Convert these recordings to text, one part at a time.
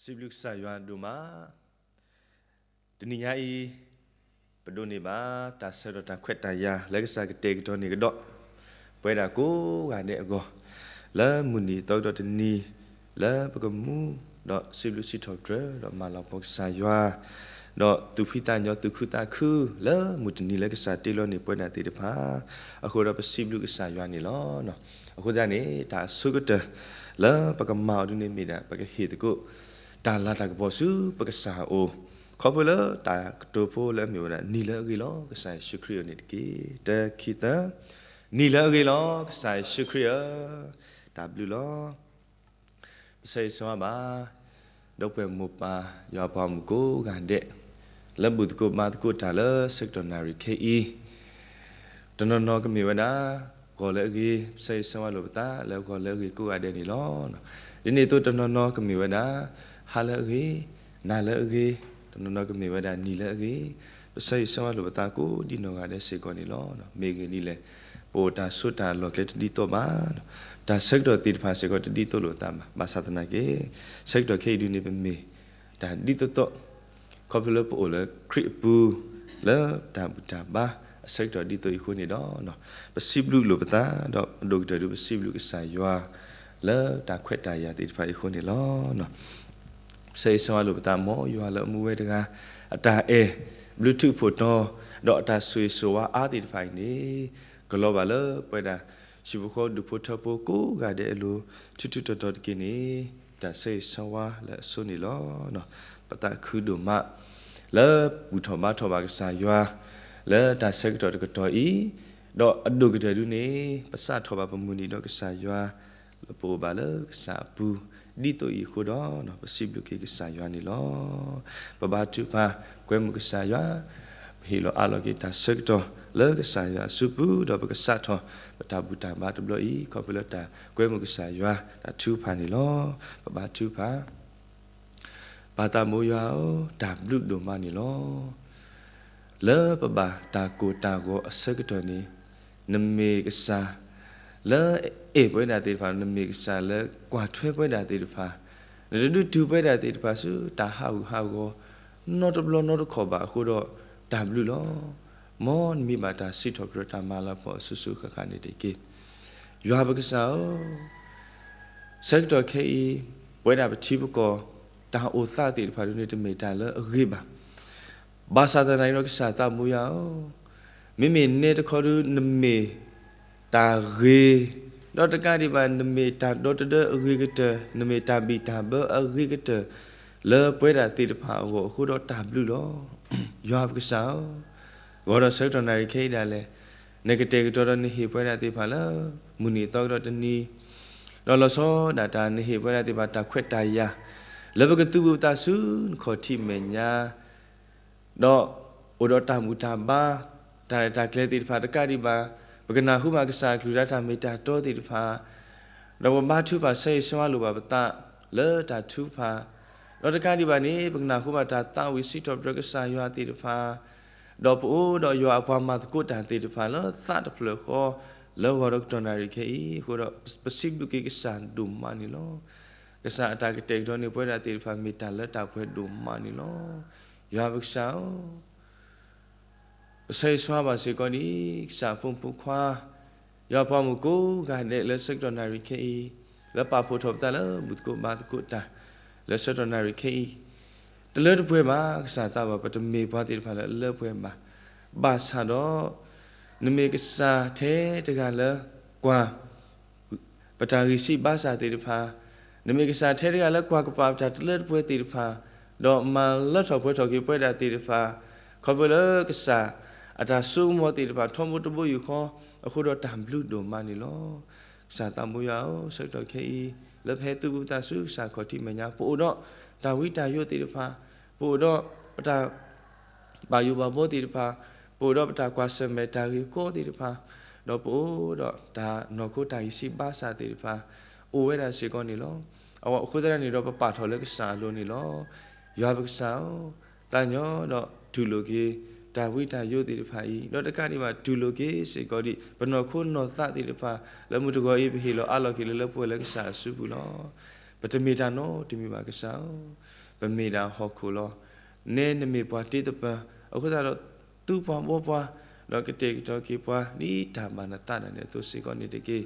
စံးဘျုးကစၢ်ယွၤဒိၣ်မး, တနံၤညါအံၤ ပဒိးန့ၢ်ဘၣ် တၢ်ဆၢကတီၢ်တၢ်ခွဲးတၢ်ယာ်လၢကစၢ်ကတဲာ်ကတီၤန့ၢ်ကဒီး ပဝဲဒၣ်ကိးဂၤဒဲးအဂီၢ်, လၢမုၢ်နံၤသီကဒီးတနံၤ လၢပကမူ ဒီးစံးဘျုးစံးထီၣ်ပတြၢၤ ဒီးမၤလၤကပီၤကစၢ်ယွၤ, ဒီးသူၣ်ဖှံသးညီသူၣ်ခုသးခု လၢမုၢ်တနံၤလၢကစၢ်တ့လီၤန့ၢ်ပဝဲဒၣ်သ့ၣ်တဖၣ်, အဃိဒီးပစံးဘျုးကစၢ်ယွၤန့ၣ်လီၤ. အဃိသတးန့ၣ် တၢ်အဆိကတၢၢ် လၢပကမၤအီၤဒ်န့ၣ်မ့ၢ်ဒၣ် ပကဟ့ၣ်သကိး တၢ်လၤတၢ်ကပီၤဆူပကစၢ်အအိၣ်, ခီဖျိလၢတၢ်ကတိၤဖိလၢအမ့ၢ်ဝဲဒၣ် နံၤလၢအဂ့ၤလီၤ ကစၢ်ယ့ၣ်ၡူးခရံာ်အအိၣ်န့ၣ်တက့ၢ်. တၢ ခံ သၢ, နံၤလၢအဂ့ၤလီၤ ကစၢ်ယ့ၣ်ၡူးခရံာ်ဧၢ, တၢ်ဘျုးလီၤ. ပဆၢဂ့ၤဆၢဝါဘၣ် ဒီပုၢ်ဝဲၢ်မိၢ်ပၢ် ယွၤအပှၤမုၣ်ကိးဂၤဒဲး လၢဘူၣ်သကိးဘါသကိးတၢ်လၢဆၢကတီၢ်နၣ်ရံၣ်ခဲအံၤ, တနီၤနီၤကမ့ၢ်ဝဲဒၣ် ဂီၤလၢအဂ့ၤ, ပဆၢဂ့ၤဆၢဝါလိာ်ပသးလၢဂီၤလၢအဂ့ၤကိးဂၤဒဲးန့ၣ်လီၤ. ဒ်န့ၣ်အသိးတနီၤနီၤကမ့ၢ်ဝဲဒၣ် ဟါလၢအဂ့ၤ, နၤလၢအဂ့ၤ, တနီၤနီၤကမ့ၢ်ဝဲဒၣ်နံၤလၢအဂ့ၤ, ပဆၢဂ့ၤဆၢဝါလိာ်ပသးကိးဒံနီၢ်ဂၤဒဲးစ့ၢ်ကီးန့ၣ်လီၤ. မ့ၢ်ဂ့ၢ်ဒ်လဲၣ်, ပအိၣ်တၢ်ဆိးတၢ်လီၢ်ကျဲတဒ်သိးဘၣ်, တၢ်ဆၢကတီၢ်သ့ၣ်တဖၣ်စ့ၢ်ကီးတဒ်သိးလိာ်ပသးဘၣ်. ဘၣ်ဆၣ်သနာ်က့ ဆၢကတီၢ်ခဲအံၤဒုန့ၣ် ပမ့ၢ်တၢ်ဒ်သိးသိး ခီဖျိလၢပအိၣ်လၢခရံာ်အပူၤ လၢတၢ်ဘူၣ်တၢ်ဘါအဆၢကတီၢ်ဒ်သိးအံၤအဃိန့ၣ်ဒီး ပစံးဘျုးလိာ်ပသး ဒီးအဒိၣ်ကတၢၢ်ဒုပစံးဘျုးကစၢ်ယွၤ လၢတၢ်ခွဲးတၢ်ယာ်သ့ၣ်တဖၣ်အံၤအဃိန့ၣ်လီၤ. ပဆၢဂ့ၤဆၢဝါလိာ်ပသး မ်ယွၤလၢအမူဝဲတဂၤ အတၢ်အဲၣ် ဘျုးထူးဖှိၣ်တီၤ ဒီးအတၢ်ဆိၣ်ဂ့ၤဆိၣ်ဝါအါသ့ၣ်တဖၣ်အံၤန့ၣ် ကလီၤဘၣ်လၢပဝဲဒၣ် ဟံၣ်ဖိဃီဖိဒူၣ်ဖိထၢဖိကိးဂၤဒဲးအလိၤ ထူးထူးတီၤတီၤတက့ၢ်န့ၣ် တၢ်ဆၢဂ့ၤဆၢဝါလၢအဆိန့ၣ်လီၤ. ပသးခုဒိၣ်မး လၢဘူၣ်ထီၣ်ဘါထီၣ်ဘၣ်ကစၢ်ယွၤ လၢတၢ်ဆၢကတီၢ်တကတီၢ်အံၤ, ဒီးအဒိၣ်ကတၢၢ်ဒုန့ၣ် ပစးထီၣ်ဘၣ်ပမုၢ်နံၤဒီးကစၢ်ယွၤ လၢပအိၣ်ဘၣ်လၢကစၢ်အပူၤ ဒ်သိးအံၤအဃိဒီး ပစံးဘျုးက့ၤကစၢ်ယွၤန့ၣ်လီၤ. ပဘါထုကဖၣ် ကွဲမုာ်ကစၢ်ယွၤ, ပဟ့ၣ်လီၤအးလီၤက့ၤတၢ်ဆၢကတီၢ်လၢကစၢ်ယွၤအစုပူၤ ဒီးပကစးထီၣ် ပတၢ်ဘူၣ်တၢ်ဘါတဘျီအံၤ ခီဖျိလၢတၢ်ကွဲမုာ်ကစၢ်ယွၤ တၢ်ထုကဖၣ်န့ၣ်လီၤ. ပဘါထုကဖၣ် ပၢ်သးဘိယွၤဧၢ, တၢ်ဘျုးဒိၣ်မးန့ၣ်လီၤ. လၢပဘၣ်တၢ်ကိၢ်တၢ်ဂီၤအဆၢကတီၢ်န့ၣ် နမ့ၢ်ကစၢ်လၢအအဲၣ်ပဝဲဒၣ်သ့ၣ်တဖၣ်, နမ့ၢ်ကစၢ်လၢကွၢ်ထွဲပဝဲဒၣ်သ့ၣ်တဖၣ်, နတဒုးတုၤပဝဲဒၣ်သ့ၣ်တဖၣ်ဆူတၢ်ဟးဂူာ်ဟးဂီၤ နီတဘျီနီတခီၣ်ဘၣ်အဃိဒီး တၢ်ဘျုးလီၤ. မ်နမံၤဘၣ်တၢ်စံးထီၣ်ပတြၢၤတၢ်မၤလၤကပီၤအစုစုဃၣ်ဃၣ်န့ၣ်တက့ၢ်. ယွၤပကစၢ်ဧၢ, ဆၢကတီၢ်ခဲအံၤ ပဝဲဒၣ်ပထံပကီၢ် တၢ်အိၣ်သးသ့ၣ်တဖၣ်ဒုန့ၣ် တမ့ၢ်တၢ်လၢအဂ့ၤဘၣ်. ဘၣ်ဆၣ်သနာ်က့ဒီးကစၢ်သးဘိယွၤဧၢ, မ့မ့ၢ်နဲတခီဒု နမ့ၢ်တၢ်ဂ့ၤ, ဒီးတကးဒံးဘၣ် နမ့ၢ်တၢ်ဒီတဒၢအဂ့ၤကတၢၢ်, နမ့ၢ်တၢ်ဘံၣ်တၢ်ဘၢအဂ့ၤကတၢၢ် လၢပဝဲဒၣ်သ့ၣ်တဖၣ်အဂီၢ်အဃိဒီးတၢ်ဘျုးလီၤ. ယွၤပကစၢ်ဧၢ, ဂီၤဒီးဆၢကတီၢ်နၣ်ရံၣ်ခဲအံၤဒၣ်လဲာ် နကတဲာ်ကတီၤဒီးနဟ့ၣ်ပဝဲဒၣ်သ့ၣ်တဖၣ်လၢ မုၢ်နံၤသီကဒီးတနံၤ, ဒီးလီၤဆီဒၣ်တၢ်နဟ့ၣ်ပဝဲဒၣ်သ့ၣ်တဖၣ်တၢ်ခွဲးတၢ်ယာ် လၢပကသူၣ်ဘူၣ်သးဆူနခီၣ်ထံးမဲာ်ညါ ဒီးအိၣ်ဒီးတၢ်ဘူၣ်တၢ်ဘါ တၢ်ရဲၣ်တၢ်ကျဲၤသ့ၣ်တဖၣ်တကးဒံးဘၣ်, ပကနၢ်ဟူဘၣ်ကစၢ်အကလုၢ်တၢ်မ့ၢ်တၢ်တီသ့ၣ်တဖၣ်, ဒီးပဘါထုကဖၣ်ဆၢဂ့ၤဆၢဝါလိာ်ဘၣ်ပသး လၢတၢ်ထုကဖၣ်, ဒီးတကးဒံးဘၣ်န့ၣ် ပကနၢ်ဟူဘၣ်တၢ်သးဝံၣ်စံးထီၣ်ပတြၢၤကစၢ်ယွၤသ့ၣ်တဖၣ်, ဒီးပအိၣ်ဒီးယွၤအပှၤမၤသကိးတၢ်သ့ၣ်တဖၣ်လၢသးတဖျၢၣ်ဃီ လၢဂီၤဒီးကတီၢ်နၣ်ရံၣ်ခဲအံၤအဃိဒီး ပစံးဘျုးက့ၤကစၢ်ဒိၣ်မးန့ၣ်လီၤ. ကစၢ်အတၢ်ကတဲာ်ကတီၤန့ၢ်ပဝဲဒၣ်သ့ၣ်တဖၣ် မ့ၢ်တၢ်လၢတၢ်ပှဲၤဒိၣ်မးန့ၣ်လီၤ. ယွၤပကစၢ်ဧၢ, ပဆၢဂ့ၤဆၢဝါဘၣ်စ့ၢ်ကီးဒ် ကစၢ်အဖိမုၣ်ဖိခွါ ယွၤပှၤမုၣ်ကိးဂၤဒဲးလၢဆၢကတီၢ်နၣ်ရံၣ်ခဲအံၤ လၢပာ်ဖှိၣ်ထီၣ်ပသးလၢဘူၣ်သကိးဘါသကိးတၢ် လၢဆၢကတီၢ်နၣ်ရံၣ်ခဲအံၤ တလၢတပှဲၤဘၣ်. ကစၢ်သးဘၣ် ပတမ့ၢ်ပှၤသ့ၣ်တဖၣ်လၢအလၢပှဲၤဘၣ်. ဘၣ်ဆၣ်ဒီး နမ့ၢ်ကစၢ်ထဲတဂၤလၢကွၢ် ပတၢ်ဂံၢ်စၢ်ဘါစၢ်သ့ၣ်တဖၣ်, နမ့ၢ်ကစၢ်ထဲတဂၤလၢကွၢ်ကပာ်ပတၢ်တလၢတပှဲၤသ့ၣ်တဖၣ်, ဒီးမၤလၢထီၣ်ပှဲၤထီၣ်က့ၤပဝဲဒၣ်သ့ၣ်တဖၣ်, ခီဖျိလၢကစၢ်အတၢ်စိကမီၤသ့ၣ်တဖၣ် ထီဘိတဘိယူၢ်ဃီအဃိဒီးတၢ်ဘျုးဒိၣ်မးန့ၣ်လီၤ. ကစၢ်သးဘိယွၤဧၢ, ဆၢကတီၢ်ခဲအံၤ လၢပဟဲသူၣ်ဘူၣ်သးဆူကစၢ်ခီၣ်ထံးမဲာ်ညါ ပအိၣ်ဒီးတၢ်ဝံတၢ်ယိးသ့ၣ်တဖၣ်, ပအိၣ်ဒီးပတၢ် ဘၣ်ယိၣ်ဘၣ်ဘီသ့ၣ်တဖၣ်, ပအိၣ်ဒီးပတၢ်ကွၢ်ဆၢၣ်မဲာ်တၢ်ဂ့ၢ်ကီသ့ၣ်တဖၣ်, ဒီးပအိၣ်ဒီးတၢ်နီၢ်ခိတၢ်ဂံၢ်စၢ်ဘါစၢ်သ့ၣ်တဖၣ် အိၣ်ဝဲဒၣ်စ့ၢ်ကီးန့ၣ်လီၤ. အဃိသတးန့ၣ်ဒီးပပာ်ထီၣ်လၢကစၢ်အလိၤန့ၣ်လီၤ. ယွၤပကစၢ်ဧၢ, သးညီဒီးတူၢ်လိာ်က့ၤ တၢ်ဝံတၢ်ယိးသ့ၣ်တဖၣ်အံၤ, ဒီးတကးဒံးဘၣ်တူၢ်လိာ်က့ၤစ့ၢ်ကီးဒံး ပနီၢ်ခိနီၢ်သးသ့ၣ်တဖၣ် လၢမုၢ်တဂီၤအံၤ ပဟ့ၣ်လီၤအးလီၤက့ၤလၢလၢပှဲၤပှဲၤလၢကစၢ်အစုပူၤလီၤ. ပတမ့ၢ်တၢ်နီတမံၤဘၣ်ကစၢ်ဧၢ. ပမ့ၢ်ဒၣ်ဟီၣ်ခိၣ်လီၤ. နဲနမ့ၢ်ပှၤတ့သပၢၤ, အဃိသတးဒီး သူပှၤဘှီပှၤ, ဒီးကတဲာ်ကတီၤက့ၤပှၤ ဒ်တၢ်ဘၣ်နသးဒၣ်နဲအသိးစ့ၢ်ကီးန့ၣ်တက့ၢ်.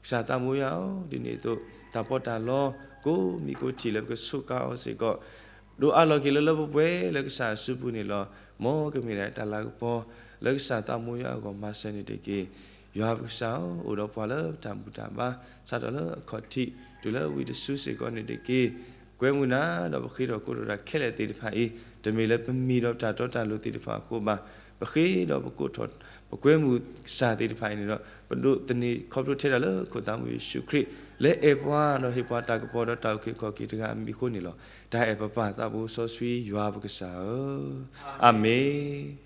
ကစၢ်သးမိၢ်ယွၤဧၢ, ဒ်န့ၣ်အသိး တၢ်ပီးတၢ်လီ ကိးမံၤကိးထံၣ်လၢပကဆိးကါအီၤစ့ၢ်ကီး ဒိးအးလီၤက့ၤလၢလၢပှဲၤပှဲၤလၢကစၢ်အစုပူၤန့ၣ်လီၤ. မ်ကမ့ၢ်ဒၣ်တၢ်လၤကပီၤ လၢကစၢ်သးမိၢ်ယွၤအဂီၢ်မၤစၢၤန့ၣ်တက့ၢ်. ယွၤပကစၢ်ဧၢ, အိၣ်ဒီးပှၤလၢပတၢ်ဘူၣ်တၢ်ဘါ စးထီၣ်လၢအခီၣ်ထံး တုၤလၢဝံၤတစုစ့ၢ်ကီးန့ၣ်တက့ၢ်. ကွဲမုာ်နၤဒီးပဃ့ထီၣ်ကိးထီၣ်တၢ်ခဲလၢာ်သ့ၣ်တဖၣ်အံၤ တမ့ၢ်လၢပမံၤဒီးပတၢ်တီတၢ်လိၤသ့ၣ်တဖၣ်အဃိဘၣ်. ပဃ့ဒီးပကိးထီၣ် ပကွဲမုာ်ကစၢ်သ့ၣ်တဖၣ်အံၤန့ၣ်ဒီး ပဒိးသန့ၤခီဖျိထဲဒၣ်လၢခိၣ်သးမူယ့ၣ်ၡူးခရံာ် လၢအဲၣ်ပှၤဒီးဟ့ၣ်ပှၤတၢ်ကပီၤဒီးတၢ်အုၣ်က့ၤခီၣ်က့ၤတဂၤအမံၤအဃိန့ၣ်လီၤ. တၢ်အဲၣ်ပပၢ်သးဘိစီဆှံယွၤပကစၢ်ဧၢ, အၤမ့ၣ်.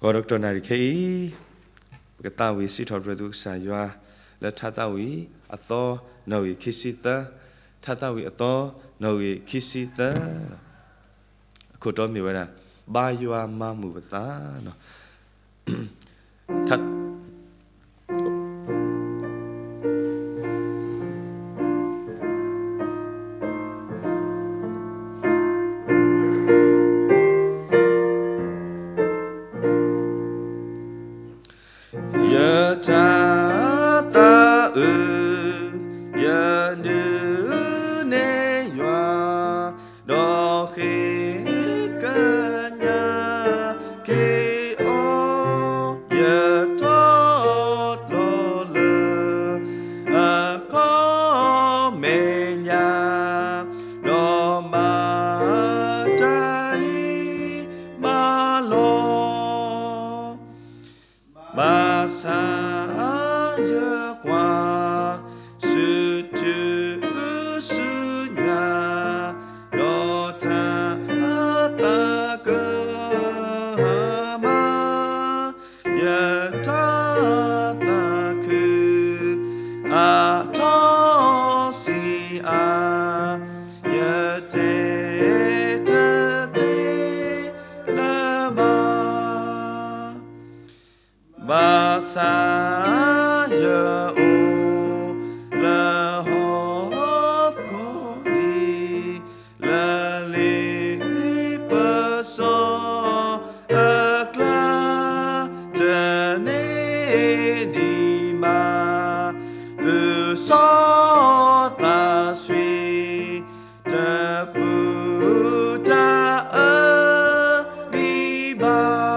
ဂီၤဒီးကတီၢ်နၣ်ရံၣ်ခဲအံၤ ပကသးဝံၣ်စံးထီၣ်ပတြၢၤသုကစၢ်ယွၤ လၢထါသးဝံၣ်အသီ နီၣ်ဂံၢ်ခံဆံသၢ, ထါသးဝံၣ်အသီ နီၣ်ဂံၢ်ခံဆံသၢ, အခိၣ်တီမ့ၢ်ဝဲဒၣ် ဘါယွၤမၤမုာ်ပသး ယတၢ်သးအုး ယဒုးနဲၣ်ယွၤ ဒီးဃ့ကညးက့ၤအီၤ ယတီတီလၢ အခီပညီ ဒီးမၤတၢ်အံၤမးလီၤ. ဘၣ်ဆၣ်ယကွၢ် ဆူထူဆူညါ ဒီးတၢ်သးကမၤ ယတၢ်သးခု အထီၣ်ဆံးအါ ယတဲတသ့လၢၤဘၣ်. ဘၣ်ဆၣ်ယအိၣ် လၢဟီၣ်ခိၣ်န့ၣ် လၢလံာ်ပစီအကျါ တန့ၢ်ဒံးမး သူၣ်စီသးဆှံ တပူၤတၢ်အၢဒံးဘၣ်.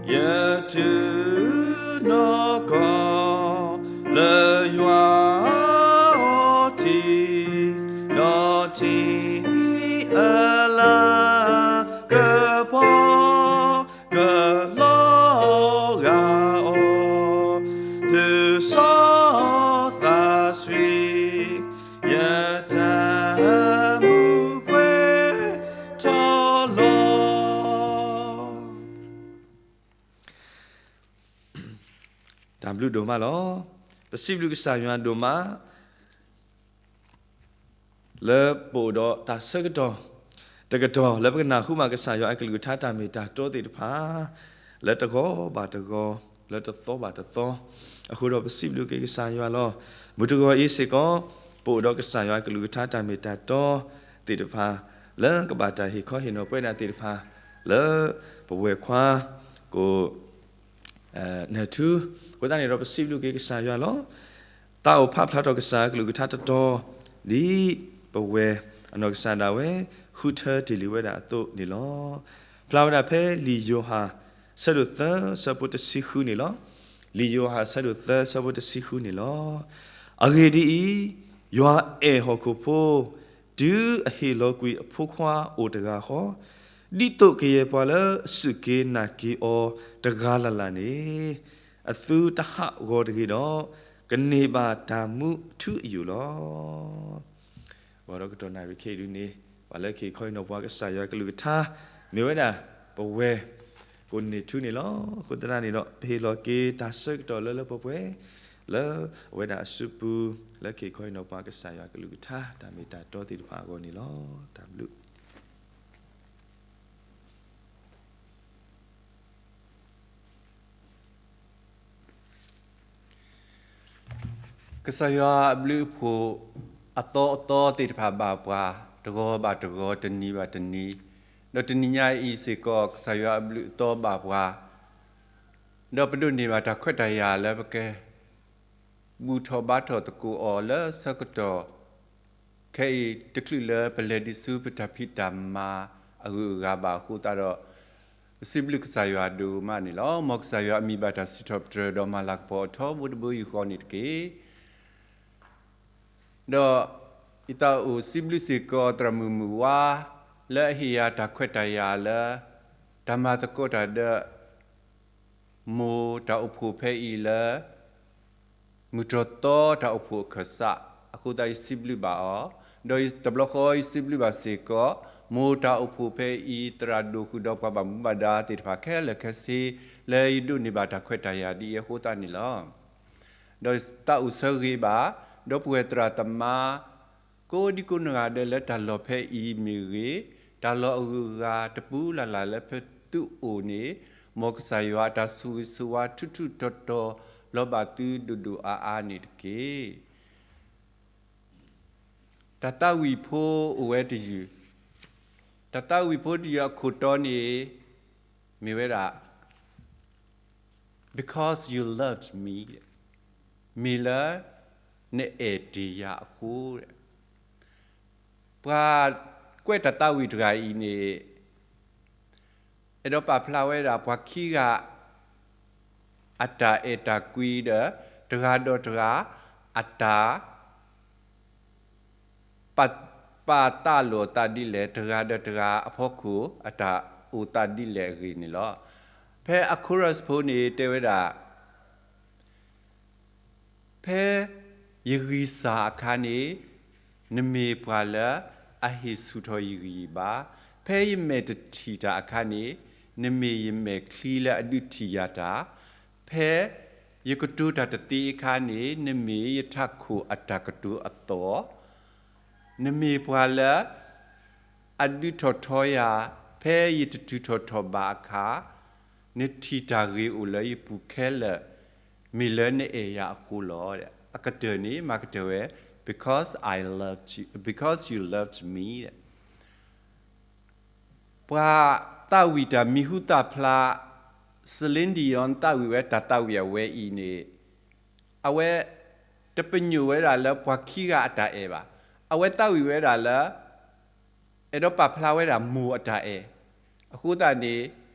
ယတုၤနီၢ်ကီၢ်လၢယွၤအထံး, ဒီးထံအလၤကပီၤကလီၤဂာ်အီၤ, သူၣ်စီသးဆှံ ယတၢ်မူပှဲၤထီၣ်လီၤ. တၢ်ဘျုးဒိၣ်မးလီၤ. ပစံးဘျုးကစၢ်ယွၤဒိၣ်မး လၢပအိၣ်ဒီးတၢ်ဆၢကတီၢ် တကတီၢ်လၢပကနၢ်ဟူဘၣ် ကစၢ်ယွၤအကလုၢ်ကထါတၢ်မ့ၢ်တၢ်တီသ့ၣ်တဖၣ် လၢတဂီၤဘၣ်တဂီၤ လၢတသီဘၣ်တသီ အဃိဒီးပစံးဘျုးက့ၤကစၢ်ယွၤလီၤ. မုၢ်တဂီၤအံၤစ့ၢ်ကီး ပအိၣ်ဒီးကစၢ်ယွၤအကလုၢ်ကထါတၢ်မ့ၢ်တၢ်တီသ့ၣ်တဖၣ် လၢကဘၣ်တၢ်ဟ့ၣ်ခီဟ့ၣ်နီၤပဝဲဒၣ်သ့ၣ်တဖၣ် လၢပဝဲၢ်ခွါ ကိး နၢၤထူ အဃိသတးန့ၣ်ဒီး ပစံးဘျုးက့ၤကစၢ်ယွၤလီၤ. သးအိၣ်ဖးဖျါထီၣ်ကစၢ်အကလုၢ်ကထါတတီၤ ဒ်ပဝဲၢ်အနီၢ်ကစၢ်ဒၣ်ဝဲ ဃုထၢတ့ၢ်လံဝဲဒၣ်အသိးန့ၣ်လီၤ. ဖျါဝဲဒၣ်ဖဲလံာ်ယိၤဟၣ် ဆၢဒိၣ်သၢ ဆၢဖိတဆံဃုန့ၣ်လီၤ. လံာ်ယိၤဟၣ် ဆၢဒိၣ်သၢ ဆၢဖိတဆံဃုန့ၣ်လီၤ. အဂ့ၢ်ဒ်အံၤ, ယွၤအဲၣ်ဟီၣ်ခိၣ်ဖိ တုၤအဟ့ၣ်လီၤကွံာ်အဖိခွါအိၣ်တဂၤဃီ, ဒ်သိးကယဲၢ်ပှၤလၢအစူၢ်က့ၤနာ်က့ၤအီၤတဂၤလၢ်လၢ်န့ၣ် အသုတဟးဂီၤတဂ့ၤဒီး ကန့ၢ်ဘၣ်တၢ်မူအထူအယိာ်လီၤ. ဂီၤဒီးကတီၢ်နၣ်ရံၣ်ခဲအံၤဒုန့ၣ် ပှၤလၢကဟ့ၣ်ခီဟ့ၣ်နီၤပှၤကစၢ်ယွၤကလုၢ်ကထါ မ့ၢ်ဝဲဒၣ် ပဝဲၢ်ကိးနၢၤထူန့ၣ်လီၤ. အဃိသတးန့ၣ်ဒီး ပဟ့ၣ်လီၤက့ၤတၢ်ဆၢကတီၢ်လၢလၢပှဲၤပှဲၤ လၢအဝဲဒၣ်အစုပူၤ လၢက့ၤခီအံၤနီၤ ပှၤကစၢ်ယွၤကလုၢ်ကထါ တၢ်မ့ၢ်တၢ်တီသ့ၣ်တဖၣ်အဂီၢ်န့ၣ်လီၤ. တၢ်ဘျုး ကစၢ်ယွၤအဘျုးအဖှိၣ် အသီအသီသ့ၣ်တဖၣ်ဘၣ်ပှၤ တဂီၤဘၣ်တဂီၤ တနံၤဘၣ်တနံၤ, ဒီးတနံၤညါအံၤစ့ၢ်ကီး ကစၢ်ယွၤအဘျုးအသီဘၣ်ပှၤ, ဒီးပဒိးန့ၢ်ဘၣ်တၢ်ခွဲးတၢ်ယာ်လၢပက ဘူၣ်ထီၣ်ဘါထီၣ်သကိးအီၤလၢဆၢကတီၢ် ခဲအံၤတချုးလၢပလဲၤဒံးဆူပတၢ်ဖံးတၢ်မၤအဂုၤအဂၤဘၣ်အဃိသတးဒီး ပစံးဘျုးကစၢ်ယွၤဒိၣ်မးန့ၣ်လီၤ. မ်ကစၢ်ယွၤအမံၤဘၣ်တၢ်စံးထီၣ်ပတြၢၤဒီးမၤလၤကပီၤအထီဘိတဘိယူၢ်ဃီန့ၣ်တက့ၢ်. ဒီးယသးအိၣ်စံးဘျုးစ့ၢ်ကီးသရၣ်မုၣ်မုၢ်ဝါ လၢအဟ့ၣ်ယၤတၢ်ခွဲးတၢ်ယာ်လၢ တၢ်မၤသကိးတၢ်ဒီး မိၢ်တၢ်အိၣ်ဖှိၣ်ဖဲအံၤလၢ မုၢ်တြီၢ်သီတၢ်အိၣ်ဖှိၣ်အခၢၣ်စး အဃိသတးယစံးဘျုးဘၣ်အီၤ, ဒီးတဘျီဃီယစံးဘျုးဘၣ်စ့ၢ်ကီး မိၢ်တၢ်အိၣ်ဖှိၣ်ဖဲအံၤ သရၣ်ဒိၣ်ဃုာ်ဒီးပှၤဘၣ်မူဘၣ်ဒါသ့ၣ်တဖၣ်ခဲလၢာ်ခဲဆ့ လၢယဒိးန့ၢ်ဘၣ်တၢ်ခွဲးတၢ်ယာ်ဒ်အံၤအဃိသတးန့ၣ်လီၤ. ဒီးသးအိၣ်ဆၢဂ့ၤဘၣ် ဒီပုၢ်ဝဲၢ်သရၣ်သမါ ကိးဒံကိးနီၢ်ဂၤဒဲးလၢတၢ်လီၢ်ဖဲအံၤမ့ၢ်ဂ့ၤ, တၢ်လီၢ်အဂုၤအဂၤတပူၤလၢ်လၢ်လၢဖဲသုအိၣ်န့ၣ်, မ်ကစၢ်ယွၤအတၢ်ဆိၣ်ဂ့ၤဆိၣ်ဝါထူးထူးတီၤတီၤ လီၤဘၣ်သုဒိၣ်ဒိၣ်အါအါန့ၣ်တက့ၢ်. တၢ်သးဝံၣ်ဖိအိၣ်ဝဲတယုၢ်, တၢ်သးဝံၣ်ဖိတယုၢ်အခိၣ်တီန့ၣ် မ့ၢ်ဝဲဒၣ် because you loved me မ့ၢ်လၢနအဲၣ်တ့ၢ်ယၤအဃိ, ပှၤကွဲးတၢ်သးဝံၣ်တဂၤအံၤန့ၣ် အဲၣ်ဒိးပာ်ဖျါဝဲဒၣ်ပှၤခံဂၤ အတၢ်အဲၣ်တၢ်ကွံဒီး တဂၤဒီးတဂၤ အတၢ် ပာ်သးလိာ်အသးဒ်လဲၣ်, တဂၤဒီးတဂၤအဖီခိၣ် အတၢ်အိၣ်သးဒ်လဲၣ်အဂ့ၢ်န့ၣ်လီၤ. ဖဲအ chorus ဖိန့ၣ်တဲဝဲဒၣ် ဖဲယဂံၢ်စၢ်အခါန့ၣ် နမ့ၢ်ပှၤလၢအဟ့ၣ်ဆူၣ်ထီၣ်ယဂံၢ်ယဘါ, ဖဲယမဲာ်တထံၣ်တၢ်အခါန့ၣ် နမ့ၢ်ယမဲာ်ချံလၢအဒုးထံၣ်ယၤတၢ်, ဖဲယကတိၤတၢ်တသ့အခါန့ၣ် နမ့ၢ်ယထးခိၣ်အတၢ်ကတိၤအသီၣ်, နမ့ၢ်ပှၤလၢ အဒုးထီၣ်ထီယၤ, ဖဲယတတုၤထီၣ်ထီၣ်ဘၣ်အခါ, နထံၣ်တၢ်ဂ့ၤအိၣ်လၢယပူၤခဲလၢာ်, မ့ၢ်လၢနအဲၣ်ယၤအဃိလီၤ. အကတၢၢ်န့ၣ် မၤကတၢၢ်ဝဲ because I loved you, because you loved me ပှၤသးဝံၣ်တၢ်မံၤဟူသၣ်ဖျါ Celine Dion သးဝံၣ်ဝဲတၢ်သးဝံၣ်အဝဲအံၤန့ၣ် အဝဲတပညိၣ်ဝဲဒၣ်လၢပှၤခံဂၤအတၢ်အဲၣ်ဘၣ်. အဝဲသးဝံၣ်ဝဲဒၣ်လၢ အဲၣ်ဒိးပာ်ဖျါဝဲဒၣ်မိၢ်အတၢ်အဲၣ်. အဃိသတးန့ၣ်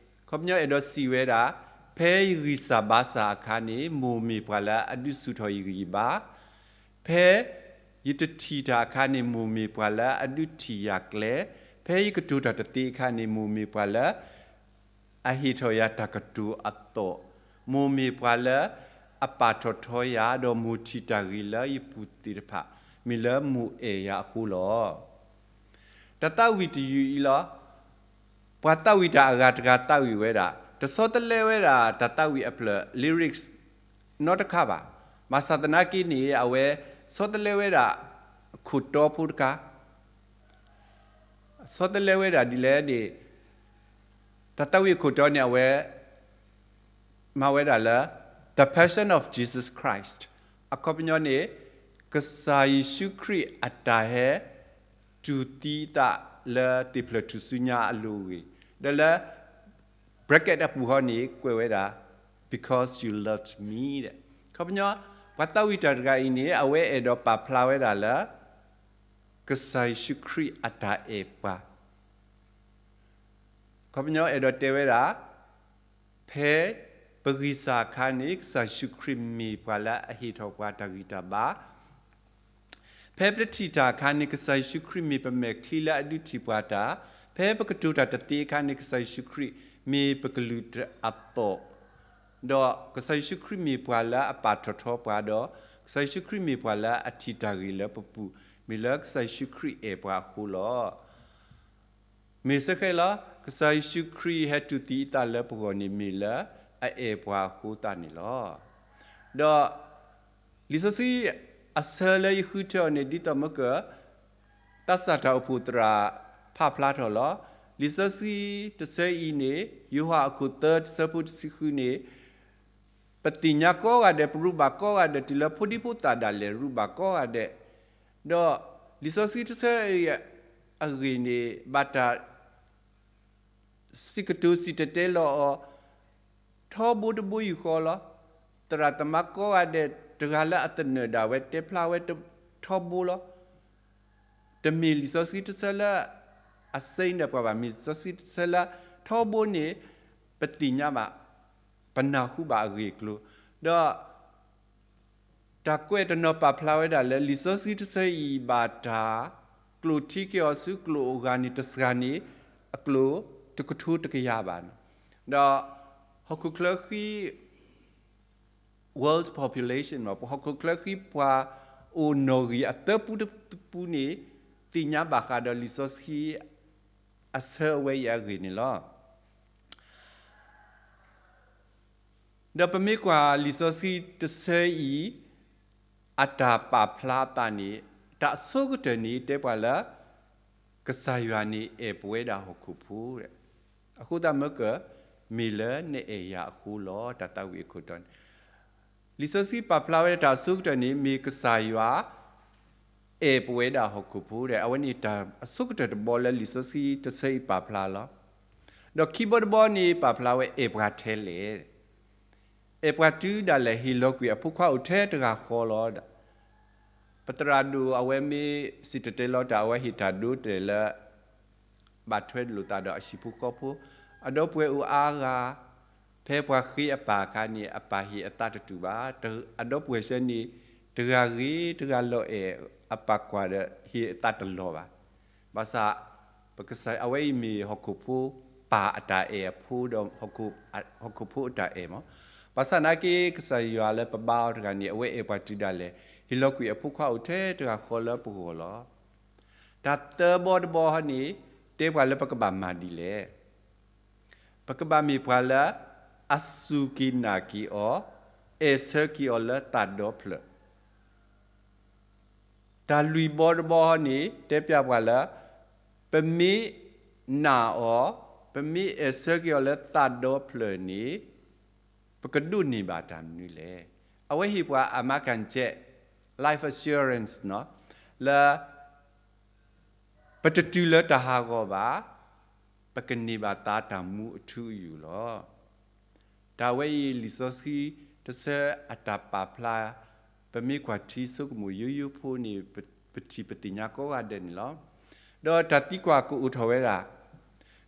ခီပညီအဲၣ်ဒိးစံးဝဲဒၣ်, ဖဲယဂံၢ်စၢ်ဘါစၢ်အခါန့ၣ် မိၢ်မ့ၢ်ပှၤလၢအဒုးဆူၣ်ထီၣ်ယဂံၢ်ယဘါ, ဖဲယတထံၣ်တၢ်အခါန့ၣ် မိၢ်မ့ၢ်ပှၤလၢအဒုးထံၣ်ယၤကျဲ, ဖဲယကတိၤတၢ်တသ့အခါန့ၣ် မိၢ်မ့ၢ်ပှၤလၢ အဟ့ၣ်ထီၣ်ယၤတၢ်ကတိၤအသီၣ်, မိၢ်မ့ၢ်ပှၤလၢအပာ်ထီၣ်ထီယၤ ဒီးမိၢ်ထံၣ်တၢ်ဂ့ၤလၢယပူၤသ့ၣ်တဖၣ်, မ့ၢ်လၢမိၢ်အဲၣ်ယၤအဃိလီၤ. တၢ်သးဝံၣ်တယုၢ်အံၤလီၤ. ပှၤသးဝံၣ်တၢ်အဂၤတဂၤသးဝံၣ်ဝဲဒၣ်, တဆီတလဲဝဲဒၣ်တၢ်သးဝံၣ်အဖျၢၣ် lyrics နီတခါဘၣ်. ဘၣ်ဆၣ်သနာ်က့န့ၣ် အဝဲဆီတလဲဝဲဒၣ်ခိၣ်တီဖိတခါ ဆီတလဲဝဲဒၣ်ဒ်လဲၣ်န့ၣ်, တၢ်သးဝံၣ်အခိၣ်တီန့ၣ် အဝဲမၤဝဲဒၣ်လၢ The Passion of Jesus Christ အခီပညီန့ၣ် ကစၢ်ယ့ၣ်ၡူးခရံာ်အတၢ်ဟဲတူၢ်သံအသးလၢသ့ၣ်ဖျၢၣ်ထူၣ်စုညါအလိၤအဂ့ၢ်, ဒီးလၢ bracket အပူၤဃီန့ၣ် ကွဲးဝဲဒၣ် because you loved me အခီပညီ ပှၤသးဝံၣ်တၢ်တဂၤအံၤန့ၣ် အဝဲအဲၣ်ဒိးပာ်ဖျါဝဲဒၣ်လၢ ကစၢ်ယ့ၣ်ၡူးခရံာ်အတၢ်အဲၣ်ပှၤ, အခီပညီအဲၣ်ဒိးတဲဝဲဒၣ် ဖဲပဂံၢ်စၢ်အခါန့ၣ် ကစၢ်ယ့ၣ်ၡူးခရံာ်မ့ၢ်ပှၤလၢအဟ့ၣ်ထီၣ်ပှၤတၢ်ဂံၢ်တၢ်ဘါ, ဖဲပတထံၣ်တၢ်အခါန့ၣ် ကစၢ်ယ့ၣ်ၡူးခရံာ်မ့ၢ်ပမဲာ်ချံလၢအဒုးထံၣ်ပှၤတၢ်, ဖဲပကတိၤတၢ်တသ့အခါန့ၣ် ကစၢ်ယ့ၣ်ၡူးခရံာ်မ့ၢ်ပကလုၢ်အသီၣ်, ဒီးကစၢ်ယ့ၣ်ၡူးခရံာ်မ့ၢ်ပှၤလၢအပာ်ထီၣ်ထီပှၤဒီး ကစၢ်ယ့ၣ်ၡူးခရံာ်မ့ၢ်ပှၤလၢအထံၣ်တၢ်ဂ့ၤလၢပပူၤ, မ့ၢ်လၢကစၢ်ယ့ၣ်ၡူးခရံာ်အဲၣ်ပှၤအဃိလီၤ. မ့ၢ်စ့ၢ်ကီးလီၤ, ကစၢ်ယ့ၣ်ၡူးခရံာ်ဟဲတူၢ်သံအသးလၢပဂီၢ်န့ၣ် မ့ၢ်လၢအအဲၣ်ပှၤအဃိသတးန့ၣ်လီၤ. ဒီး လံာ်စီဆှံအဆၢလၢယဃုထၢအီၤန့ၣ် ဒ်သိးမ့ၢ်က သးစၢ်တၢ်အိၣ်ဖှိၣ်သရၣ်ဖးဖျါထီၣ်လီၤ. လံာ်စီဆှံတဆၢအံၤန့ၣ် ယိၤဟၣ်အခိၣ်သၢတဆၢဖိတဆံဃုန့ၣ် ပသ့ၣ်ညါကိးဂၤဒဲး ပရူးဘၣ်ကိးဂၤဒဲး တုၤလၢဖိဒံဖိသၣ်ဒၣ်လဲာ်ရူးဘၣ်ကိးဂၤဒဲး, ဒီးလံာ်စီဆှံတဆၢအံၤအဂ့ၢ်န့ၣ် ဘၣ်တၢ် စံးကတိၤစံၣ်တဲၤတဲလီၤအီၤ ထီဘိတဘိယူၢ်ဃီလီၤ. သရၣ်သမါကိးဂၤဒဲး တဂၤလၢအသနၢၣ်ဒၣ်ဝဲ တဲဖျါဝဲထီဘိလီၤ. တမ့ၢ်လံာ်စီဆှံတဆၢလၢအစ့ဒီးပှၤဘၣ်, မ့ၢ်လံာ်စီဆှံတဆၢလၢထီဘိန့ၣ် ပသ့ၣ်ညါဘၣ်, ပနၢ်ဟူဘၣ်အဂ့ၢ်အကျိၤ, ဒီး တၢ်ကွဲးတနီၤပာ်ဖျါဝဲဒၣ်လၢ လံာ်စီဆှံတဆၢအံၤ ဘၣ်တၢ်ကျိၣ်ထံက့ၤအီၤဆူကျိၣ်အိၣ်ဂၤန့ၣ် တစှၤန့ၣ် အကျိၣ်တကထိတကယၤဘၣ်န့ၣ်, ဒီးဟီၣ်ခိၣ်ချၢဃံ world population မ့ၢ် ဟီၣ်ခိၣ်ချၢဃံပှၤအိၣ်နီၣ်ဂံၢ်အသၢပူတပူန့ၣ် သ့ၣ်ညါဘၣ်ဃးဒီးလံာ်စီဆှံအဆၢအဝဲအံၤအဂ့ၢ်န့ၣ်လီၤ. ဒီးပမ့ၢ်ကွၢ်လံာ်စီဆှံတဆၢအံၤ အတၢ်ပာ်ဖျါအသးန့ၣ် တၢ်အဆိကတၢၢ်န့ၣ် တဲပှၤလၢ ကစၢ်ယွၤန့ၣ်အဲၣ်ပဝဲဒၣ်ဟီၣ်ခိၣ်ဖိ, အဃိသတးမ့ၢ်က မ့ၢ်လၢနအဲၣ်ယၤအဃိလီၤ. တၢ်သးဝံၣ်အခိၣ်တီန့ၣ် လံာ်စီဆှံပာ်ဖျါဝဲဒၣ်တၢ်အဆိကတၢၢ်န့ၣ် မ့ၢ်ကစၢ်ယွၤ အဲၣ်ပဝဲဒၣ်ဟီၣ်ခိၣ်ဖိဒီး အဝဲန့ၣ်တၢ်အဆိကတၢၢ်တဘီလၢလံာ်စီဆှံတဆၢအံၤပာ်ဖျါလီၤ. ဒီးခံဘီတဘီန့ၣ် ပာ်ဖျါဝဲအဲၣ်ပှၤထဲလဲၣ်, အဲၣ်ပှၤတုၤဒၣ်လဲာ် ဟ့ၣ်လီၤကွံာ်အဖိခွါအိၣ်ထဲတဂၤဃီလီၤ. ပသရၣ်ဒိၣ်အဝဲမ့ၢ်စံၣ်တဲၤတဲလီၤတၢ် အဝဲဟ့ၣ်တၢ်ဒိတဲာ်လၢ ဘၣ်ထွဲလိာ်သးဒီးအဟံၣ်ဖိဃီဖိ, အဒီပုၢ်ဝဲၢ်အိၣ်အါဂၤ, ဖဲပှၤဃ့အပၢ်အခါန့ၣ် အပၢ်ဟ့ၣ်အသးတတူာ်ဘၣ်, အဒီပုၢ်ဝဲၢ်ဆၢန့ၣ် တဂၤဂ့ၤတဂၤလီၤအဲၣ်အပၢ်ကွၢ်ဒီး ဟ့ၣ်အသးတလီၤဘၣ်. ဘၣ်ဆၣ် ပကစၢ်အဝဲအံၤမ့ၢ်ဟီၣ်ခိၣ်ဖိပၢ်အတၢ်အဲၣ်အဖိဒီး ဟီၣ်ခိၣ်ဖိအတၢ်အဲၣ်မး, ဘၣ်ဆၣ်နာ်က့ ကစၢ်ယွၤလၢပဘါအီၤတဂၤန့ၣ် အဝဲအဲၣ်ပှၤတုၤဒၣ်လဲာ် ဟ့ၣ်လီၤကွံာ်အဖိခွါအိၣ်ထဲတဂၤဃီလၢပဂီၢ်လီၤ. တၢ်သၢဘီတဘီန့ၣ် တဲပှၤလၢပကဘၣ်မၤဒ်လဲၣ်. ပကဘၣ်မ့ၢ်ပှၤလၢအစူၢ်က့ၤနာ်က့ၤအီၤ, အဲၣ်ဆၢက့ၤအီၤလၢသးဒီဖျၢၣ်. တၢ်လွံၢ်ဘီတဘီန့ၣ် တဲပျးပှၤလၢ ပမ့ၢ်နာ်အီၤ, ပမ့ၢ်အဲၣ်ဆၢက့ၤအီၤလၢသးဒီဖျၢၣ်န့ၣ် ပကဒိးန့ၢ်ဘၣ်တၢ်မနုၤလဲၣ်. အဝဲဟ့ၣ်ပှၤအမၤကၣ်ကဲး life assurance နီၤ, လၢ ပတတုၤလၢတၢ်ဟးဂီၤဘၣ်, ပကန့ၢ်ဘၣ်သါတၢ်မူအထူအယိာ်လီၤ. တၢ်ဝဲအံၤလံာ်စီဆှံတဆၢအတၢ်ပာ်ဖျါ ပမ့ၢ်ကွၢ်ထံဆိကမိၣ်ယိယိဖိန့ၣ် ပထံၣ်ပသ့ၣ်ညါကိးဂၤဒဲးန့ၣ်လီၤ. ဒီးတၢ်သံကွၢ်ကအိၣ်ထီၣ်ဝဲဒၣ်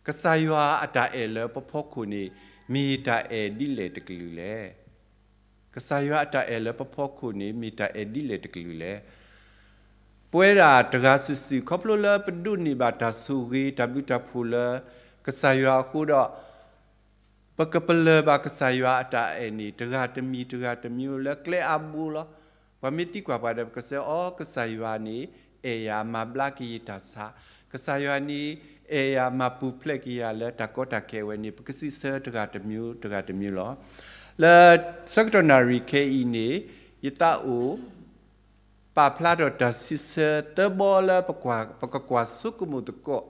ကစၢ်ယွၤအတၢ်အဲၣ်လၢပဖီခိၣ်န့ၣ် မ့ၢ်တၢ်အဲၣ်ဒ်လဲၣ်တကလုာ်လဲၣ်. ကစၢ်ယွၤအတၢ်အဲၣ်လၢပဖီခိၣ်န့ၣ် မ့ၢ်တၢ်အဲၣ်ဒ်လဲၣ်တကလုာ်လဲၣ်. ပဝဲဒၣ်တဂၤစုာ်စုာ် ခီဖျိလၢပဒိးန့ၢ်ဘၣ်တၢ်ဆိၣ်ဂ့ၤတၢ်ဘျုးတၢ်ဖှိၣ်လၢကစၢ်ယွၤအဃိဒီး ပကပလၢၢ်ဘၣ်ကစၢ်ယွၤအတၢ်အဲၣ်န့ၣ် တဂၤတမံၤတဂၤတမံၤလၢကျဲအါဘိလီၤ. ပှၤမ့ၢ်သံကွၢ်ပှၤဒီး ပကစၢ်အီၤ ကစၢ်ယွၤန့ၣ် အဲၣ်ယၤမၤဘျါက့ၤယတၢ်ဆါ, ကစၢ်ယွၤန့ၣ် အဲၣ်ယၤမၤပူၤဖျဲးက့ၤယၤလၢတၢ်ကီတၢ်ခဲအဝဲန့ၣ် ပကစံးဆၢတဂၤတမံၤတဂၤတမံၤလီၤ. လၢဆၢကတီၢ်နၣ်ရံၣ်ခဲအံၤန့ၣ် ယသးအိၣ် ပာ်ဖျါထီၣ်တၢ်စံးဆၢသၢဘီလၢပကကွၢ်ဆိကမိၣ်သကိး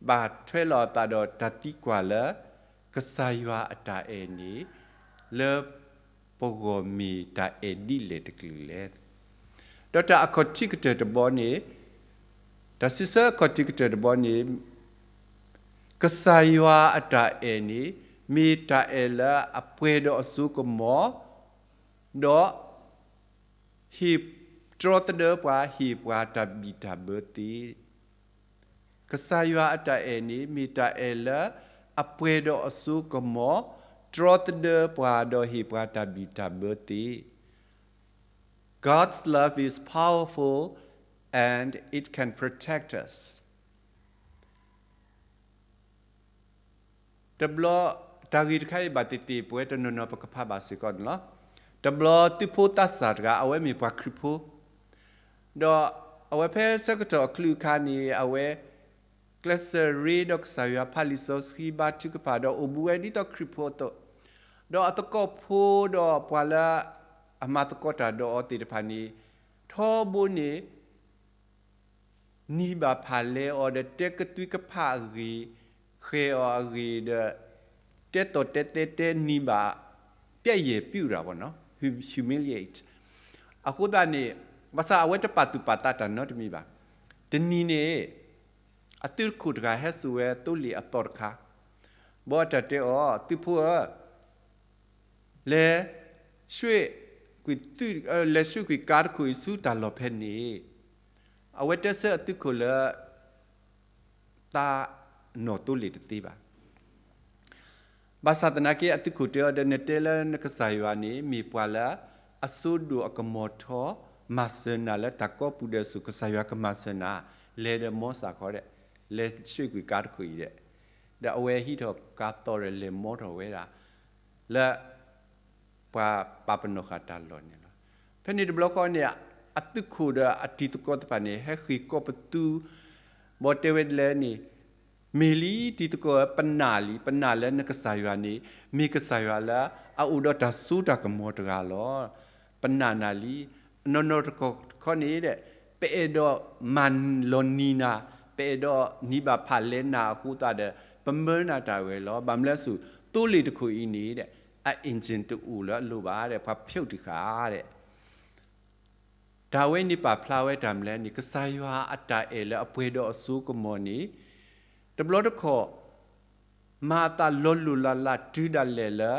ဘၣ်ထွဲလီၤအသးဒီးတၢ်သံကွၢ်လၢ ကစၢ်ယွၤအတၢ်အဲၣ်န့ၣ် လၢပဂီၢ်မ့ၢ်တၢ်အဲၣ်ဒ်လဲၣ်တကလုာ်လဲၣ်. ဒီးတၢ်အခီၣ်ထံးကတၢၢ်တဘီန့ၣ်, တၢ်စံးဆၢအခီၣ်ထံးကတၢၢ်တဘီန့ၣ် ကစၢ်ယွၤအတၢ်အဲၣ်န့ၣ် မ့ၢ်တၢ်အဲၣ်လၢအပှဲၤဒီးအစိကမီၤ, ဒီး ဟ့ၣ်တြီသဒၢပှၤ ဟ့ၣ်ပှၤတၢ်ဘံၣ်တၢ်ဘၢသ့. ကစၢ်ယွၤအတၢ်အဲၣ်န့ၣ် မ့ၢ်တၢ်အဲၣ်လၢအပှဲၤဒီးအစိကမီၤ, တြီသဒၢပှၤဒီးဟ့ၣ်ပှၤတၢ်ဘံၣ်တၢ်ဘၢသ့. God's love is powerful and it can protect us. တဘျီ တၢ်ဂ့ၢ်တခါအံၤဘၣ်သ့ၣ်သ့ၣ် ပဝဲတနီၤနီၤပကဖးဘၣ်စ့ၢ်ကီးန့ၣ်လီၤ. တဘျီသုးဖိသးစၢ်တဂၤ အဝဲမ့ၢ်ပှၤခရံာ်ဖိ, ဒီးအဝဲဖဲဆၢကတီၢ်အချုးအခါန့ၣ် အဝဲကျဲးစၢးရ့ဒီးကစၢ်ယွၤ ဖးလံာ်စီဆှံ ဘါထုကဖၣ်ဒီးအိၣ်ဘူးဝဲဒ်သိးခရံာ်ဖိအသိး, ဒီးအသကိးဖိဒီးပှၤလၢ အမၤသကိးတၢ်ဒီးအီၤသ့ၣ်တဖၣ်န့ၣ် ထီဘိန့ၣ် နံၤဘၣ်ဖၣ်လဲအီၤဒီး တဲကသွံကဖးအဂ့ၢ်, ဃဲၤအီၤအဂ့ၢ်ဒီး တဲတီၤတဲတဲတဲနံၤဘၣ် ပျဲယဲၢ်ပျုၢ်ရၣ်ဘၣ်နီၤ, humiliate. အဃိသတးန့ၣ် ဘၣ်ဆၣ်အဝဲတပာ်သူၣ်ပာ်သးတၢ်နီတမံၤဘၣ်. တနံၤန့ၣ် အသုးခိၣ်တဂၤဟဲစိာ်ဝဲသိလ့ၣ်အသီတခါ, ဘီအတၢ်တဲအီၤ, သုးဖိဧၢ, လဲၤ, လဲၤဆှ့ၣ်ကွံာ်ကါတခိၣ်အံၤဆူတၢ်လီၢ်ဖဲန့ၣ်, အဝဲတဲဆၢအသုးခိၣ်လၢ သးနီၢ်သိလ့ၣ်တသ့ဘၣ်. ဘၣ်ဆၣ်သနာ်က့ အသုးခိၣ်တဲအီၤဒီး နတဲလၢနကစၢ်ယွၤန့ၣ် မ့ၢ်ပှၤလၢအစိဒိၣ်အကမီၤထီ, မၤစၢၤနၤလၢတၢ်ကီပူၤဒဲးစိၤ ကစၢ်ယွၤကမၤစၢၤနၤ, လဲၤဒီးမီစၢ်ခီဒီး, လဲၤဆှ့ၣ်ကွံာ်ကါတခိၣ်အံၤဒီး, ဒီးအဝဲဟံးထီၣ်ကါသီဒီးလဲၤမီထီၣ်ဝဲဒၣ် လၢ ပှၤပာ်ပနီၣ်ဃာ်တၢ်လီၢ်န့ၣ်လီၤ. ဖဲန့ၣ်တဘျီဃီန့ၣ် အသုးခိၣ်ဒီးအတံၤသကိးသ့ၣ်တဖၣ်န့ၣ် ဟဲဃ့ၢ်ကီၢ်ပသူ, ဘီတဲဝဲဒ်လဲၣ်န့ၣ်, မ့ၢ်လံတံၤသကိးဧၢ, ပနာ်လံ, ပနာ်လၢနကစၢ်ယွၤန့ၣ် မ့ၢ်ကစၢ်ယွၤလၢအအိၣ်ဒီးတၢ်စိတၢ်ကမီၤတဂၤလီၤ. ပနာ်နၤလံ. နီၢ်နီၢ်တခီခီန့ၣ်ဒီး ပအဲၣ်ဒိးမၤလီၤနံၤနၤ, ပအဲၣ်ဒိးနံၤဘၣ်ဖၣ်လဲနၤအဃိသတးဒီး ပမၢနၤတၢ်ဝဲလီၤ. ဘၣ်မနုၤလဲၣ်စိၤ သိလ့ၣ်တခိၣ်အံၤန့ၣ်ဒီး အ engine တအိၣ်လၢအလိၤဘၣ်ဒီး ပှၤဖျိးတံၢ်ဃာ်ဒီး တၢ်ဝဲန့ၣ်ပာ်ဖျါဝဲတၢ်မနုၤလဲၣ်န့ၣ် ကစၢ်ယွၤအတၢ်အဲၣ်လၢအပှဲၤဒီးအစိကမီၤန့ၣ် တဘျီတခီၣ် မၤအသးလီၤလိၢ်လၢ်လၢ်တုၤဒၣ်လဲာ်လၢ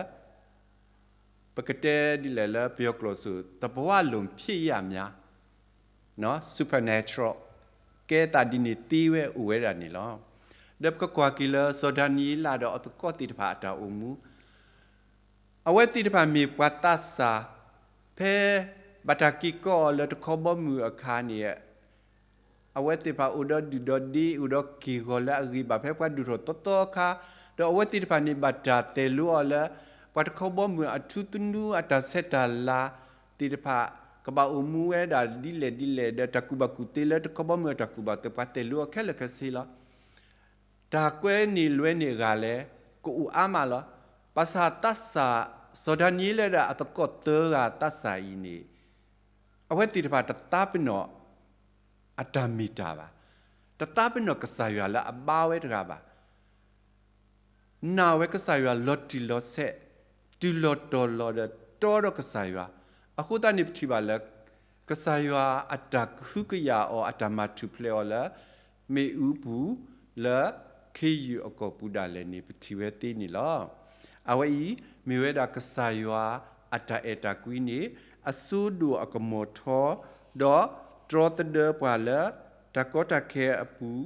ပကတဲဒ်လဲၣ်လၢပယီၤကျိာ်စိၤ သဘာဝလွန်ဖြစ်ရပ်များ supernatural ကဲသးဒ်န့ၣ်သ့ဝဲအိၣ်ဝဲဒၣ်န့ၣ်လီၤ. ဒီးပကကွၢ်က့ၤလၢစီၤဒၤနံးယ့လးဒီးအသကိးသ့ၣ်တဖၣ်အတၢ်အိၣ်မူ အဝဲသ့ၣ်တဖၣ်မ့ၢ်ပှၤသးစၢ်, ဖဲဘၣ်တၢ်က့ၤကီအီၤလၢတခီဘီမုၢ်အခါန့ၣ် အဝဲသ့ၣ်တဖၣ်အိၣ်ဒီးဒုၣ်ဒီးဒ့ အိၣ်ဒီးက့ၢ်ဂီၤလၢအဂ့ၤဘၣ်ဖဲပှၤဒိၣ်ထီၣ်သီသီအခါ, ဒီးအဝဲသ့ၣ်တဖၣ်န့ၣ်ဘၣ်တၢ်သိၣ်လိအီၤလၢ ပှၤတခီဘီမုၢ်အထူသနူအတၢ်ဆဲးတၢ်လၤသ့ၣ်တဖၣ် ကဘၣ်အိၣ်မူဝဲဒၣ်ဒ်လဲၣ်ဒ်လဲၣ်ဒီး တၢ်ကူၣ်ဘၣ်ကူၣ်သ့လၢတခီဘီမုၢ်အတၢ်ကူၣ်ဘၣ်ကူၣ်သ့ ပှၤသိၣ်လိအီၤခဲလၢာ်ခဲဆ့လီၤ. တၢ်ကွဲန့ၢ်လွဲန့ၢ်အဂၤလဲၣ် ကအိၣ်အါမးလီၤ. ဘၣ်ဆၣ်သးစၢ် စီၤဒၤနံးယ့လးဒီးအသကိးသၢဂၤသးစၢ်အံၤန့ၣ် အဝဲသ့ၣ်တဖၣ်တသးပ့ၤနီၣ်အတၢ်မ့ၢ်တၢ်ဘၣ်, တသးပ့ၤနီၣ်ကစၢ်ယွၤလၢအဘါဝဲတဂၤဘၣ်. နာ်ဝဲကစၢ်ယွၤလီၤတံၢ်လီၤဆဲး, တုၤလီၤတီၤလီၤဒီးတီဒီးကစၢ်ယွၤ, အဃိသတးန့ၣ်ပထံၣ်ဘၣ်လၢ ကစၢ်ယွၤအတၢ်ကဟုကယာ်အီၤ အတၢ်မၤထူၣ်ဖျဲးအီၤလၢ မ့ၣ်အူပူၤလၢခ့ယုၢ်အကီၢ်ပူၤဒၣ်လဲာ်န့ၣ် ပထံၣ်ဝဲသ့န့ၣ်လီၤ. အဝဲအံၤ မ့ၢ်ဝဲဒၣ်ကစၢ်ယွၤအတၢ်အဲၣ်တၢ်ကွံန့ၣ် အစိဒိၣ်အကမီၤထီ, ဒီးတြီသဒၢပှၤလၢ တၢ်ကီတၢ်ခဲအပူၤ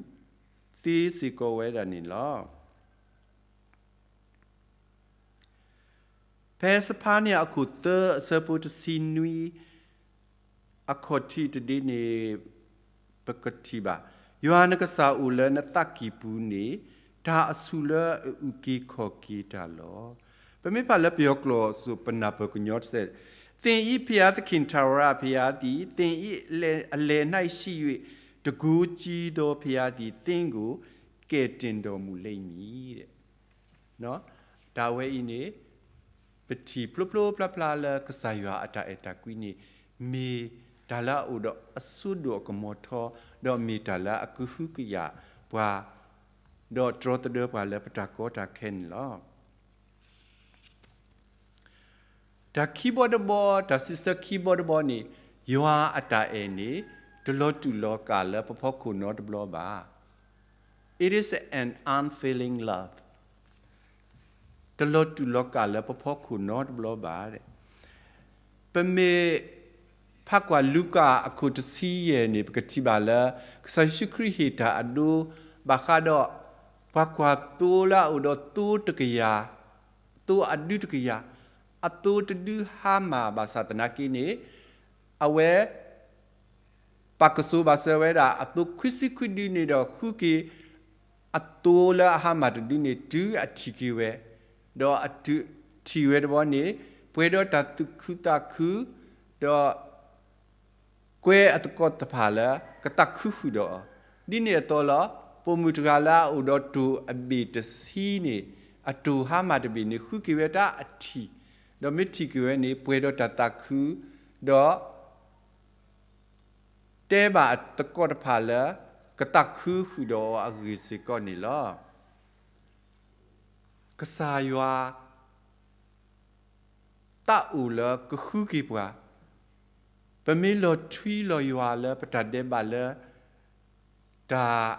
သ့စ့ၢ်ကီးဝဲဒၣ်န့ၣ်လီၤ. ဖဲစဖါနယၤအခိၣ်သၢအဆၢဖိတဆံနွံ အခီၣ်ထံးတဒ့န့ၣ် ပကထံၣ်ဘၣ်, ယွၤနကစၢ်အိၣ်လၢနသးကံၢ်ပူၤန့ၣ် တၢ်အဆူၣ်လၢအအုၣ်က့ၤခီၣ်က့ၤတၢ်လီၤ. ပမ့ၢ်ဖးလၢပယီၤကျိာ်စိၤပနၢ်ပၢၢ်ကညီတစဲး, သင်၏ဘုရားသခင်ထာဝရဘုရားသည် သင်၏အလယ် အလယ်၌ရှိ၍ တန်ခိုးကြီးသောဘုရားသည် သင့်ကိုကယ်တင်တော်မူလိမ့်မည် တၢ်ဝဲအံၤန့ၣ် ပထံၣ်ဖျိဖျိဖျါဖျါလၢကစၢ်ယွၤအတၢ်အဲၣ်တၢ်ကွံန့ၣ် မ့ၢ်တၢ်လၢအအိၣ်ဒီးအစိဒိၣ်အကမီၤထီ, ဒီးမ့ၢ်တၢ်လၢအကဟုကယာ်ပှၤ, ဒီးတြီသဒၢပှၤလၢပတၢ်ကီတၢ်ခဲန့ၣ်လီၤ. တၢ်ခံဘီတဘီ, တၢ်စံးဆၢခံဘီတဘီန့ၣ်, ယွၤအတၢ်အဲၣ်န့ၣ် တလီၤတူာ်လီၤကာ်လၢပဖီခိၣ်နီတဘျီဘၣ်. It is an unfailing love. တလီၤတူာ်လီၤကာ်လၢပဖီခိၣ်နီတဘျီဘၣ်. ပမ့ၢ်ဖးကွၢ်လူၤကၣ်အခိၣ်တဆံယဲၢ်န့ၣ် ပကထံၣ်ဘၣ်လၢ ကစၢ်ယ့ၣ်ၡူးခရံာ်ဟ့ၣ်တၢ်အဒိ ဘၣ်ဃးဒီး ပှၤကွၢ်သိလၢအအိၣ်ဒီးသိတကယၤ, သိအဒုတကယၤ, အသိတဒုဟါမၢ်ဘၣ်ဆၣ်သနာ်က့န့ၣ်, အဝဲ ပာ်ကစိၤဘၣ်စၢၤဝဲဒၣ် အသိခွံဆံခွံဒုန့ၣ်ဒီးဃုက့ၤ အသိလၢအဟါမၢ်တဒုန့ၣ် တုၤအထံၣ်က့ၤဝဲ, ဒီးအတုၤထံၣ်ဝဲတဘျီန့ၣ် ပှဲၤဒီးတၢ်သူၣ်ခုသးခု, ဒီး ကွဲအသကိးတဖၣ်လၢကသးခုဃုာ်ဒီးအီၤ, ဒ်န့ၣ်အသိးလီၤ. ပိာ်မုၣ်တဂၤလၢအအိၣ်ဒီးတိၢ်အဘ့ၣ်တဆံန့ၣ် အတိၢ်ဟါမၢ်တဘ့ၣ်န့ၣ် ဃုက့ၤဝဲတၢ်အထံၣ် ဒီးမ့ၢ်ထံၣ်က့ၤဝဲန့ၣ် ပှဲၤဒီးတၢ်သးခု, ဒီး တဲဘၣ်အသကိးတဖၣ်လၢ ကသးခုဃုာ်ဒီးအီၤအဂ့ၢ်စ့ၢ်ကီးန့ၣ်လီၤ. ကစၢ်ယွၤ သးအိၣ်လၢကဃုက့ၤပှၤ, ပမ့ၢ်လီၤထွံလီၤယွၤလၢပတၢ်ဒဲးဘးလၢ တၢ်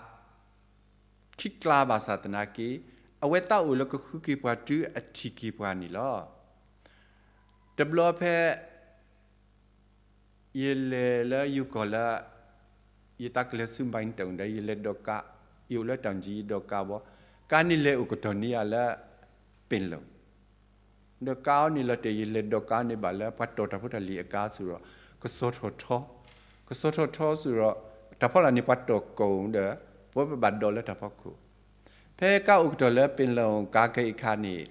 ခံကျါဘၣ်ဆၣ်သနာ်က့, အဝဲသးအိၣ်လၢကဃုက့ၤပှၤတုၤအထံၣ်က့ၤပှၤန့ၣ်လီၤ. တဘျီဖဲ ယလဲၤလၢယိၤကီၢ်လၢ ယသးကလဲၤဆူ Bytown ဒီး ယလဲၤဒိးကါ, ယအိၣ်လၢတၢ်ကၠံယဒိးကါဘီ, ကါန့ၣ်လဲၤအိၣ်ကတီၢ်န့ၢ်ယၤလၢ ပ့ၣ်လိၣ် ဒီးကါအီၤန့ၣ်လီၤတဲာ် ယလဲၤဒိးကါန့ၢ်ဘၣ်လၢ ပှၤတီၢ်တၢ်ဖိတၢ်လံၤအကါစ့ၢ်ဒီး ကဆီထီၣ်ထီ, ကဆီထီၣ်ထီစ့ၢ်ဒီး တၢ်ဖီလာ်န့ၣ် ပှၤတီၢ်ကိၣ်ဒီး ပဝဲပဘၣ်ဒိးလၢတၢ်ဖီခိၣ်. ဖဲကါအိၣ်ကတီၢ်လၢပ့ၣ်လိၣ်ကါခဲအံၤအခါန့ၣ်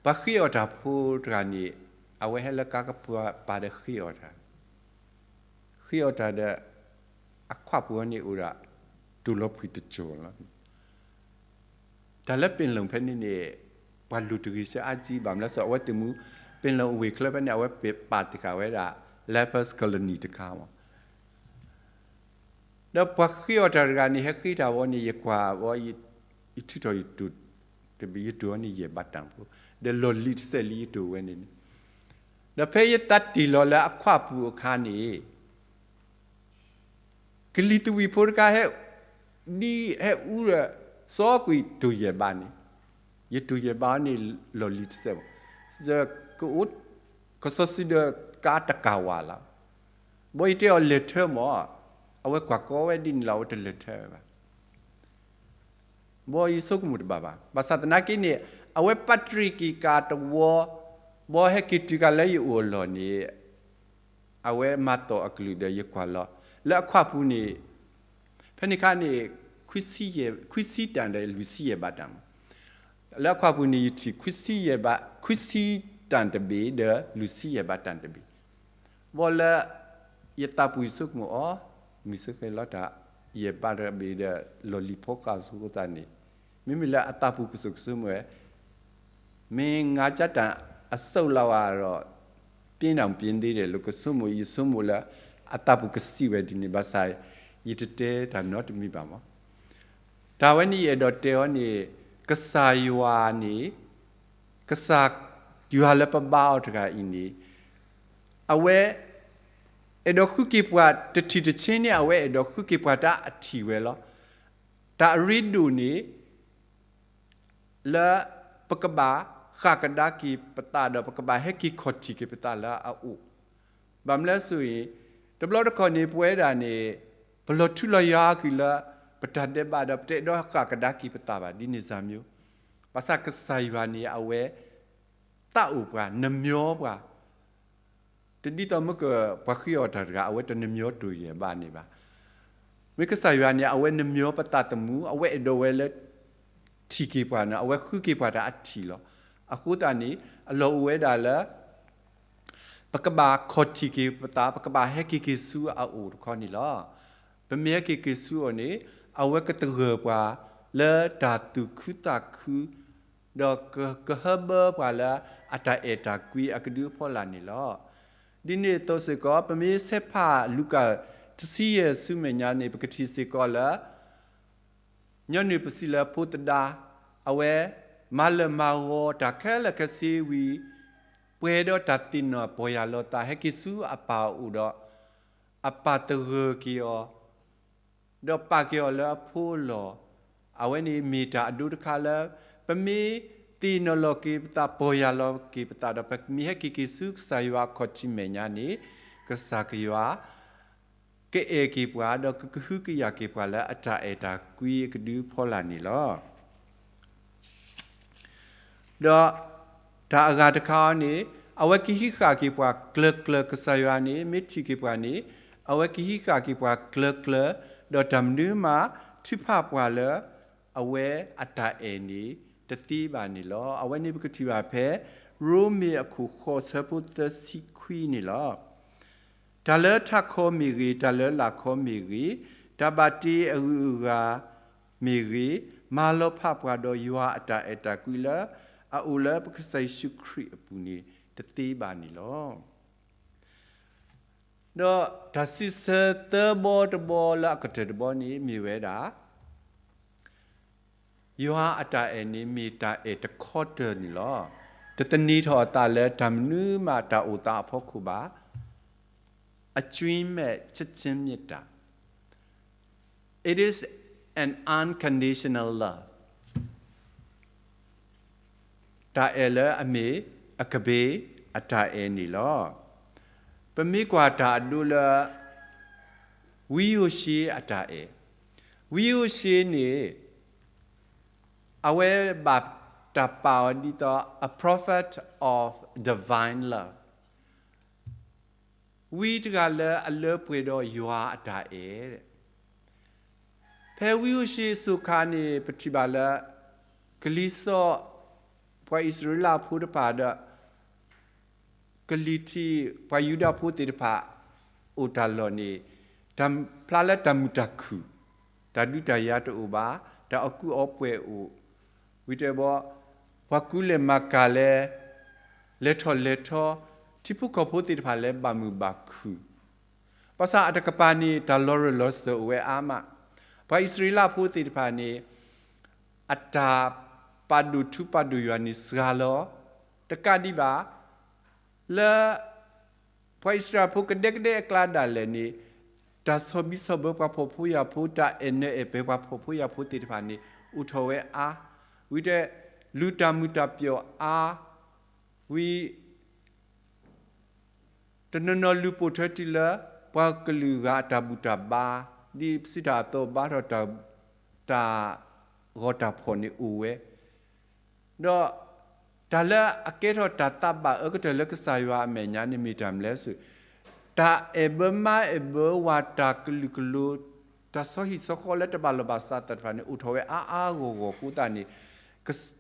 ပှၤဃ့အီၣ်တၢ်ဖိတဂၤန့ၣ် အဝဲဟဲလၢကါကပၤဒီးဃ့အီၣ်တၢ် ဃ့အီၣ်တၢ်ဒီး အခွါပူၤအီၤန့ၣ်အိၣ်ဒၣ် တူၢ်လိာ်ဖှံတစိၤလီၤ. တၢ်လၢပ့ၣ်လိၣ်ဖဲန့ၣ်န့ၣ် ပှၤလူၤတဂ့ၤဆၢအါကံဘၣ်မနုၤလဲၣ် အဝဲသ့ၣ်မူ ပ့ၣ်လိၣ်အဝ့ၢ်ချၢဖဲန့ၣ် အဝဲပာ်တ့ၢ်ဃာ်ဝဲဒၣ် Lepers Colony တခါမး ဒီးပှၤဃ့အီၣ်တၢ်တဂၤန့ၣ် ဟဲဃ့တၢ်ဝဲန့ၣ် ယကွၢ်ဝဲ ယထုးထီၣ်ယတူၢ်တဘ့ၣ် ယတူၢ်အီၤန့ၣ်ယဲၢ်ဘးတၢ်ဖိ, ဒီးလီၢ်လံၤတစဲးလံယတူၢ်ဝဲန့ၣ်န့ၣ်, ဒီးဖဲယသးတ့ၢ်လီၤလၢအခွါပူၤအခါန့ၣ် ကလံၤသဝံးဖိတခါဟဲ ဒ်ဟဲအူဒီး စီကွံာ်တူၢ်ယဲၢ်ဘးန့ၣ်, ယတူၢ်ယဲၢ်ဘးအီၤန့ၣ်လီၢ်လံၤတစဲးဘၣ်, ကအိၣ် ကစီဆှံဒီးကါတကးဝါလီၤ. ဘီယတဲအီၤလဲၤထၢမး, အဝဲကွၢ်ကီဝဲဒ်န့ၣ်လီၤ အဝဲတလဲၤထၢဝဲဘၣ်. ဘီယဆိကမိၣ်တဘၣ်ဘၣ်. ဘၣ်ဆၣ်သနာ်က့န့ၣ် အဝဲပာ်တရံးက့ၤကါတဝီ, ဘီဟဲက့ၤတုၤကါလၢယအိၣ်အလီၢ်န့ၣ် အဝဲမၤသီၣ်အကလုၢ်ဒီးယကွၢ်လီၤ. လၢအခွါပူၤန့ၣ် ဖဲန့ၣ်အခါန့ၣ် ခွံဆံတၢၢ်ဒီးလွံၢ်ဆံယဲၢ်ဘးတၢ်မး, လၢအခွါပူၤန့ၣ် ယထံၣ်ခွံဆံယဲၢ်ဘး, ခွံဆံတၢၢ်တဘ့ၣ်ဒီးလွံၢ်ဆံယဲၢ်ဘးတၢ်တဘ့ၣ် ဘီလၢ ယသးပူၤယဆိကမိၣ်အီၤ, မုၢ်စ့ၢ်ကီးလီၤတၢ် ယဲၢ်ဘးတၢ်တဘ့ၣ်ဒီးလီၢ်လံၤဖီဃာ်အဃိသတးန့ၣ်, မ့မ့ၢ်လၢအသးပူၤကစိၤကဆိကမိၣ်ဝဲ, မ့ၢ်ငါကၢ်တၢ်အစိၣ်လၢဝဲဒီး ပျ့ၤနၢ်ပျ့ၤသ့ဒီး လၢကဆိကမိၣ် ယဆိကမိၣ်လၢ အသးပူၤကစံးဝဲဒ်န့ၣ် ဘၣ်ဆၣ် ယတတဲတၢ်နီတမံၤဘၣ်မး. တၢ်ဝဲန့ၣ်ယအဲၣ်ဒိးတဲအီၤန့ၣ် ကစၢ်ယွၤန့ၣ် ကစၢ်ယွၤလၢပဘါအီၤတဂၤအံၤန့ၣ် အဝဲ အဲၣ်ဒိးဃုက့ၤပှၤတထံၣ်တဆ့န့ၣ် အဝဲအဲၣ်ဒိးဃုက့ၤပှၤတၢ်အထံၣ်ဝဲလီၤ. တၢ်အရ့ဒိၣ်န့ၣ် လၢပကဘၣ်ဃၣ်ကဒါက့ၤပသးဒီး ပကဘၣ်ဟဲက့ၤခီၣ်ထံးက့ၤပသးလၢအအိၣ်, ဘၣ်မနုၤလဲၣ်စ့ၢ်ကီး တဘျီတခီၣ်န့ၣ် ပဝဲဒၣ်န့ၣ် ပလီၤထူလီၤယွၤကွံာ်လၢ ပတၢ်ဒဲးဘးဒီး ပတအဲၣ်ဒိးဃၣ်ကဒါက့ၤပသးဘၣ် ဒ်န့ၣ်စၢ်မ့ၢ်, ဘၣ်ဆၣ်ကစၢ်ယွၤန့ၣ် အဝဲ သးအိၣ်ပှၤ နမၢပှၤ တဒ်သိးမ့ၢ်ကပှၤဃ့အီၣ်တၢ်တဂၤ အဝဲတနမၢတူၢ်ယဲၢ်ဘးန့ၣ်ဘၣ်. မ့ၢ်ကစၢ်ယွၤန့ၣ် အဝဲနမၢပသးသမူ အဝဲအဲၣ်ဒိးဝဲလၢ ထံၣ်က့ၤပှၤန့ၣ် အဝဲဃုက့ၤပှၤတၢ်အထံၣ်လီၤ. အဃိသတးန့ၣ် အလီၢ်အိၣ်ဝဲဒၣ်လၢ ပကဘၣ်ခီၣ်ထံးက့ၤပသး ပကဘၣ်ဟဲက့ၤက့ၤဆူအအိၣ်တခီန့ၣ်လီၤ. ပမ့ၢ်ဟဲက့ၤက့ၤဆူအအိၣ်န့ၣ် အဝဲကသဂၢၢ်ပှၤလၢတၢ်သူၣ်ခုသးခု ဒီးကဟၢဘၢပှၤလၢအတၢ်အဲၣ်တၢ်ကွံအကဒုအဖီလာ်န့ၣ်လီၤ. ဒ်န့ၣ်အသိးစ့ၢ်ကီး ပမ့ၢ်ဆဲးဖးလူၤကၣ်တဆံယဲၢ်ဆူမဲာ်ညါန့ၣ် ပကထံၣ်စ့ၢ်ကီးလၢ ညီနုၢ်ပစံးလၢဖိသဒါ အဝဲမၤလၢာ်မၤဂီၤတၢ်ခဲလၢာ်ခဲဆ့ဝံၤ ပှဲၤဒီးတၢ်သ့ၣ်နီၣ်ပီၢ်ယၢ်လီၤသး ဟဲက့ၤဆူအပၢ်အအိၣ်ဒီး အပၢ်သဂၢၢ်က့ၤအီၤ ဒီးပာ်က့ၤအီၤလၢအဖိအလီၢ်, အဝဲန့ၣ်မ့ၢ်တၢ်အဒိတခါလၢ ပမ့ၢ်သ့ၣ်နီၣ်လီၤက့ၤပသး ပီၢ်ယၢ်လီၤက့ၤပသးဒီး ပမ့ၢ်ဟဲက့ၤက့ၤဆူကစၢ်ယွၤအခီၣ်ထံးမဲာ်ညါန့ၣ် ကစၢ်ယွၤ ကအဲၣ်က့ၤပှၤ ဒီးကကဟုကယာ်က့ၤပှၤလၢအတၢ်အဲၣ်တၢ်ကွံအကဒုအဖီလာ်န့ၣ်လီၤ. ဒီးတၢ်အဂၤတခါအံၤန့ၣ် အဝဲကဟံးဃာ်က့ၤပှၤကျၢၤကျၢၤ ကစၢ်ယွၤန့ၣ် မ့ၢ်ထံၣ်က့ၤပှၤန့ၣ် အဝဲကဟံးဃာ်က့ၤပှၤကျၢၤကျၢၤ ဒီးတၢ်မနုၤမးထုးဖးပှၤလၢ အဝဲအတၢ်အဲၣ်န့ၣ် တသ့ဘၣ်န့ၣ်လီၤ. အဝဲန့ၣ်ပကထံၣ်ဘၣ်ဖဲ ရိမ့ၤအခိၣ်ဃိးဆၢဖိသၢဆံခွံန့ၣ်လီၤ. တၢ်လၢထးခီမ့ၢ်ဂ့ၤ, တၢ်လၢလာ်ခီမ့ၢ်ဂ့ၤ, တၢ်ဘၣ်တ့အဂုၤအဂၤမ့ၢ်ဂ့ၤ, မၤလီၤဖးပှၤဒီးယွၤအတၢ်အဲၣ်တၢ်ကွံလၢ အအိၣ်လၢပကစၢ်ယ့ၣ်ၡူးခရံာ်အပူၤန့ၣ် တသ့ဘၣ်န့ၣ်လီၤ. ဒီးတၢ်စံးဆၢသၢဘီတဘီလၢအကတၢၢ်တဘီန့ၣ် မ့ၢ်ဝဲဒၣ် ယွၤအတၢ်အဲၣ်န့ၣ်မ့ၢ်တၢ်အဲၣ်တခီတၢၢ်န့ၣ်လီၤ. တသန့ၤထီၣ်အသးလၢတၢ်မနုၤမးတၢ်အိၣ်သးအဖီခိၣ်ဘၣ်. It is an unconditional love. တၢ်အဲၣ်လၢအမ့ၢ်အကဘ့ၣ်အတၢ်အဲၣ်န့ၣ်လီၤ. ပမ့ၢ်ကွၢ်တၢ်အဒိလၢ ဝံယိၤၡ့အတၢ်အဲၣ်, ဝံယိၤၡ့န့ၣ် အဝဲဘၣ်တၢ်ပာ်အီၤဒ်သိး a prophet of divine love. ဝံတဂၤလၢအလၢပှဲၤဒီးယွၤအတၢ်အဲၣ် ဖဲဝံယိၤၡ့အစိၤခါန့ၣ် ပထံၣ်ဘၣ်လၢ ကလံၤစိး ပှၤအံၣ်စရ့လးဖိတဖၣ်ဒီး ကလံၤထံး ပှၤယူဒၤဖိသ့ၣ်တဖၣ် အိၣ်တၢ်လီၢ်န့ၣ် တၢ်ဖျါလၢတၢ်မုာ်တၢ်ခုၣ်, တၢ်ဒုးတၢ်ယၤတအိၣ်ဘၣ်, တၢ်အီၣ်ကူအီပှဲၤအိၣ်, ဝံၤတဲဘီ ပှၤကူလဲၢ်မၤကၤလဲၢ်, လဲၤထီၣ်လဲၤထီ, ထံဖိကီၢ်ဖိသ့ၣ်တဖၣ်လၢဘၣ်မုာ်ဘၣ်ခုၣ်, ဘၣ်ဆၣ်အတကပၤန့ၣ် တၢ်လီၤရၢၢ်လီၤစၢၤအိၣ်ဝဲအါမး, ပှၤအံၣ်စရ့လးဖိသ့ၣ်တဖၣ်န့ၣ် အတၢ်ပာ်ဒိၣ်ထူပာ်ဒိၣ်ယွၤန့ၣ်စှၤလီၤ, တကးဒံးဘၣ် လၢ ပှၤအံၣ်စရ့လးဖိကဒဲကဒဲအကျါဒၣ်လဲာ်န့ၣ် တၢ်ဆီၣ်ဘံဆီၣ်ဘၢပှၤဖှီၣ်ဖိယာ်ဖိ, တၢ်အဲၣ်နၢၤအဲၣ်ပၢၤပှၤဖှီၣ်ဖိယာ်ဖိသ့ၣ်တဖၣ်န့ၣ် အိၣ်ထီၣ်ဝဲအါ, ဝံၤတဲ လူၤတၢ်မုာ်တၢ်ပျီၣ်အါ, ဝံၤ တနီၤနီၤလူၤပိာ်ထွဲတုၤလၢ ပှၤကလုာ်ဂၤအတၢ်ဘူၣ်တၢ်ဘါ, ဒ်ပစံးတၢ်အသိး ဘါထီၣ်တၢ် တၢ်ဂီၤတၢ်ဖှီၣ်န့ၣ်အိၣ်ဝဲ, ဒီးတၢ်လၢအကဲထီၣ်တၢ်သးဘၣ်အၢကတၢၢ်လၢကစၢ်ယွၤအမဲာ်ညါန့ၣ်မ့ၢ်တၢ်မနုၤလဲၣ်, တၢ်အဲၣ်ဘၢမါအဲၣ်ဘၢဝၤ တၢ်ကလုာ်ကလိၤ, တၢ်ဆီဟံၣ်ဆီဃီလၢတဘၣ်လီၢ်ဘၣ်စးသ့ၣ်တဖၣ်န့ၣ် အိၣ်ထီၣ်ဝဲအါအါဂီၢ်ဂီၢ်အဃိသတးန့ၣ်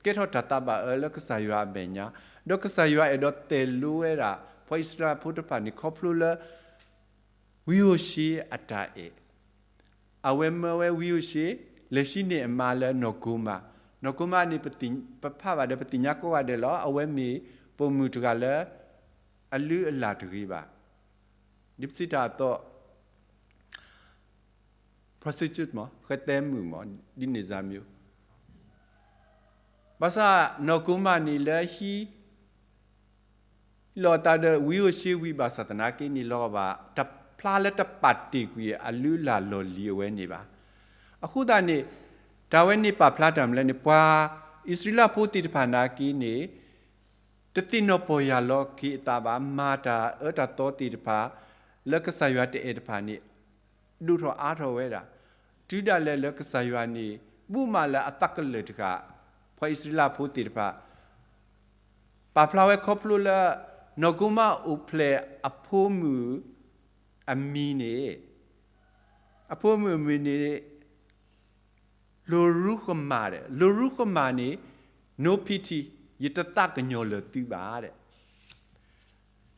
ကဲထီၣ်တၢ်သးဘၣ်အၢလၢကစၢ်ယွၤအမဲာ်ညါ, ဒီးကစၢ်ယွၤအဲၣ်ဒိးတဲာ်လိဝဲဒၣ် ပှၤအံၣ်စရ့လးဖိတဖၣ်န့ၣ် ခီဖျိလၢ ဝံယိၤၡ့အတၢ်အဲၣ်, အဝဲမၢဝဲဝံယိၤၡ့ လဲၤဆံန့ၢ်အမါလၢနီၢ်ကိမး, နီၢ်ကိမးန့ၣ် ပဖးဘၣ်ဒီးပသ့ၣ်ညါကိးဂၤဒဲးလီၤ, အဝဲမ့ၢ်ပိာ်မုၣ်တဂၤလၢ အလုၢ်အလၢ်တဂ့ၤဘၣ်, ဒ်ပစံးတၢ်အသိး prostitute မး ဃဲသဲမုၣ်မး ဒ်န့ၣ်စၢ်မံၤ, ဘၣ်ဆၣ်နီၢ်ကိမးန့ၣ်လၢဟံး လီၤအသးဒီးဝံယိၤၡ့ဝံၤဘၣ်ဆၣ်သနာ်က့န့ၣ် လီၤဘၣ်တၢ်ဖျါလၢတပာ်တ့ၢ်ကွံာ်အလုၢ်အလၢ်လီၢ်လံၤအဝဲန့ၣ်ဘၣ်. အဃိသတးန့ၣ် တၢ်ဝဲန့ၣ်ပာ်ဖျါတၢ်မနုၤလဲၣ်န့ၣ် ပှၤအံၣ်စရ့လးဖိသ့ၣ်တဖၣ်နာ်က့န့ၣ် တသ့ၣ်နီၣ်ပီၢ်ယၢ်လီၤက့ၤအသးဘၣ်, မၤတၢ်အၢတၢ်သီသ့ၣ်တဖၣ် လၢကစၢ်ယွၤတအဲၣ်တဖၣ်န့ၣ် ဒိၣ်ထီၣ်အါထီၣ်ဝဲဒၣ်. တုၤဒၣ်လဲာ်လၢကစၢ်ယွၤန့ၣ် ဘူၣ်မးလၢအသးကလၢာ်တဂၤ ပှၤအံၣ်စရ့လးဖိသ့ၣ်တဖၣ် ပာ်ဖျါဝဲခီဖျိလၢ နီၢ်ကိမးအိၣ်ဖျဲၣ်အဖိမုၣ်အမံၤန့ၣ်, အဖိမုၣ်အမံၤန့ၣ် လိၤရူဃမးဒီး လိၤရူဃမးန့ၣ် no pity ယတသးကညီၤလၢၤသုဘၣ်ဒီး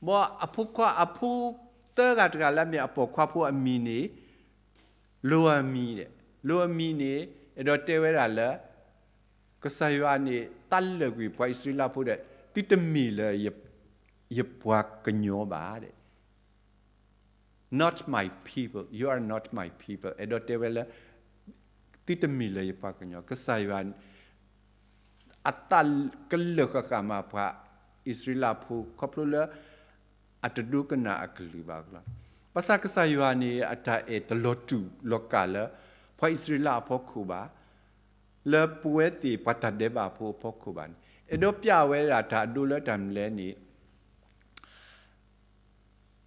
ဘၣ်အဖိခွါအဖိသၢဂၤတဂၤလၢအမ့ၢ်အပိာ်ခွါဖိအမံၤန့ၣ် လိၤအမံၤဒီး လိၤအမံၤန့ၣ် အဲၣ်ဒိးတဲဝဲဒၣ်လၢ ကစၢ်ယွၤန့ၣ် သးလၢာ်ကွံာ်ပှၤအံၣ်စရ့လးဖိဒီး သုတမ့ၢ်လၢ ယပှၤကညီဘၣ်ဒီး not my people, you are not my people အဲၣ်ဒိးတဲဝဲလၢ သုတမ့ၢ်လၢယပှၤကညီ, ကစၢ်ယွၤ အသးကလၢာ်ဃၣ်ဃၣ်မးပှၤအံၣ်စရ့လးဖိ ခီဖျိလၢ အတဒိကနၣ်အကလုၢ်ဘၣ်လီၤ. ဘၣ်ဆၣ်ကစၢ်ယွၤန့ၣ် အတၢ်အဲၣ်တလီၤတူာ်လီၤကာ်လၢ ပှၤအံၣ်စရ့လးအဖီခိၣ်ဘၣ်, လၢပဝဲသ့ၣ်ပှၤတၢ်ဒဲးဘးဖိအဖီခိၣ်ဘၣ်န့ၣ် အဲၣ်ဒိးပျးဝဲဒၣ်တၢ်အဒိလၢတၢ်မနုၤလဲၣ်န့ၣ်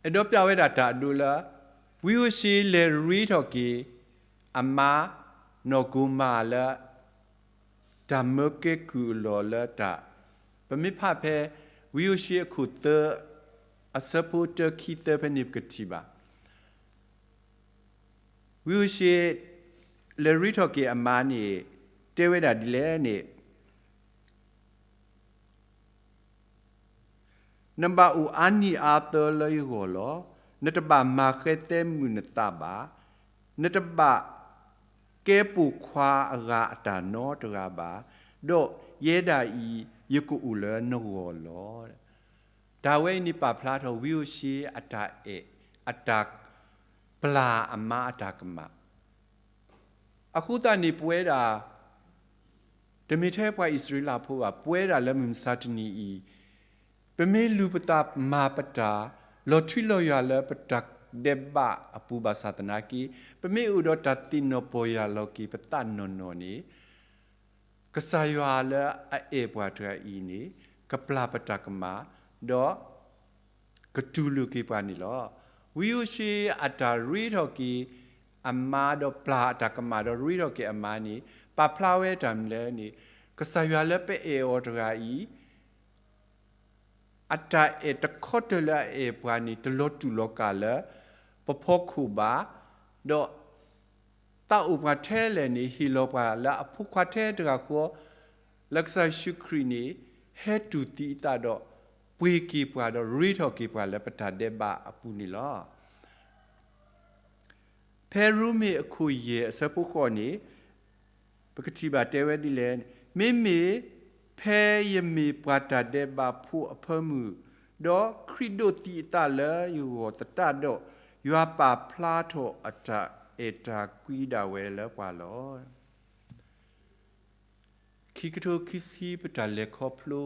အဲၣ်ဒိးပျးဝဲဒၣ်တၢ်အဒိလၢ ဝံဧိၤၡ့လဲၤရ့ထီၣ်က့ၤ အမါနီၢ်ကိမၤလၢ တၢ်မၢကဲကုၢ်အလီၢ်လၢတၢ်, ပမ့ၢ်ဖးဖဲ ဝံဧိၤၡ့အခိၣ်သၢ အဆၢဖိတၢ ခံ သၢ ဖဲန့ၣ်ပကထံၣ်ဘၣ်. ဝံဧိၤၡ့ လဲၤရ့ထီၣ်က့ၤအမါန့ၣ် တဲဝဲဒၣ်ဒ်လဲၣ်န့ၣ် နဘၣ်အိၣ်အါနံၣ်အါသၢလၢယဂီၢ်လီၤ. နတဘၣ်မၤဃဲသဲမုၣ်နသးဘၣ်. နတဘၣ်ကဲပိာ်ခွါအဂၤအတၢ်နီတဂၤဘၣ်. ဒီးယဲဒၣ်အံၤ ယကအိၣ်လၢနဂီၢ်လီၤ. တၢ်ဝဲအံၤန့ၣ်ပာ်ဖျါထီၣ်ဝံဧိၤၡ့အတၢ်အဲၣ်, အတၢ်ပျၢ်အမါအတၢ်ကမၣ်. အဃိသတးန့ၣ် ပဝဲဒၣ် တမ့ၢ်ထဲပှၤအံၣ်စရ့လးဖိဘၣ်, ပဝဲဒၣ်လၢမုၢ်မဆါတနံၤအံၤ ပမ့ၢ်လူၤပသးမၤပတၢ် လီၤထွံလီၤယွၤလၢပတၢ်ဒဲးဘးအပူၤဘၣ်ဆၣ်သနာ်က့ ပမ့ၢ်အိၣ်ဒီးတၢ်သ့ၣ်နီၣ်ပီၢ်ယၢ်လီၤက့ၤပသးနီၢ်နီၢ်န့ၣ် ကစၢ်ယွၤလၢအအဲၣ်ပှၤတဂၤအံၤန့ၣ် ကပျၢ်ပတၢ်ကမၣ် ဒီး ကတူၢ်လိာ်က့ၤပှၤန့ၣ်လီၤ. ဝံဧိၤၡ့အတၢ်ရ့ထီၣ်က့ၤအမါ ဒီးပျၢ်အတၢ်ကမၣ်ဒီးရ့ထီၣ်က့ၤအမါန့ၣ် ပာ်ဖျါဝဲတၢ်မနုၤလဲၣ်န့ၣ် ကစၢ်ယွၤလၢပအဲၣ်အီၤတဂၤအံၤ အတၢ်အဲၣ်တခီတၢၤလၢအအဲၣ်ပှၤန့ၣ် တလီၤတူာ်လီၤကာ်လၢ ပဖီခိၣ်ဘၣ်, ဒီး သးအိၣ်ပှၤထဲလဲၣ်န့ၣ် ဟ့ၣ်လီၤပှၤလၢအဖိခွါထဲတဂၤဃီ လၢကစၢ်ယ့ၣ်ၡူးခရံာ်န့ၣ် ဟဲတူၢ်သံအသးဒီး ပှ့ၤက့ၤပှၤဒီးရ့ထီၣ်က့ၤပှၤလၢပတၢ်ဒဲးဘးအပူၤန့ၣ်လီၤ. ဖဲရိမ့ၤအခိၣ်ယဲၢ်အဆၢဖိဃိးန့ၣ် ပကထံၣ်ဘၣ်တဲဝဲဒ်လဲၣ်, မ့မ့ၢ်ဖဲယမ့ၢ်ပှၤတၢ်ဒဲးဘးဖိအဖၢမုၢ်, ဒီးခရံာ်ဒိးသံအသးလၢယဂီၢ်သတးဒီး, ယွၤပာ်ဖျါထီၣ်အတၢ်အဲၣ်တၢ်ကွံဒၣ်ဝဲလၢပှၤလီၤ. ခံကထိခံဆံပတၢ်လဲၤခီဖျိ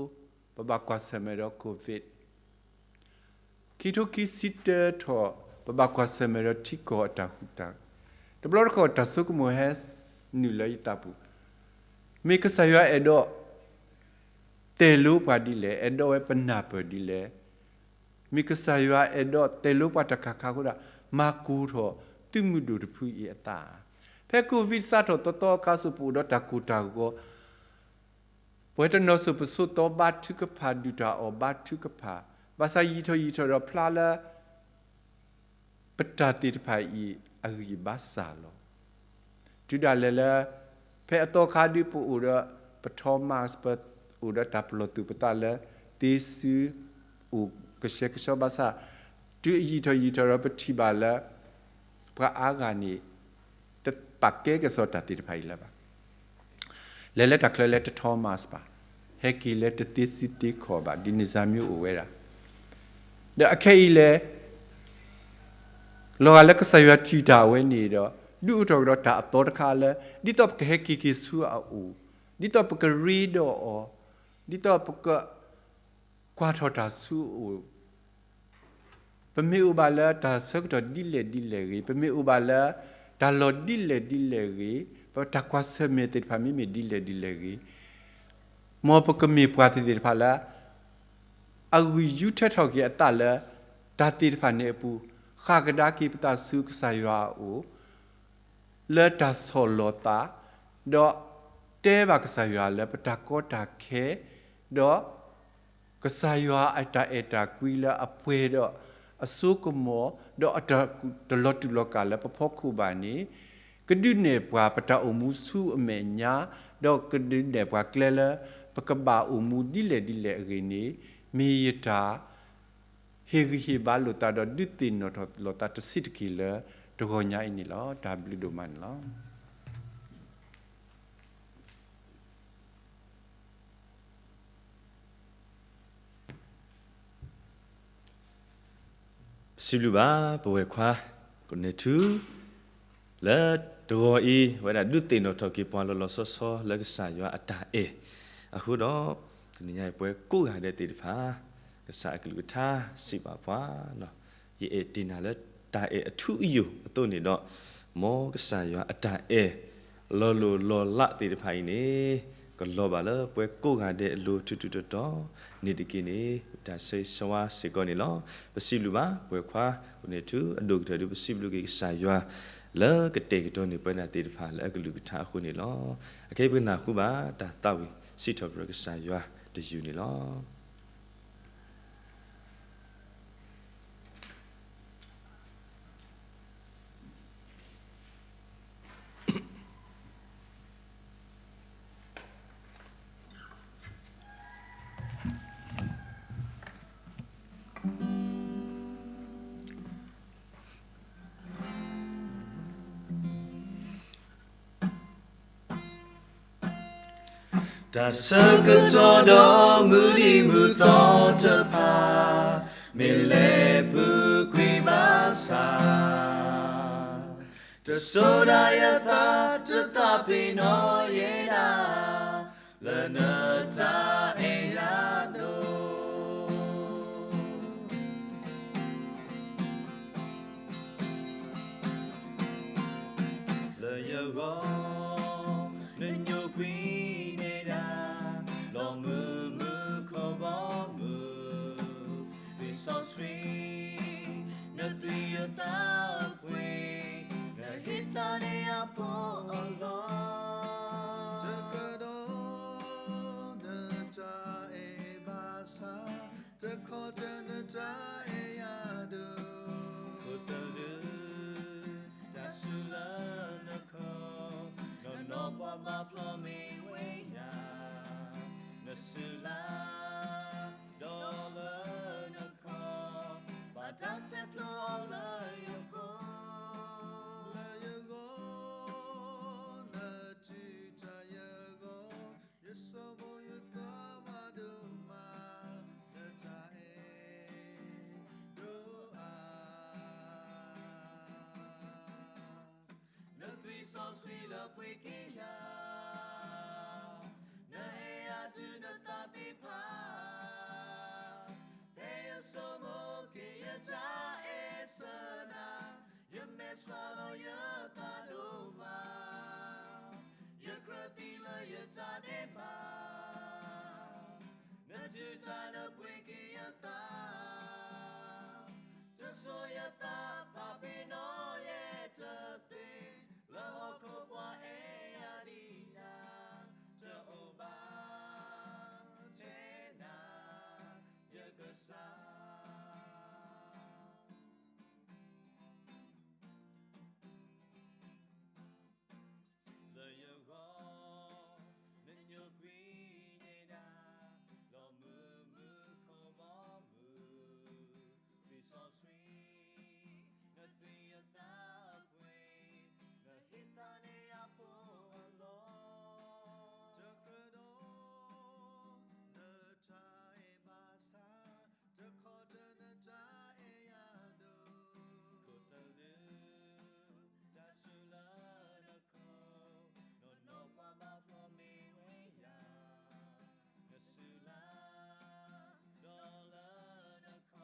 ပဘၣ်ကွၢ်ဆၢၣ်မဲာ်ဒီး COVID ခံကထိခံဆံတၢထီၣ် ပဘၣ်ကွၢ်ဆၢၣ်မဲာ်ဒီးထံကီၢ်အတၢ်ဟူးတၢ်, တဘျီတခီၣ်တၢ်ဆိကမိၣ်ဟဲနုာ်လၢယသးပူၤ, မ့ၢ်ကစၢ်ယွၤအဲၣ်ဒိး တဲာ်လိပှၤဒ်လဲၣ်, အဲၣ်ဒိးဝဲပနၢ်ပၢၢ်ဒ်လဲၣ်, မ့ၢ်ကစၢ်ယွၤအဲၣ်ဒိးတဲာ်လိပှၤတၢ်ခးခါအဃိဒၣ် မၤကိၤထီၣ်သုးမုၢ်ဒိၣ်တဖုအံၤအသး, ဖဲ COVID စးထီၣ်သီသီအခါဆူၣ် ပအိၣ်ဒီးတၢ်ကိၢ်တၢ်ဂီၤ ပှၤတနီၤဆူၣ်ပဆိးသီဘါထုကဖၣ် ဒုၣ်တၢ်အီၣ်ဘါထုကဖၣ်, ဘၣ်ဆၣ်ယံာ်ထီၣ်ယံာ်ထီၣ်ဒီးဖျါလၢ ပတၢ်သ့ၣ်တဖၣ်အံၤအဂံၢ်အဘါစၢ်လီၤ. တုၤဒၣ်လဲာ်လၢ ဖဲအသီခါဒုးပအိၣ်ဒီး ပထီ mask ပအိၣ်ဒီးတၢ်ပလီၢ်သူၣ်ပသးလၢ သ့စု အိၣ်ကဆှဲကဆှီဘၣ်ဆၣ်, တုၤအယံာ်ထီၣ်ယံာ်ထီၣ်ဒီးပထံၣ်ဘၣ်လၢ ပှၤအါဂၤန့ၣ် တပာ်ကဲကစီၣ်တၢ်သ့ၣ်တဖၣ်အံၤလၢၤဘၣ်. လဲၤလၢတၢ်ချၢလၢတထီ mask ဘၣ်, ဟဲက့ၤလၢတသ့စုသ့ခီၣ်ဘၣ် ဒ်န့ၣ်စၢ်မ့ၢ်အိၣ်ဝဲဒၣ်, ဒီးအခဲအံၤလဲၣ် လီၤဂာ်လၢကစၢ်ယွၤထံၣ်တၢ်ဝဲန့ၣ်ဒီး ဒုးအိၣ်ထီၣ်ကဒီးတၢ်အသီတခါလၢ ဒ်သိးပကဟဲက့ၤက့ၤဆူအအိၣ်, ဒ်သိးပကရ့ဒီးအီၤ, ဒ်သိးပက ကွၢ်ထီၣ်တၢ်ဆူအအိၣ်, ပမ့ၢ်အိၣ်ဘၣ်လၢတၢ်ဆၢကတီၢ်ဒ်လဲၣ်ဒ်လဲၣ်ဂ့ၤ, ပမ့ၢ်အိၣ်ဘၣ်လၢ တၢ်လီၢ်ဒ်လဲၣ်ဒ်လဲၣ်ဂ့ၤ, ပတၢ်ကွၢ်ဆၢၣ်မဲာ်သ့ၣ်တဖၣ်မ့မ့ၢ်ဒ်လဲၣ်ဒ်လဲၣ်ဂ့ၤ, မ်ပကမ့ၢ်ပှၤသ့ၣ်တဖၣ်လၢ အဂံၢ်ယူထဲထီၣ်က့ၤအသးလၢ တၢ်သ့ၣ်တဖၣ်န့ၣ်အပူၤ, ဃၣ်ကဒါက့ၤပသးဆူကစၢ်ယွၤအအိၣ် လၢတၢ်ဆီၣ်လီၤသး, ဒီးတဲဘၣ်ကစၢ်ယွၤလၢပတၢ်ကီတၢ်ခဲ, ဒီးကစၢ်ယွၤအတၢ်အဲၣ်တၢ်ကွံလၢအပှဲၤဒီး အစိကမီၤ, ဒီးအတၢ်တလီၤတူာ်လီၤကာ်လၢပဖီခိၣ်ဘၣ်န့ၣ်, ကဒုးနဲၣ်ပှၤပတၢ်အိၣ်မူဆူအမဲာ်ညါ, ဒီးကဒုးနဲၣ်ပှၤကျဲလၢ ပကဘၣ်အိၣ်မူဒ်လဲၣ်ဒ်လဲၣ်အဂ့ၢ်န့ၣ်, မ့ၢ်ယတၢ် ဟ့ၣ်ဂံၢ်ဟ့ၣ်ဘါလိာ်သးဒီးဒုးသ့ၣ်နီၣ်ထီၣ်လိာ်သးတဆံးတက့ၢ်လၢတဂီၤညါအံၤန့ၣ်လီၤ. တၢ်ဘျုးဒိၣ်မးန့ၣ်လီၤ. ပစံးဘျုးဘၣ်ပဝဲၢ်ခွါ ကိးနၢၤထူ လၢတဂီၤအံၤ ဝဲဒၣ်ဒုးသ့ၣ်နီၣ်ထီၣ်က့ၤပှၤလီၤလီၤဆီဆီလၢကစၢ်ယွၤအတၢ်အဲၣ်အဃိဒီး တနံၤညါအံၤပဝဲကိးဂၤဒဲးသ့ၣ်တဖၣ် ကစၢ်အကလုၢ်ကထါစံးဘၣ်ပှၤ ယအဲၣ်တ့ၢ်နၤလၢတၢ်အဲၣ်အထူအယိာ်အသိးန့ၣ်ဒီး မ်ကစၢ်ယွၤအတၢ်အဲၣ် လီၤလိၢ်လီၤလးသ့ၣ်တဖၣ်အံၤန့ၣ် ကလီၤဘၣ်လၢပဝဲကိးဂၤဒဲးအလိၤထူထူတီတီန့ၣ်တက့ၢ်န့ၣ် ပတၢ်ဆိၣ်ဂ့ၤဆိၣ်ဝါစ့ၢ်ကီးန့ၣ်လီၤ. ပစံးဘျုးဘၣ် ပဝဲၢ်ခွါ ကိးနၢၤထူ အဒိၣ်ကတၢၢ်ဒုး ပစံးဘျုးက့ၤကစၢ်ယွၤ လၢကတဲာ်ကတီၤန့ၢ်ပဝဲဒၣ်သ့ၣ်တဖၣ်လၢအကလုၢ်ကထါအဃိန့ၣ်လီၤ. အခဲအံၤပကနၢ်ဟူဘၣ်တၢ်သးဝံၣ် စံးထီၣ်ပတြၢၤကစၢ်ယွၤတယုၢ်န့ၣ်လီၤ. ပ တၢ်ဆၢကတီၢ်ဒီးမုၢ်နံၤမုၢ်သီတဖၣ် မ့ၢ်လဲၤပူၤကွံာ်ဘၣ်ဆၣ်, တစိၤဒၣ်ယသးတသးပ့ၤနီၣ်ယဲဒၣ် လၢနတၢ်အဲၣ်ယၤဒိၣ် လၢယဂီၢ်, နညိကွံာ်န့ၢ်ဒၣ် လီၤမုၢ်မုၢ်ခီဘီမုၢ်, သွံၣ်စီဆှံ, နသွံၣ်ယသးပှ့ၤ, နဟ့ၣ်သးန့ၢ်အဖိအလီၢ်, တကြၢးဒီး နတၢ်အဲၣ်ဘၣ်ဆၣ်, တခီတၢ်နတၢ်အဲၣ်ယၤဒိၣ်, ခိၣ်သလုး တၢ်ဆူၣ်လၢနခီ, နီၢ်နီၢ်ပှၤဘၣ်ဖျီမ့ၢ်ဝဲယၤ, နဆူၣ်လၢ်, ဒီးလၢနခီ, ဘၣ်တၢ်ဆဲးဖျိအီၤလၢယဂီၢ်, လၢယဂီၢ်, နတုၤတၢ်ယဂီၢ်, ယဆိမိၣ်ယသးဘၣ်ဒိၣ်မး, နတၢ်အဲၣ်ဒိၣ်အါ နသွံၣ်စီဆှံလၢပှ့ၤက့ၤယၤ, နအဲၣ်ယၤတုၤနသးသ့ၣ်တဖၣ်, ဖဲယဆိမိၣ်က့ၤယတၢ်အဲၣ်ဆၢနၤ, ယမဲာ်ဆှးလီၤယသးဒိၣ်မး, ယကြၢးသံလၢယတၢ်ဒဲးဘး နတုၤတၢ်နပှ့ၤက့ၤယသး, တစိၤယသးသးပ့ၤနီၣ်ယဲတသ့, လၢဟီၣ်ခိၣ်ပှၤအဲၣ်ယၤဒ်နၤ, တအိၣ်ဘၣ်ထဲနၤ, ယကစၢ် လၢယဂီၢ်, နညိကွံာ်န့ၢ်ဒၣ်, လီၤမုၢ်မုၢ်ခီဘီမုၢ်, သွံၣ်စီဆှံ, နသွံၣ်ယသးပှ့ၤ, နဟ့ၣ်သးန့ၢ်အဖိအလီၢ်, တကြၢးဒီး နတၢ်အဲၣ်ဘၣ်ဆၣ်, တခီတၢ်နတၢ်အဲၣ်ယၤဒိၣ်, ခိၣ်သလုး တၢ်ဆူၣ်လၢနခီ, နီၢ်နီၢ်ပှၤဘၣ်ဖျီမ့ၢ်ဝဲယၤ, နဆူၣ်လၢ်, ဒီးလၢနခီ,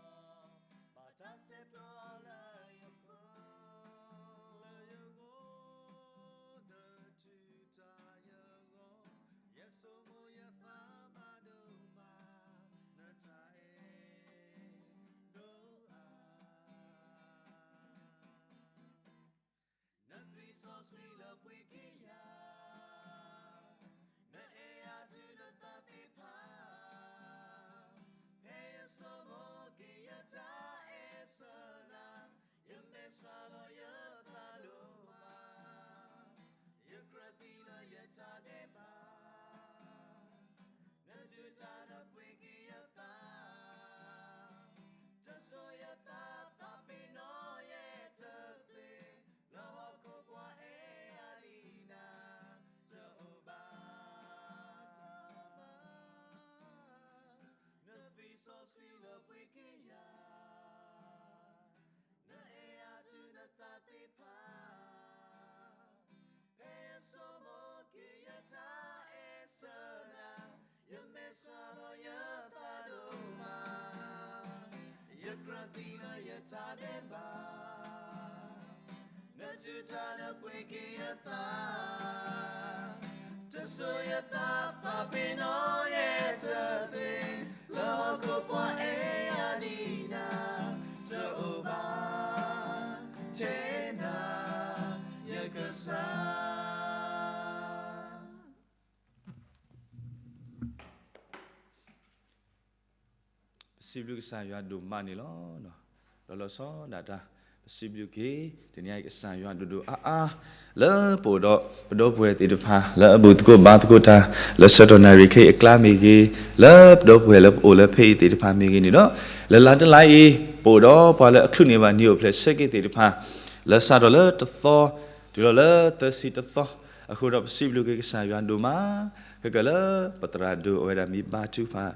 ဘၣ်တၢ်ဆဲးဖျိအီၤလၢယဂီၢ်, လၢယဂီၢ်, နတုၤတၢ်ယဂီၢ်, ယဆိမိၣ်ယသးဘၣ်ဒိၣ်မး, နတၢ်အဲၣ်ဒိၣ်အါ နသွံၣ်စီဆှံလၢပှ့ၤက့ၤယၤ, နအဲၣ်ယၤတုၤနသးသ့ၣ်တဖၣ်, ဖဲယဆိမိၣ်က့ၤယတၢ်အဲၣ်ဆၢနၤ, ယမဲာ်ဆှးလီၤယသးဒိၣ်မး, ယကြၢးသံလၢယတၢ်ဒဲးဘး နတုၤတၢ်နပှ့ၤက့ၤယသး, တစိၤယသးသးပ့ၤနီၣ်ယဲတသ့, လၢဟီၣ်ခိၣ်ပှၤအဲၣ်ယၤဒ်နၤ, တအိၣ်ဘၣ်တၢ်ဘၣ်, နသွံၣ်စီဆှံလၢပှ့ၤက့ၤယၤ နအဲၣ်ယၤတုၤနသးသ့ၣ်တဖၣ်, ဖဲယဆိမိၣ်က့ၤယတၢ်အဲၣ်ဆၢနၤ, ယမဲာ်ဆှးလီၤယသးဒိၣ်မး, ယကြၢးသံလၢယတၢ်ဒဲးဘး နတုၤတၢ်နပှ့ၤက့ၤယသး, တစိၤယသးသးပ့ၤနီၣ်ယဲတသ့, လၢဟီၣ်ခိၣ်ပှၤအဲၣ်ယၤဒ်နၤ, တအိၣ်ဘၣ်ထဲနၤ, ယကစၢ် ပစံးဘျုးကစၢ်ယွၤဒိၣ်မးန့ၣ်လီၤ. လီၤလီၤဆီဒၣ်တၢ် ပစံးဘျုးက့ၤ တနံၤအံၤကစၢ်ယွၤဒိၣ်ဒိၣ်အါအါ လၢပအိၣ်ဒီးပဒီပုၢ်ဝဲၢ်သ့ၣ်တဖၣ် လၢအဘူၣ်သကိးဘါသကိးတၢ် လၢဆၢကတီၢ်နၣ်ရံၣ်ခဲအံၤအကျါမ့ၢ်ဂ့ၤ, လၢပဒီပုၢ်ဝဲၢ်လၢပအိၣ်လၢဖဲအံၤသ့ၣ်တဖၣ်မ့ၢ်ဂ့ၤန့ၣ်ဒီး လၢလါတလါအံၤ ပအိၣ်ဒီးပှၤလၢအချုးန့ၢ်ဘၣ်နံၣ်အိၣ်ဖျဲၣ်ဆၢက့ၤသ့ၣ်တဖၣ် လၢစးထီၣ်လၢတသီ တုၤလီၤလၢသၢဆံတသီ အဃိဒီးပစံးဘျုးက့ၤကစၢ်ယွၤဒိၣ်မး ခဲကလၢပသရၣ်ဒိၣ်အဝဲဒၣ်မ့ၢ်ဘါထုကဖၣ်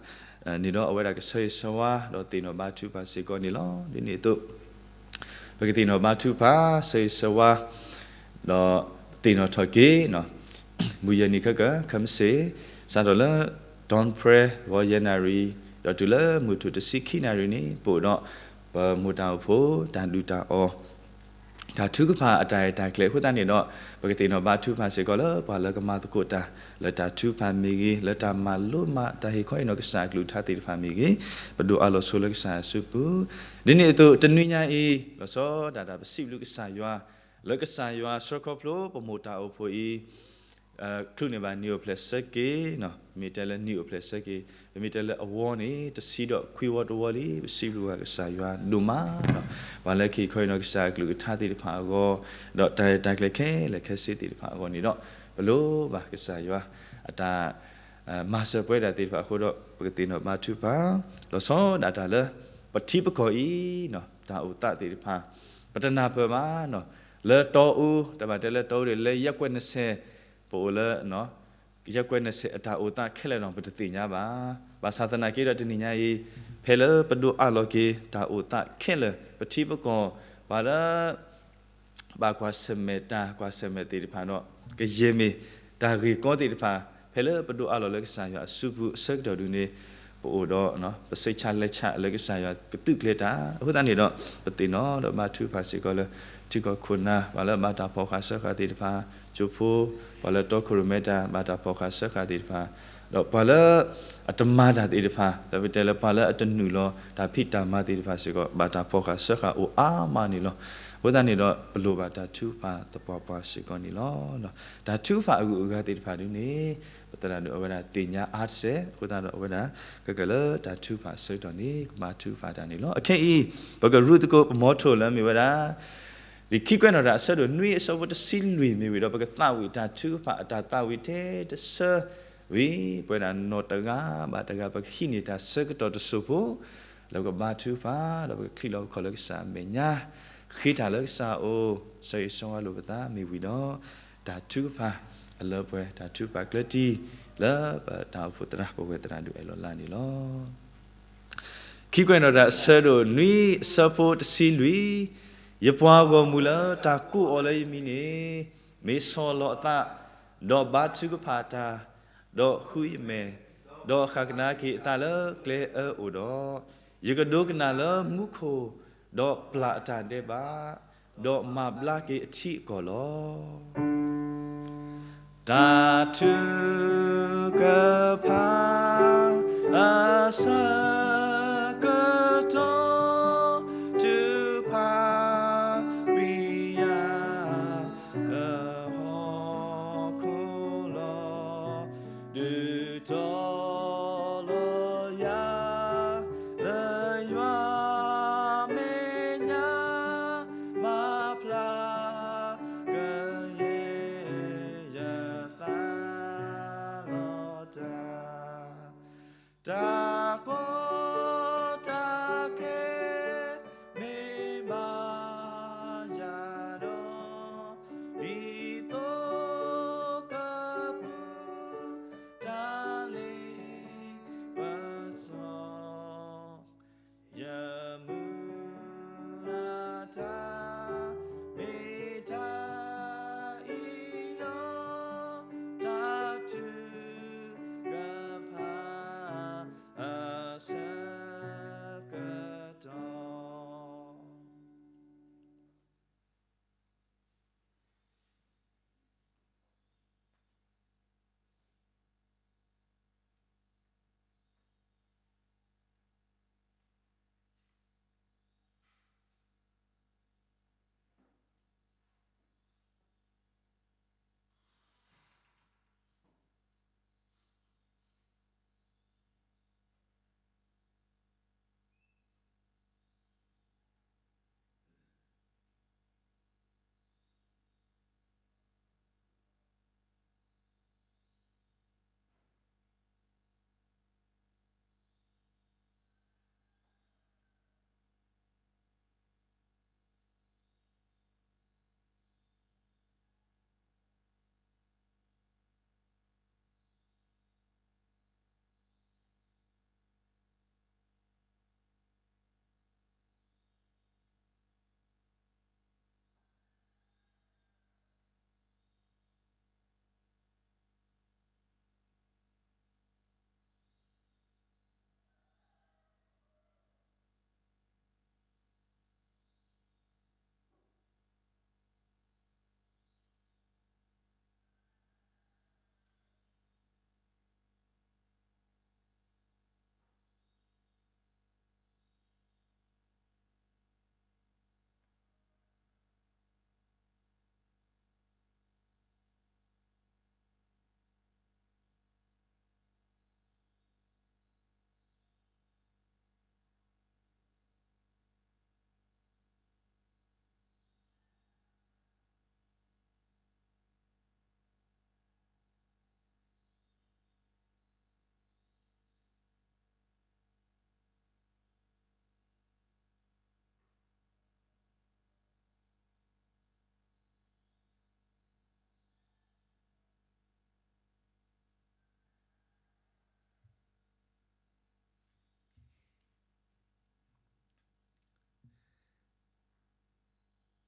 န့ၣ်ဒီး အဝဲဒၣ်ကဆၢဂ့ၤဆၢဝါ ဒီးသ့ၣ်နီၣ်ဘါထုကဖၣ်စ့ၢ်ကီးန့ၣ်လီၤ. ဒ်န့ၣ်အသိး ပကသ့ၣ်နီၣ်ဘါထုကဖၣ် ဆၢဂ့ၤဆၢဝါ ဒီးသ့ၣ်နီၣ်ထီၣ်က့ၤ မုၢ်ယဲၢ်နံၤခဲက ခဲမုၢ်ဆ့ၣ် စးထီၣ်လၢ dawn prayer ဂီၤယဲၢ်နၣ်ရံၣ် ဒီးတုၤလၢမုၢ်ထူၣ်တဆံခံနၣ်ရံၣ်န့ၣ် ပအိၣ်ဒီး ပမိၢ်တၢ်အိၣ်ဖှိၣ် တၢ်ဒုၣ်တၢ်အီၣ် တၢ်ထုကဖၣ်အတၢ်ရဲၣ်တၢ်ကျဲၤအဃိသတးန့ၣ်ဒီး ပကသ့ၣ်နီၣ်ဘါထုကဖၣ်စ့ၢ်ကီးလၢပှၤလၢကမၤသကိးတၢ် လၢတၢ်ထုကဖၣ်မ့ၢ်ဂ့ၤ, လၢတၢ်မၤလိမၤတၢ်ဟ့ၣ်ခီဟ့ၣ်နီၤကစၢ်အကလုၢ်ကထါသ့ၣ်တဖၣ်မ့ၢ်ဂ့ၤ, ပဒိးအးလီၤဆိလၢကစၢ်အစုပူၤ, ဒ်န့ၣ်အသိးတနွံညါအံၤ လီၤဆီဒၣ်တၢ်ပစံးဘျုးကစၢ်ယွၤ လၢကစၢ်ယွၤဆှၢခီဖျိပမိၢ်တၢ်အိၣ်ဖှိၣ်အံၤ ချုးန့ၢ်ဘၣ်နံၣ်အိၣ်ဖျဲၣ်ဆၢက့ၤ, မ့ၢ်တဲလၢနံၣ်အိၣ်ဖျဲၣ်ဆၢက့ၤ, ပမ့ၢ်တဲလၢအဝီန့ၣ် တဆံဒီးခွံဝီတဝီလံ, ပစံးဘျုးဘၣ်ကစၢ်ယွၤဒိၣ်မး, ပှၤလၢကဟ့ၣ်ခီဟ့ၣ်နီၤကစၢ်အကလုၢ်ကထါသ့ၣ်တဖၣ်အဂီၢ်, ဒီးတၢ်ရဲၣ်တၢ်ကျဲၤခဲလၢာ်ခဲဆ့သ့ၣ်တဖၣ်အဂီၢ်န့ၣ်ဒီး ပလိၣ်ဘၣ်ကစၢ်ယွၤ အတၢ် မၤစၢၤပဝဲဒၣ်သ့ၣ်တဖၣ်အဃိဒီး ပကသ့ၣ်နီၣ်ဘါထုကဖၣ်, လီၤဆီဒၣ်တၢ်လၢ ပထံပကီၢ်အံၤ တၢ်အိၣ်သးသ့ၣ်တဖၣ် ပတနၢ်ပၢၢ်ဘၣ်, လၢတီအူ, တၢ်ဘၣ်တဲလၢတီအူဒီး လၢယဲၢ်ကွဲးနစဲး, ပအိၣ်လၢ ယဲၢ်ကွဲးနစဲးအတၢ်အိၣ်သးခဲလၢာ်ဒီး ပတသ့ၣ်ညါဘၣ်. ဘၣ်ဆၣ်သနာ်က့ဒီးတနံၤညါအံၤ ဖဲလၢပဒိးအးလီၤက့ၤ တၢ်အိၣ်သးခဲလၢာ် ပထံပကီၢ် ပှၤလၢ ဘၣ်ကွၢ်ဆၢၣ်မဲာ်တၢ်ကွၢ်ဆၢၣ်မဲာ်သ့ၣ်တဖၣ်ဒီး ကယဲၢ်မ့ၢ်တၢ်ဂ့ၢ်ကီသ့ၣ်တဖၣ် ဖဲလၢပဒိးအးလီၤလၢကစၢ်ယွၤအစုပူၤအဆၢကတီၢ်ဒုန့ၣ် ပအိၣ်ဒီး ပစိတ်ချလက်ချလၢကစၢ်ယွၤကသုးကျဲၤတၢ် အဃိသတးန့ၣ်ဒီး ပသ့ၣ်နီၣ်ဒီးဘါထုကဖၣ်စ့ၢ်ကီးလၢ ထံကီၢ်ခိၣ်နၢ် ပှၤလၢဘၣ်တၢ်ဖီၣ်ဃာ်စၢဃာ်သ့ၣ်တဖၣ်, ကၠိဖိ, ပှၤလၢတီခိၣ်ရိၣ်မဲတၢ် ဘၣ်တၢ်ဖီၣ်ဃာ်စၢဃာ်သ့ၣ်တဖၣ်, ဒီးပှၤလၢ အတမၤတၢ်သ့ၣ်တဖၣ် လၢပတဲလၢပှၤလၢအတနုာ်လီၤတၢ်ဖံးတၢ်မၤသ့ၣ်တဖၣ်စ့ၢ်ကီး ဘၣ်တၢ်ဖီၣ်ဃာ်စၢဃာ်အိၣ်အါမးန့ၣ်လီၤ. အဃိသတးန့ၣ်ဒီး ပလိၣ်ဘၣ်တၢ်ထုကဖၣ်သပှၢ်ပှၢ်စ့ၢ်ကီးန့ၣ်လီၤ. တၢ်ထုကဖၣ်အဂုၤအဂၤသ့ၣ်တဖၣ်ဒုန့ၣ် ပသရၣ်ဒိၣ်အဝဲဒၣ်သ့ၣ်ညါအါတစဲး အဃိသတးဒီးအဝဲဒၣ် ကကလၢတၢ်ထုကဖၣ်အဆၢကတီၢ်န့ၣ် ကဘါထုကဖၣ်တၢ်န့ၣ်လီၤ. အခဲအံၤ ပကရူၢ်သကိးပမီထိၣ်လၢမ့ၢ်ဝဲဒၣ် လံာ်ခံကွဲးနီၣ်တၢ်အဆၢဒိၣ်နွံအဆၢဖိတဆံလွံၢ်မ့ၢ်ဝံၤဒီး ပကသးဝံၣ်တၢ်ထုကဖၣ်အတၢ်သးဝံၣ်ထဲတဆၢဝံၤ ပဝဲဒၣ်နီၢ်တဂၤဘၣ်တဂၤ ပကဟံးန့ၢ်တၢ်ဆၢကတီၢ်တစိၢ်ဖိ လၢပကဘါထုကဖၣ် ဒီးပကချံးလီၤပခီၣ်လၢကစၢ်အမဲာ်ညါ ဃ့တၢ်လၢကစၢ်အအိၣ် ဆၢဂ့ၤဆၢဝါလိာ်ပသးမ့ၢ်ဝံၤဒီး တၢ်ထုကဖၣ်အလၢပှဲၤ တၢ်ထုကဖၣ်ကျၢၢ်တံၢ် လၢပတၢ်အိၣ်ဖှိၣ်သရၣ် ပဝဲသရၣ်ဒိၣ်အဲၣ်လီၤလါန့ၣ်လီၤ. ခံကွဲးနီၣ်တၢ်အဆၢဒိၣ်နွံအဆၢဖိတဆံလွံၢ်, ယပှၤဂီၢ်မုၢ်လၢတၢ်ကိးအီၤလၢယမံၤန့ၣ် မ့ၢ်ဆီၣ်လီၤအသး, ဒီးဘါထုကဖၣ်တၢ်, ဒီးဃုယမဲာ်, ဒီးဃၣ်ကဒါက့ၤအသးလၢကျဲအၢအိၣ်ဒီး, ယကဒိကနၣ်လၢမူခိၣ်, ဒီးပျၢ်အတၢ်ဒဲးဘး, ဒီးမၤဘျါက့ၤအထံအကီၢ်လီၤ. တၢ်ထုကဖၣ်အဆၢကတီၢ် ထုကဖၣ်ကွံာ်ယၤလၢဟီၣ်ခိၣ်လီၤ. ဒုးတီၤလီၤယၤ လၢယွၤမဲာ်ညါ မၤဖျါကယဲၢ်ယသး လီၤတၢ်, တၢ်ကီတၢ်ခဲ မ့ၢ်ဘၣ်ယၤဒီး ဒ်သိကပူၤ တၢ်လ့ပစီ ယမုၢ်လၢ်တၢ် မ့ၢ်တၢ်အံၤဒီး တၢ်ထုကဖၣ်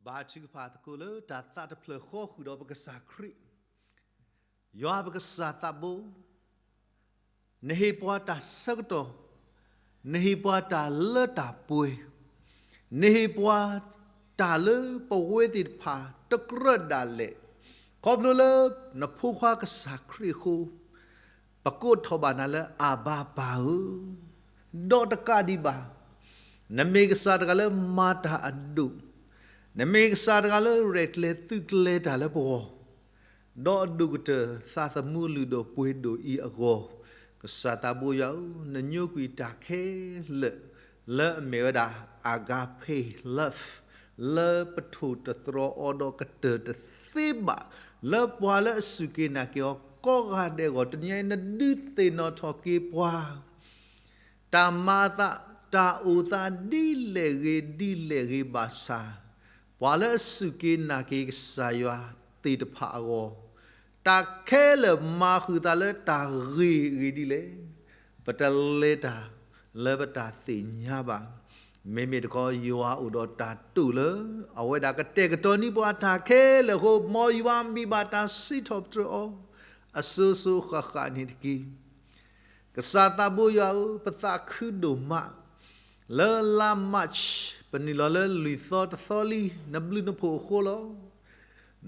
ဘါထုကဖၣ်သကိးလၢတၢ်သးတဖျၢၣ်ဃီဃုာ်ဒီးပကစၢ်ခရံာ်, ယွၤပကစၢ်သးဘိ, နဟ့ၣ်ပှၤတၢ်ဆၢကတီၢ်, နဟ့ၣ်ပှၤတၢ်လၢတၢ်ပှဲၤ, နဟ့ၣ်ပှၤတၢ်လၢပဝဲသ့ၣ်တဖၣ်တကြၢးဒၣ်လဲာ်, ခီဖျိလၢနဖိခွါကစၢ်ခရံာ်အဃိ, ပကိးထီၣ်ဘၣ်နၤလၢအဘၤပၢ်ဧၢ, ဒီးတကးဒံးဘၣ်, နမ့ၢ်ကစၢ်တဂၤလၢမၤတၢ်အဒိၣ်, နမ့ၢ်ကစၢ်တဂၤလၢရဲၣ်ကျဲၤသုးကျဲၤတၢ်လၢပဂီၢ်, ဒီးအဒိၣ်ကတၢၢ်သးသမူလုၢ်ဒိၣ်ပှ့ၤဒိၣ်အံၤအဂီၢ်, ကစၢ်သးဘိယွၤဧၢ, နညိကွံာ်တၢ်ခဲလၢာ် လၢအမ့ၢ်ဝဲဒၣ် agape love လၢပထိၣ်တသြီအီၤဒီးကတၢၢ်တသ့ဘၣ်, လၢပှၤလၢအစူၢ်က့ၤနာ်က့ၤအီၤကိးဂၤဒဲးအဂီၢ်, တနံၤအံၤနဒုးသ့ၣ်နီၣ်ထီၣ်က့ၤပှၤ တၢ်မၤအသး, တၢ်အိၣ်သးဒ်လဲၣ်ဂ့ၤဒ်လဲၣ်ဂ့ၤဘၣ်ဆၣ်, ပှၤလၢအစူၢ်က့ၤနာ်က့ၤကစၢ်ယွၤသ့ၣ်တဖၣ်အဂီၢ်, တၢ်ခဲလၢာ်မၤဃုာ်သးလၢတၢ်ဂ့ၤဂ့ၤဒ်လဲၣ်, ပတလဲၤတၢ်လၢပတၢ်သ့ၣ်ညါဘၣ်. မ့မ့ၢ်တခီ ယွၤအိၣ်ဒီးတၢ်တိာ်လၢ အဝဲဒၣ်ကတဲာ်ကတီၤန့ၢ်ပှၤတၢ်ခဲလၢာ်အဃိ, မ်ယွၤမံၤဘၣ်တၢ်စံးထီၣ်ပတြၢၤအီၤ အစိၤစိၤဃၣ်ဃၣ်န့ၣ်တက့ၢ်. ကစၢ်သးဘိယွၤဧၢ, ပသးခုဒိၣ်မး လၢလါ March ပနုာ်လီၤလၢလွံၢ်သီတသီလံ, နဘျုးနဖှိၣ်အဃိလီၤ.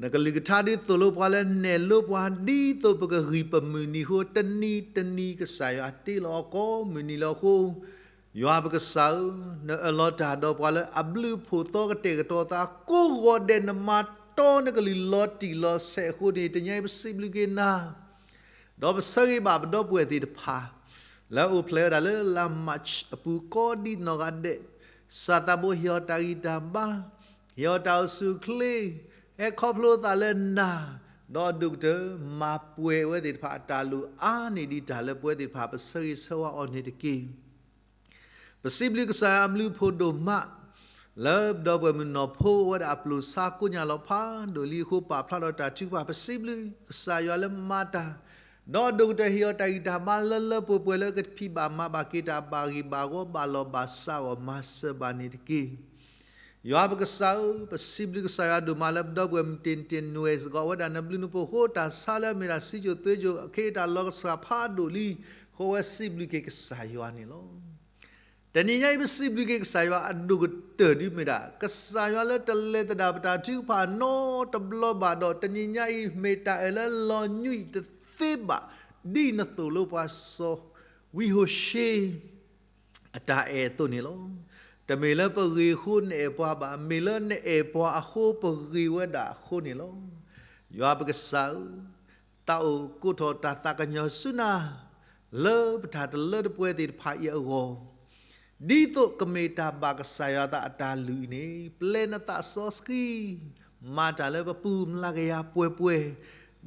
နကလုၢ်ကထါဒုးသိၣ်လိပှၤလၢနဲၣ်လိပှၤ ဒ်သိးပကဂံၢ်ပမုၢ်နံၤအဃိ, တနံၤတနံၤကစၢ်ယွၤတ့လီၤအီၤကိးမုၢ်နံၤလၢအဃိ, ယွၤပကစၢ်ဧၢ, နအၢၣ်လီၤတၢ်ဒီးပှၤလၢအဘျုးအဖှိၣ်သီကတဲာ်ကတီၤသးကိးဂီၤဒဲး, နမၤတီနကလုၢ်လီၤတံၢ်လီၤဆဲးအဃိန့ၣ်, တနံၤအံၤပစံးဘျုးက့ၤနၤ ဒီးပဆၢဂ့ၤဘၣ်ပဒီပုၢ်ဝဲၢ်သ့ၣ်တဖၣ် လၢအအိၣ်ဖျဲၣ်ဝဲဒၣ်လၢလါ March အပူၤကိးဒံးနီၢ်ဂၤဒဲး, ကစၢ်သးဘိဟ့ၣ်အီၤတၢ်ဂံၢ်တၢ်ဘါ, ဟ့ၣ်အီၤတၢ်အိၣ်ဆူၣ်အိၣ်ချ့, ဟဲခီဖျိသးလၢနၤ, ဒီးအဒိၣ်ကတၢၢ် မၤပှဲၤအဝဲသ့ၣ်တဖၣ်အတၢ်လိၣ်အါန့ၢ်ဒံးတၢ်လၢပဝဲသ့ၣ်တဖၣ်ပဆၢဂ့ၤဆၢဝါအီၤန့ၣ်တက့ၢ်. ပစံးဘျုးကစၢ်ယွၤအဘျုးအဖှိၣ်ဒိၣ်မး လၢပဒီပုၢ်ဝဲၢ်မုၣ်နီၢ်ဖိဝဲဒၣ်အပျိာ်ဆါကိညၢ်လီၤဖးဒိၣ်လံအဃိ ပာ်ဖျါထီၣ်တၢ်ထုကဖၣ်, ပစံးဘျုးကစၢ်ယွၤလၢမၤတၢ်, ဒီးအဒိၣ်ကတၢၢ်ဟ့ၣ်အီၤတၢ်ဂံၢ်တၢ်ဘါလၢလၢပှဲၤပှဲၤလၢကဖံးဘၣ်မၤဘၣ်က့ၤတၢ်ဘၣ်ဂ့ၢ်ဘၣ်ဝီဘၣ်လီၢ်ဘၣ်စးအဂီၢ် မၤစၢၤဘၣ်န့ၣ်တက့ၢ်. ယွၤပကစၢ်ဧၢ, ပစံးဘျုးကစၢ်ယွၤဒိၣ်မးလၢပဒီပုၢ်ဝဲၢ်မုၣ်တ့ၢ်တ့ၢ်နွဲၣ်စ့ၢ်ကီး အဝဲဒၣ်နဘျုးနဖှိၣ်အဃိ တၢ်ဆါလၢအမ့ၢ်ဒၣ်စံကၠိၣ်သွ့ကၠိၣ်အခ့အတၢ်လီၤကဆှၣ်ဖးဒိၣ်လံအဃိ အဝဲစံးဘျုးက့ၤကစၢ်ယွၤန့ၣ်လီၤ. တနံၤညါအံၤ ပစံးဘျုးက့ၤကစၢ်ယွၤအဒိၣ်ကတၢၢ်ဒ်မ့ၢ်ဒၣ် ကစၢ်ယွၤလၢတလဲၤသဒၣ်ပတၢ်ထုကဖၣ်နီတဘျီဘၣ်ဒီး တနံၤညါအံၤမ့ၢ်တၢ်အဲၣ်လၢလီၤညွံးတသ့ဘၣ် ဒ်နသိၣ်လိပှၤစီၤဝံဟိၤၡ့ အတၢ်အဲၣ်အသိးန့ၣ်လီၤ. တမ့ၢ်လၢပဂ့ၤအဃိနအဲၣ်ပှၤဘၣ်, မ့ၢ်လၢနအဲၣ်ပှၤအဃိပဂ့ၤဝဲဒၣ်အဃိန့ၣ်လီၤ. ယွၤပကစၢ်ဧၢ, သးအိၣ်ကိးထီၣ်တၢ်သးကညီၤဆူနၤ လၢပတၢ်တလၢတပှဲၤသ့ၣ်တဖၣ်အံၤအဂီၢ် ဒ်သိးကမ့ၢ်တၢ်ဘၣ်ကစၢ်ယွၤအသးအတၢ်လုၢ်အံၤန့ၣ် ပျဲနသးစီဆှံ မၤတၢ်လၢပပူၤမျးကယၤပှဲၤပှဲၤ,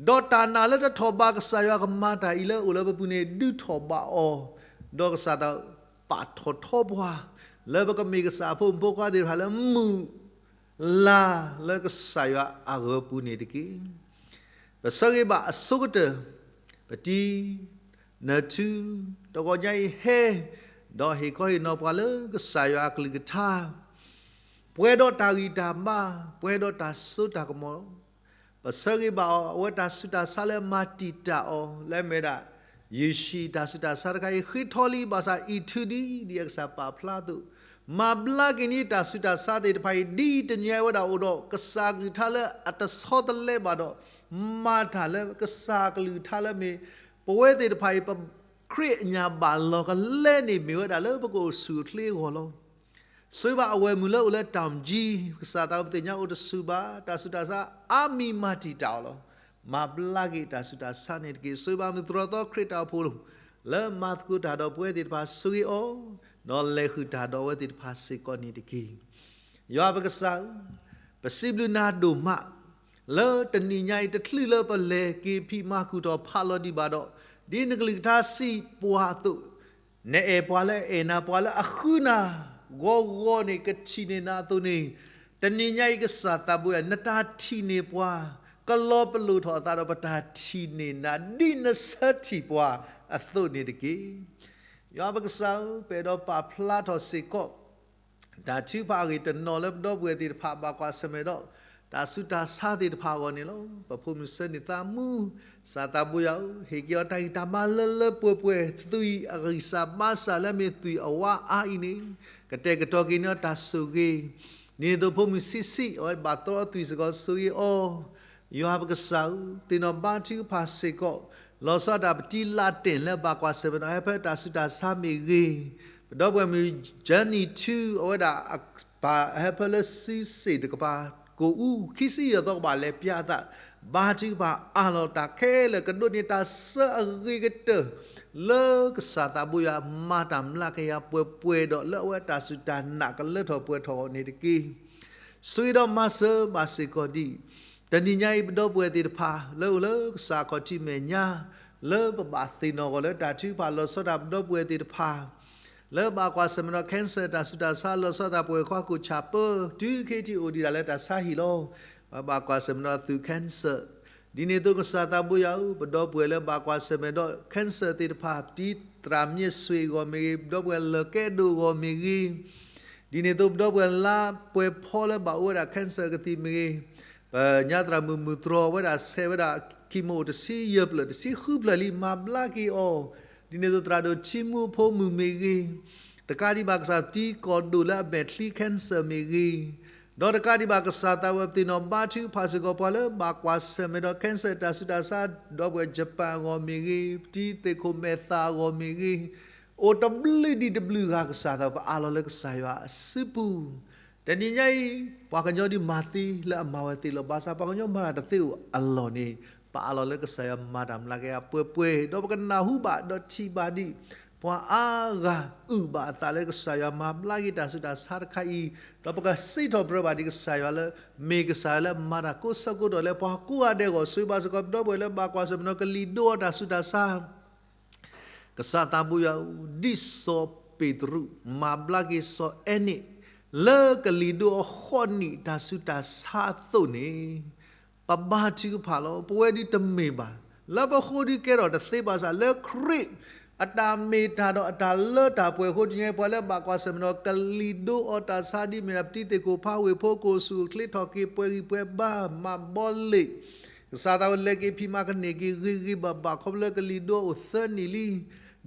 ဒီးတၢ်နာ်လၢတထီၣ်ဘးကစၢ်ယွၤကမၤတၢ်အံၤလၢအအိၣ်လၢပပူၤန့ၣ် ဒုးထီၣ်ဘးအီၤ, ဒီးကစၢ်သးပာ်ထီၣ်ထီပှၤ လၢပကမ့ၢ်ကစၢ်အဖိမုၣ်ဖိခွါသ့ၣ်တဖၣ်လၢမုၢ်လၢ်လၢကစၢ်ယွၤအဂၢၤပူၤန့ၣ်တက့ၢ်. ပဆၢဂ့ၤဘၣ်အဆိကတၢၢ် ပတံၤ နထူ တဂီၤညါအံၤဟဲ ဒီးဟ့ၣ်ခီဟ့ၣ်နီၤပှၤလၢကစၢ်ယွၤအကလုၢ်ကထါ ပှဲၤဒီးတၢ်ဂံၢ်တၢ်ဘါ ပှဲၤဒီးတၢ်စိတၢ်ကမီၤ, ပဆၢဂ့ၤဘၣ်အီၤ အဝဲတၢ်ဆူးတၢ်ဆါလၢမၤတံာ်တာ်အီၤ လၢအမ့ၢ်ဝဲဒၣ် ယ့ၣ်ၡံးတၢ်ဆူးတၢ်ဆါတခါအံၤ ဃ့ထီလံ ဘၣ်ဆၣ်အံးထုဒံး ဒ်အကစၢ်ပာ်ဖျါအသိး, မၤဘျါက့ၤန့ၢ်တၢ်ဆူးတၢ်ဆါသ့ၣ်တဖၣ်အံၤ ဒ်တနံၤအံၤဝဲဒၣ်အိၣ်ဒီး ကစၢ်ကလုၢ်ကထါလၢအတဆီတလဲဘၣ်ဒီး မၤတၢ်လၢကစၢ်ကလုၢ်ကထါလၢမ့ၢ် ပဝဲသ့ၣ်တဖၣ်အံၤ ပခရံာ်အညၣ်ဘၣ်လီၤကလဲန့ၣ် မ့ၢ်ဝဲဒၣ်လၢပကအိၣ်ဆူၣ်အိၣ်ချ့အဂီၢ်လီၤ. ဆိၣ်ဂ့ၤဘၣ်အဝဲမုၣ်လၢအိၣ်လၢတၢ်မၢကံ, ကစၢ်သးပသ့ၣ်ညါအိၣ်တဆူၣ်ဘၣ်, တၢ်ဆူးတၢ်ဆါအါမံၤမၤတံာ်တာ်အီၤလီၤ. မၤဘျါက့ၤတၢ်ဆူးတၢ်ဆါန့ၣ်တက့ၢ်. ဆိၣ်ဂ့ၤဘၣ်မုၢ်သရီသီခရံာ်တၢ်အိၣ်ဖှိၣ် လၢမၤသကိးတၢ်ဒီးပဝဲသ့ၣ်တဖၣ် ဆိၣ်ဂ့ၤအီၤ, ဒီးလဲၤဃုာ်တၢ်ဒီးအဝဲသ့ၣ်တဖၣ်စ့ၢ်ကီးန့ၣ်တက့ၢ်. ယွၤပကစၢ်ဧၢ, ပစံးဘျုးနၤဒိၣ်မး လၢတနံၤညါအံၤ တချုးလၢပလဲၤက့ၤဖံးမၤကူၣ်ထီၣ်ဖးလီၤဒံးဘၣ်ဒီး, ဒ်နကလုၢ်ကထါစံးပှၤအသိး, နအဲၣ်ပှၤလၢအအဲၣ်နၤ, ပှၤလၢအဃုနၤဂီၤဂီၤန့ၣ် ကထံၣ်န့ၢ်နၤအသိးန့ၣ်, တနံၤညါအံၤ ကစၢ်သးဘိယွၤ နတၢ်ထံၣ်န့ၢ်ပှၤ, ကလီၤပလိာ်ထီၣ်အသးဒီးပတၢ်ထံၣ်န့ၢ်နၤ ဒ်နဆၢထံၣ်ပှၤအသိးန့ၣ်တက့ၢ်. ယွၤပကစၢ်ဧၢ, ပအဲၣ်ဒိးပာ်ဖျါထီၣ်စ့ၢ်ကီး တၢ်ထုကဖၣ်အဂ့ၢ်တနီၤလၢပဒီပုၢ်ဝဲၢ်သ့ၣ်တဖၣ် ဘၣ်ကွၢ်ဆၢၣ်မဲာ်ဒီး တၢ်ဆူးတၢ်ဆါသ့ၣ်တဖၣ်အဂီၢ်န့ၣ်လီၤ. ပဖိမုၣ်ဆၢန့ၢ်သးမူ, ကစၢ်သးဘိယွၤဧၢ, ဟ့ၣ်က့ၤအီၤတၢ်ဂံၢ်တၢ်ဘါလၢလၢပှဲၤပှဲၤ သွံၣ်အဂံၢ်စၢ်ဘါစၢ်လၢအမ့ၢ်သွံၣ်အဝါအါအံၤန့ၣ် ကတဲာ်ကတီၤက့ၤန့ၢ်အီၤတၢ်ဆိၣ်ဂ့ၤ, ဒ်န့ၣ်အသိးဖိမုၣ်ဆံးဆံး အဝဲဘၣ်သီသွံၣ်စ့ၢ်ကီး ဆိၣ်ဂ့ၤအီၤ ယွၤပကစၢ်ဧၢ, သ့ၣ်နီၣ်ဘါထုကဖၣ်စ့ၢ်ကီး, လီၤဆီဒၣ်တၢ်ပတံလးတဲၣ်လၢဘၣ်ကွၢ်ဆၢၣ်မဲာ်ဒီး ဟဲဖဲတၢ်ဆူးတၢ်ဆါမ့ၢ်ဂ့ၤ, ပဒီပုၢ်ဝဲၢ်မုၣ် Jenny Two အဝဲဒၣ် ပာ်ဟဲဖဲလၢစုစ့ၣ်တကပၤ ကိၣ်အူ ခံဆံယဲၢ်သီကဘၣ်လဲၤပၠးအသး, ဘါထုကဖၣ်အးလီၤတၢ်ခဲလၢာ် ကဒိးန့ၢ်တၢ်ဆၢအဂ့ၤကတၢၢ် လၢကစၢ်သးဘိယွၤမၤတၢ်မျးကယၤပှဲၤပှဲၤဒီး လၢအဝဲတၢ်စူၢ်တၢ်နာ်ကလၢထီၣ်ပှဲၤထီၣ်အဂီၢ်န့ၣ်တက့ၢ်. ဆိၣ်ဂ့ၤဒီးမၤစၢၤဘၣ်စ့ၢ်ကီးဒံး, တနံၤညါအံၤ ပဒီပုၢ်ဝဲၢ်သ့ၣ်တဖၣ် လၢအိၣ်လၢကစၢ်ခီၣ်ထံးမဲာ်ညါ, လၢပဘၣ်သ့ၣ်နီၣ်အဂီၢ်လၢတၢ်ထုကဖၣ်လီၤဆီဒၣ်ပဒီပုၢ်ဝဲၢ်သ့ၣ်တဖၣ်, လၢဘၣ်ကွၢ်ဆၢၣ်မဲာ်ဒီး cancer တၢ်ဆူးတၢ်ဆါလီၤဆီဒၣ်ပှဲၤ ခွါကိၣ်ဆၣ်ပၢ တုၤခဲအံၤအိၣ်ဒံးဒၣ်လၢတၢ်ဆါဟံၣ်လီၤ. ဘၣ်ကွၢ်ဆၢၣ်မဲာ်ဒီးသုး cancer ဒ်န့ၣ်အသိးကစၢ်သးဘိယွၤဧၢ, ပဒီပုၢ်ဝဲၢ်လၢဘၣ်ကွၢ်ဆၢၣ်မဲာ်ဒီး cancer သ့ၣ်တဖၣ်, ပတံၤသရၣ်မ့ၢ်ဆွ့ၣ်အဂီၢ်မ့ၢ်ဂ့ၤ, ပဒီပုၢ်ဝဲၢ်လၢကဲဒိၣ်အဂီၢ်မ့ၢ်ဂ့ၤ, ဒ်န့ၣ်အသိးပဒီပုၢ်ဝဲၢ်လါပှဲၤဖီလၢဘၣ်အိၣ်ဝဲဒၣ် cancer ကသံၣ်မ့ၢ်ဂ့ၤ, ပညါသရၣ်မုၣ်မုၢ်တြီၤဝဲဒၣ်ဆဲးဝဲဒၣ် chemo တဆံယဲၢ်ဖျၢၣ် တဆံဃုဖျၢၣ်လံ မၤဘျါက့ၤအီၤ, ဒ်န့ၣ်အသိးသရၣ်ဒိၣ်ထံမူအဖိမုၣ်မ့ၢ်ဂ့ၤ, တကးဒံးဘၣ်ကစၢ် ပတံၤကီၢ်ဒိၣ်လၢအမဲာ်ချံ cancer မ့ၢ်ဂ့ၤ, ဒီးတကးဒံးဘၣ်ကစၢ်သးဝဲပသ့ၣ်နီၣ်ဘါထုကဖၣ်စ့ၢ်ကီးပှၤလၢဘၣ်ကွၢ်ဆၢၣ်မဲာ်ဒီး cancer တၢ်ဆူးတၢ်ဆါ ဒီပုၢ်ဝဲၢ် Japan အဂီၢ်မ့ၢ်ဂ့ၤ, ပတံၤသ့ၣ်ခိၣ်မဲာ်သၣ်အဂီၢ်မ့ၢ်ဂ့ၤ, အိၣ်တဘျုးဒံးတဘျုးဂၤကစၢ်သးဝဲ ပအးလီၤလၢကစၢ်ယွၤအစုပူၤ, တနံၤညါအံၤ ပှၤကညီဒ်မၤသ့လၢအမၤဝဲသ့လီၤ. ဘၣ်ဆၣ်ပှၤကညီမၤတၢ်တသ့အိၣ်အလီၢ်န့ၣ် ပအးလီၤလၢကစၢ်ယွၤမၤတၢ်မျးကယၤပှဲၤပှဲၤ ဒီးပကနၢ်ဟူဘၣ်ဒီးထံၣ်ဘၣ်ဒံး ပှၤအါဂၤအုၣ်ဘၣ်အသးလၢကစၢ်ယွၤမၤဘျါက့ၤတၢ်ဆူးတၢ်ဆါတခါအံၤ, ဒီးပကစံးထီၣ်ပတြၢၤဘၣ်ဒံးကစၢ်ယွၤလၢ မ့ၢ်ကစၢ်ယွၤလၢမၤတၢ်ကိးဆၢကိးတီၤလၢပှၤကိးဂၤဒဲးအဂီၢ်, ဆိၣ်ဂ့ၤဘၣ်စ့ၢ်ကီးပဒီပုၢ်ဝဲၢ်လၢဘၣ်ကွၢ်ဆၢၣ်မဲာ်ဒီးကလံၤဒိအီၤတၢ်ဆူးတၢ်ဆါ ကစၢ်သးဘိယွၤဧၢ, ဒ်စီၤပ့းတရူး မၤဘျါက့ၤစီၤအဲန့း လၢကလံၤဒိအီၤဃိးနံၣ်တၢ်ဆူးတၢ်ဆါအသိးန့ၣ်, ပဘါထုကဖၣ်လီၤ. ပဝဲဒုးတမ့ၢ်ဘၣ်. လၢပဃိဒုးကဲထီၣ်တသ့ဘၣ်ဆၣ် လၢခရံာ်အတၢ်မ့ၢ်တၢ်ဒီးအတၢ်လၢတၢ်ပှဲၤအဃိ တနံၤညါအံၤ ပှၤလၢဘၣ်ကွၢ်ဆၢၣ်မဲာ်ဒီးကလံၤဒိအီၤတၢ်ဆူးတၢ်ဆါဒ်မ့ၢ်ဒၣ် ပတံၤသ့ၣ်ခိၣ်ဖးဝ့ၢ်ဖိ ကိၣ်ဆူၣ်အိၣ်ချ့ထီၣ်က့ၤ ပှဲၤဂံၢ်ပှဲၤဘါ မၤဘီလ့ၣ် ကစၢ်သးဝဲလဲၤက့ၤဖံးမၤကန့ၢ်က့ၤဂ့ၤဂ့ၤဘၣ်ဘၣ် ခီဖျိလၢကလံၤဒိအီၤအိၣ်သၢနံၣ်လံ.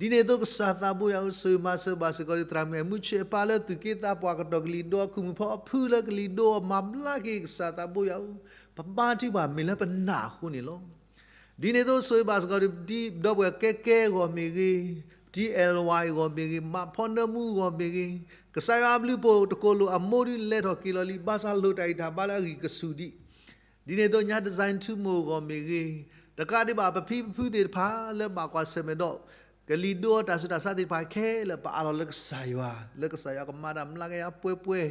ဒ်န့ၣ်အသိးကစၢ်သးဘိယွၤဧၢ, ဆိၣ်ဂ့ၤမၤစၢၤဘၣ်စ့ၢ်ကီးဒံးသရၣ်မုၣ်အဲၣ်မူဆ့ၣ်အပၢ်လၢသူၣ်က့သးပှၢ်ကတီၢ်ကလံၤဒိအီၤ ခုၣ်မုၢ်ဖီအဖုလၢကလံၤဒိအီၤ မၤဘျါက့ၤကစၢ်သးဘိယွၤဧၢ, ပဘါထုကဖၣ်မ့ၢ်လၢပနာ်အဃိန့ၣ်လီၤ. ဒ်န့ၣ်အသိးဆိၣ်ဂ့ၤဘၣ်စ့ၢ်ကီးဒံးပတံၤဒီပုၢ်ဝဲၢ်ကဲကဲအဂီၢ်မ့ၢ်ဂ့ၤ, ပတံၤအဲၣ်ဝါအဂီၢ်မ့ၢ်ဂ့ၤ, မးဖီနၢမူအဂီၢ်မ့ၢ်ဂ့ၤ, ကစၢ်ယွၤအဘျုးအဖှိၣ်တကိးလိာ်အမိၢ်ဒုးလဲၤထီၣ်က့ၤလီၤလံ ဘၣ်ဆၣ်လိၣ်တၢ်ဂံၢ်တၢ်ဘါလၢအဂံၢ်ကဆူၣ်ဒံး ဒ်န့ၣ်အသိးညါ design ထူမိၢ်အဂီၢ်မ့ၢ်ဂ့ၤ, တကးဒံးဘၣ်ပဖံပဖုသ့ၣ်တဖၣ်လၢဘၣ်ကွၢ်ဆၢၣ်မဲာ်ဒီး ကလံၤဒိအီၤတၢ်ဆူးတၢ်ဆါသ့ၣ်တဖၣ်ခဲလၢာ် ပအးလီၤလၢကစၢ်ယွၤ, လၢကစၢ်ယွၤကမၤတၢ်မျးကယၤပှဲၤပှဲၤ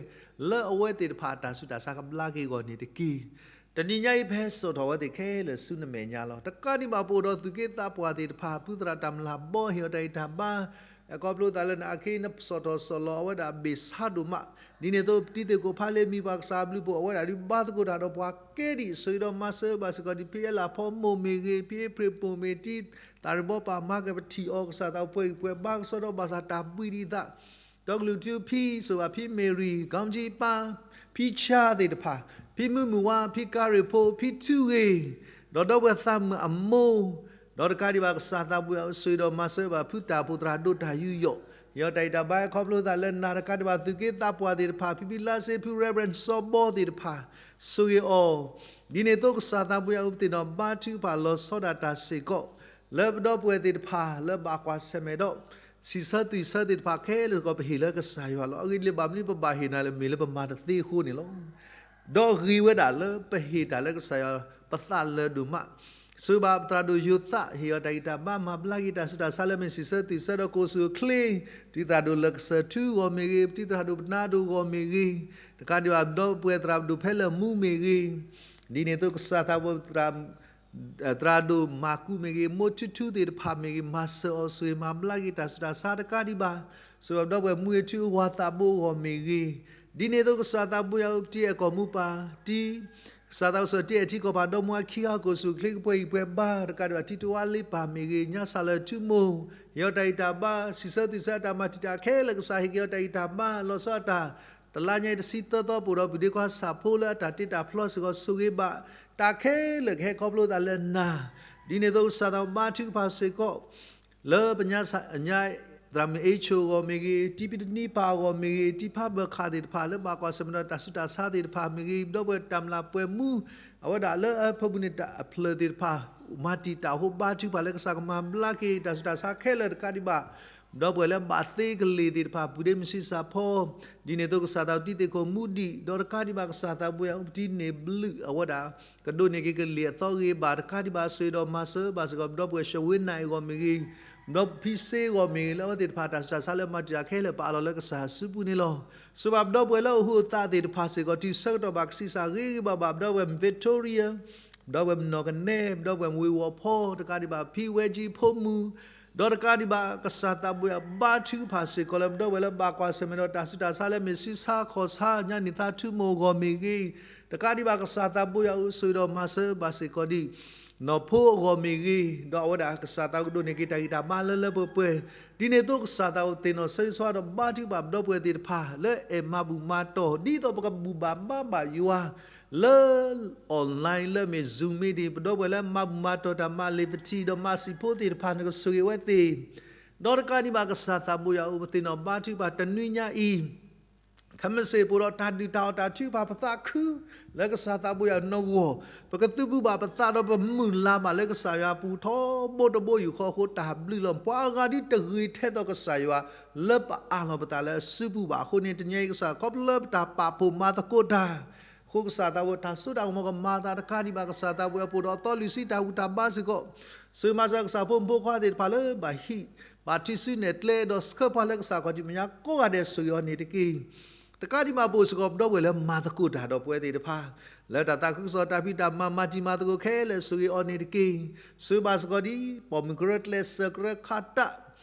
လၢအဝဲသ့ၣ်တဖၣ်အတၢ်ဆူးတၢ်ဆါကဘျါက့ၤအဂီၢ်န့ၣ်တက့ၢ်. တနံၤညါအံၤပဟဲစိာ်ထီၣ်ဝဲသ့ၣ်ခဲလၢာ်ဆူနမဲာ်ညါလီၤ. တကးဒံးဘၣ်ပအိၣ်ဒီးသူၣ်က့သးပှၢ်သ့ၣ်တဖၣ် ဖုသရၣ်တၢ်မျၢ်ဘီဟ့ၣ်အီၤတၢ်ဂံၢ်တၢ်ဘါ အခီဖျိသးလၢနအခံ နစိာ်ထီၣ်စိာ်လီၤအဝဲဒၣ်ဘ့ၣ်ဆါဒိၣ်မး, ဒ်န့ၣ်အသိးပတံၤသ့ၣ်ခိၣ်ဖးလ့မံၤပှၤကစၢ်အဘျုးအဖှိၣ် အဝဲဒၣ်ဒုးဘါသကိးတၢ်ဒီးပှၤကဲဒံး ဆိၣ်ဂ့ၤဒီးမၤစၢၤဘၣ်စ့ၢ်ကီးဒံး ဖံအဲလးဖီမိၢ်မ့ၢ်ဂ့ၤ, ဖံအ့ဖြ့ၣ်ပိၢ်မ့ၢ်ဂ့ၤ, တံၤသရၣ်ဒိၣ်ဘီပၢ်မၤကပထံၣ်အီၤ ကစၢ်သးပှဲၤဂံၢ်ပှဲၤဘါကစီဒီးဘၣ်ဆၣ်တၢ်ဘှံးဒံးသး ဒီကလုာ်ထူဖံ ဆိၣ်ဂ့ၤဘၣ်ဖံမ့ၢ်ရံၤ ကီမတံပၢ် ဖံဆါသ့ၣ်တဖၣ်, ဖံမုၢ်မုၢ်ဝါ ဖံကၤရ့ၣ်ဖိ ဖံထူဂ့ၤ, ဒီးဒီပုၢ်ဝဲၢ်သးမုၣ်အမိၢ်, ဒီးတကးဒံးဘၣ်ကစၢ်သးပှဲၤအီၤ ဆိၣ်ဂ့ၤဒီးမၤစၢၤဘၣ်ဖုတၢ်ဖိသရၣ်ဒိၣ်တၢ်ယူးယီၣ်, ဟ့ၣ်အီၤတၢ်ဂံၢ်တၢ်ဘါ ခီဖျိသးလၢနၤတကးဒံးဘၣ်သူၣ်က့သးပှၢ်သ့ၣ်တဖၣ် ဖံဖံလါစ့ ဖု Reverend စီၤဘီသ့ၣ်တဖၣ်, ဆိၣ်ဂ့ၤအီၤ, ဒ်န့ၣ်အသိးကစၢ်သးပှဲၤအီၤ ပသ့ၣ်နီၣ်ဘါထုကဖၣ်လီၤဆီဒၣ်တၢ်စ့ၢ်ကီး လၢပဒီပုၢ်ဝဲၢ်သ့ၣ်တဖၣ်လၢဘၣ်ကွၢ်ဆၢၣ်မဲာ်ဒီး စံးဆၢသွံၣ်ဆၢသ့ၣ်တဖၣ်ခဲလၢာ်စ့ၢ်ကီး ပဟ့ၣ်လၢကစၢ်ယွၤလီၤ. အဂ့ၢ်ဒ်လဲၣ်ဘၣ်မနုၤပဘၣ်ဟ့ၣ်နၤလဲၣ် မ့ၢ်လၢပမၤတသ့အဃိန့ၣ်လီၤ. ဒီးဂ့ၤဝဲဒၣ်လၢပဟ့ၣ်တၢ်လၢကစၢ်ယွၤ ပသးလၢာ်ဒိၣ်မး, ဆိၣ်ဂ့ၤဘၣ်ပသရၣ်ဒိၣ်ယိၤသး ဟ့ၣ်အီၤတၢ်ဂံၢ်တၢ်ဘါ မၤဘျါက့ၤတၢ်ဆူးတၢ်ဆါလၢမ့ၢ်စံးဆၢသွံၣ်ဆၢဒီးကိၣ်ဆူၣ်အိၣ်ချ့, ပတံၤသရၣ်ဒိၣ်လၢကစၢၢ်ထူအဂီၢ်မ့ၢ်ဂ့ၤ, ပတံၤသရၣ်ဒိၣ်ပနါဒိၣ်အဂီၢ်မ့ၢ်ဂ့ၤ, တကးဒံးဘၣ်ဒီပုၢ်ဝဲၢ်သရၣ်ဒိၣ်ဖဲလၢာ်မူမ့ၢ်ဂ့ၤ, ဒ်န့ၣ်အသိးကစၢ်သးပှဲၤ သရၣ်ဒိၣ်မၤကူမ့ၢ်ဂ့ၤ, မိၢ်ထူထူသ့ၣ်တဖၣ်မ့ၢ်ဂ့ၤ, မၤစၢၤအီၤဆိၣ်ဂ့ၤမၤဘျါက့ၤတၢ်ဆူးတၢ်ဆါတကးဒံးဘၣ်, ဆိၣ်ဂ့ၤဘၣ်ဒီပုၢ်ဝဲၢ်မူအထူအဝၤသးဘိအဂီၢ်မ့ၢ်ဂ့ၤ, ဒ်န့ၣ်အသိးကစၢ်သးပှဲၤအီၤ ပတံၤအဲၣ်ကီၢ်မူပၢ်, တံၤ ကစၢ်သးအိၣ်ဆိးတံၤအဲၣ်ထံကီၢ်ပၤဒီမါခံဂၤကိၣ်ဆူၣ်အိၣ်ချ့ကပှဲၤဂံၢ်ပှဲၤဘါ တကးဒံးဘၣ် တံၤတဝါလ့ပၢ်မ့ၢ်ဂ့ၤ, ညါစၢ်လၢာ်ထူမိၢ်, ဟ့ၣ်အီၤတၢ်ဂံၢ်တၢ်ဘါ, စံးဆၢသွံၣ်ဆၢအတၢ်မၤတံာ်တာ်ခဲလၢာ်ကစၢ်ဟ့ၣ်က့ၤအီၤတၢ်ဂံၢ်တၢ်ဘါ လီၤဆီအတၢ် တလါညါအံၤတဆံသၢသီ ပအိၣ်ဒီးပုၢ်ဒ့ခွါဆၣ်ဖိလၢအတၢ်တ့တၢ်ဖျီစ့ၢ်ကီး ဆိၣ်ဂ့ၤဘၣ်တၢ်ခဲလၢာ် ကဟဲခီဖျိသးလၢနၤ, ဒ်န့ၣ်အသိးကစၢ်သးဘါထုကဖၣ်စ့ၢ်ကီး လၢပညါညါ သရၣ်မုၣ်အ့ဆိၣ်အဂီၢ်မ့ၢ်ဂ့ၤ, တံပတနံပၢ်အဂီၢ်မ့ၢ်ဂ့ၤ, တံဖါဘၢၣ်ခၣ်သ့ၣ်တဖၣ် လၢဘၣ်ကွၢ်ဆၢၣ်မဲာ်ဒီးတၢ်ဆူးတၢ်ဆါသ့ၣ်တဖၣ်မ့ၢ်ဂ့ၤ, ဒီပုၢ်ဝဲၢ်တၢ်မျၢ်ပှဲၤမူ အဝဲဒၣ်လၢအဖၢမုၢ်န့ၣ်တၢ်အဖျၢၣ်သ့ၣ်တဖၣ် မၤတံာ်တာ်အဃိ ဘါထုကဖၣ်လၢကစၢ်ကမၤဘျါက့ၤ တၢ်ဆူးတၢ်ဆါခဲလၢာ်တကးဒံးဘၣ် ဒီပုၢ်ဝဲၢ်လၢဘၣ်သ့ကလ့ၢ်သ့ၣ်တဖၣ် ပုၢ်ဒ့မုၣ်ဆံးစၢ်ဖီ, ဒ်န့ၣ်အသိးကစၢ်သးတံသုးခိၣ်မူဒံး ဒီးတကးဒံးဘၣ်ကစၢ်သးဘိယွၤ ပတံန့ၢ်ဘျုးအဝဲဒၣ် ကဒိးန့ၢ်က့ၤကလ့ၢ်အသီဂ့ၤဘၣ် တကးဒံးဘၣ် ဆိၣ်ဂ့ၤဒီးမၤစၢၤဘၣ်စ့ၢ်ကီး ဒီပုၢ်ဝဲၢ် ရှဝ့နၣ်အဂီၢ်မ့ၢ်ဂ့ၤ, ဒီပုၢ်ဝဲၢ်ဖံစ့အဂီၢ်မ့ၢ်ဂ့ၤ လၢအဝဲသ့ၣ်တဖၣ်တၢ်ဆူးတၢ်ဆါလၢမၤတံာ်တာ်ခဲလၢာ် ပအးလီၤလၢကစၢ်အစုပူၤန့ၣ်လီၤ. ဆိၣ်ဂ့ၤဘၣ်ပဒီပုၢ်ဝဲၢ်လၢအဟူးအသးသ့ၣ်တဖၣ်စ့ၢ်ကီး တုၤဆၢကတီၢ်ဘၣ်ကဆံးစၢ်ဂ့ၤဂ့ၤဘၣ်ဘၣ် ပဒီပုၢ်ဝဲၢ် Victoria, ပဒီပုၢ်ဝဲၢ်မနီၢ်ကနဲ, ပဒီပုၢ်ဝဲၢ်မူဝ့ၤဝီၤဖီ, တကးဒံးဘၣ် ဖံဝဲကၠံဖိမုၣ်, ဒီးတကးဒံးဘၣ် ကစၢ်သးဘိယွၤ ဘါထုကဖၣ်စ့ၢ်ကီးလၢ ပဒီပုၢ်ဝဲၢ်လၢဘၣ်ကွၢ်ဆၢၣ်မဲာ်ဒီး တၢ်ဆူးတၢ်ဆါလၢမ့ၢ်ဆံးဆါခီၣ်ဆါ ညါနံၣ်သါထူမိၢ်အဂီၢ်မ့ၢ်ဂ့ၤ, တကးဒံးဘၣ် ကစၢ်သးဘိယွၤ အိၣ်ဆိၣ်ဂ့ၤဒီးမၤစၢၤဘၣ်စ့ၢ်ကီးဒံး နီၢ်ဖိအဂီၢ်မ့ၢ်ဂ့ၤ, ဒီးအဝဲဒၣ်ကစၢ်သးကဒိးန့ၢ်က့ၤတၢ်ဂံၢ်တၢ်ဘါလၢလၢပှဲၤပှဲၤ, ဒ်န့ၣ်အသိးကစၢ်သးအိၣ်သ့ၣ်နီၣ်ဆၢဂ့ၤဆၢဝါဒီးဘါထုကဖၣ် ပဒီပုၢ်ဝဲၢ်သ့ၣ်တဖၣ် လၢအဲၣ်မၤဘူၣ်မၤတီၢ် ဒ်သိးပကဘူၣ်ဘၣ်ဘါဘၣ်ယွၤ လၢ online လၢမ့ၢ် Zoom meeting ပဒီပုၢ်ဝဲၢ်လၢမၤဘူၣ်မၤတီၢ်တၢ်မၤလံာ်ပထံၣ်ဒီးမၤစံာ်ဖိသ့ၣ်တဖၣ် နကဆိၣ်ဂ့ၤဝဲသ့ၣ်, ဒီးတကးဒံးဘၣ် ကစၢ်သးဘိယွၤ အိၣ်ပသ့ၣ်နီၣ်ဘါထုကဖၣ်တနွံညါအံၤ ခဲမုၢ်ဆ့ၣ်ပအိၣ်ဒီးတၢ်ဒုၣ်တၢ်အီၣ်တၢ်ထုကဖၣ် ပသးခု လၢကစၢ်သးဘိယွၤနဂီၢ်, ပကသုးဘူးဘၣ်ပသးဒီးပမုၢ်လၢ်ဘၣ်လၢကစၢ်ယွၤအပူၤထီဘိတဘိယူၢ်ဃီအဃိ တၢ်ဘျုးလီၤ. ပှၤအဂၤဒ်တဂ့ၤထဲသိးကစၢ်ယွၤ လၢပအးလီၤပသးလၢအစုပူၤဘၣ်အဃိန့ၣ် တနံၤအံၤကစၢ်ခီဖျိလၢပတၢ်ပာ်ဖှိၣ်မၤသကိးတၢ် အဃိကစၢ်သးဘိယွၤ တၢ်စိတၢ်ကမီၤကမၤသးတကးဒံးဘၣ် ကစၢ်သးဘိယွၤ ပအိၣ်ဒီးအသီလွံၢ်ဆံတၢ်ဘူၣ်တၢ်ဘါစ့ၢ်ကီး, ဆိၣ်ဂ့ၤမၤစၢၤကစၢ်ဖိမုၣ်ဖိခွါသ့ၣ်တဖၣ်လၢဘၣ်ဟံး ဘၣ်ထုးစုနဲၣ်ကျဲဒီးဆှၢပှၤလၢကစၢ်ခီၣ်ထံးမဲာ်ညါကိးဂၤဒဲး ဆိၣ်ဂ့ၤအီၤန့ၣ်တက့ၢ်. တကးဒံးဘၣ်ပအိၣ်စ့ၢ်ကီး ပဒီပုၢ်ဝဲၢ်လၢမၤသကိးတၢ်ဒီးပဝဲသ့ၣ်တဖၣ် လၢတၢ်သးခုကစီၣ်တၢ်ဖံးတၢ်မၤ မၤတံၤမၤသကိးခဲလၢာ် ဆိၣ်ဂ့ၤအီၤန့ၣ်တက့ၢ်. ဆိၣ်ဂ့ၤဘၣ်စ့ၢ်ကီးဒ် ပိာ်မုၣ်ကရၢကျဲစၢၤကရၢခးတၢ်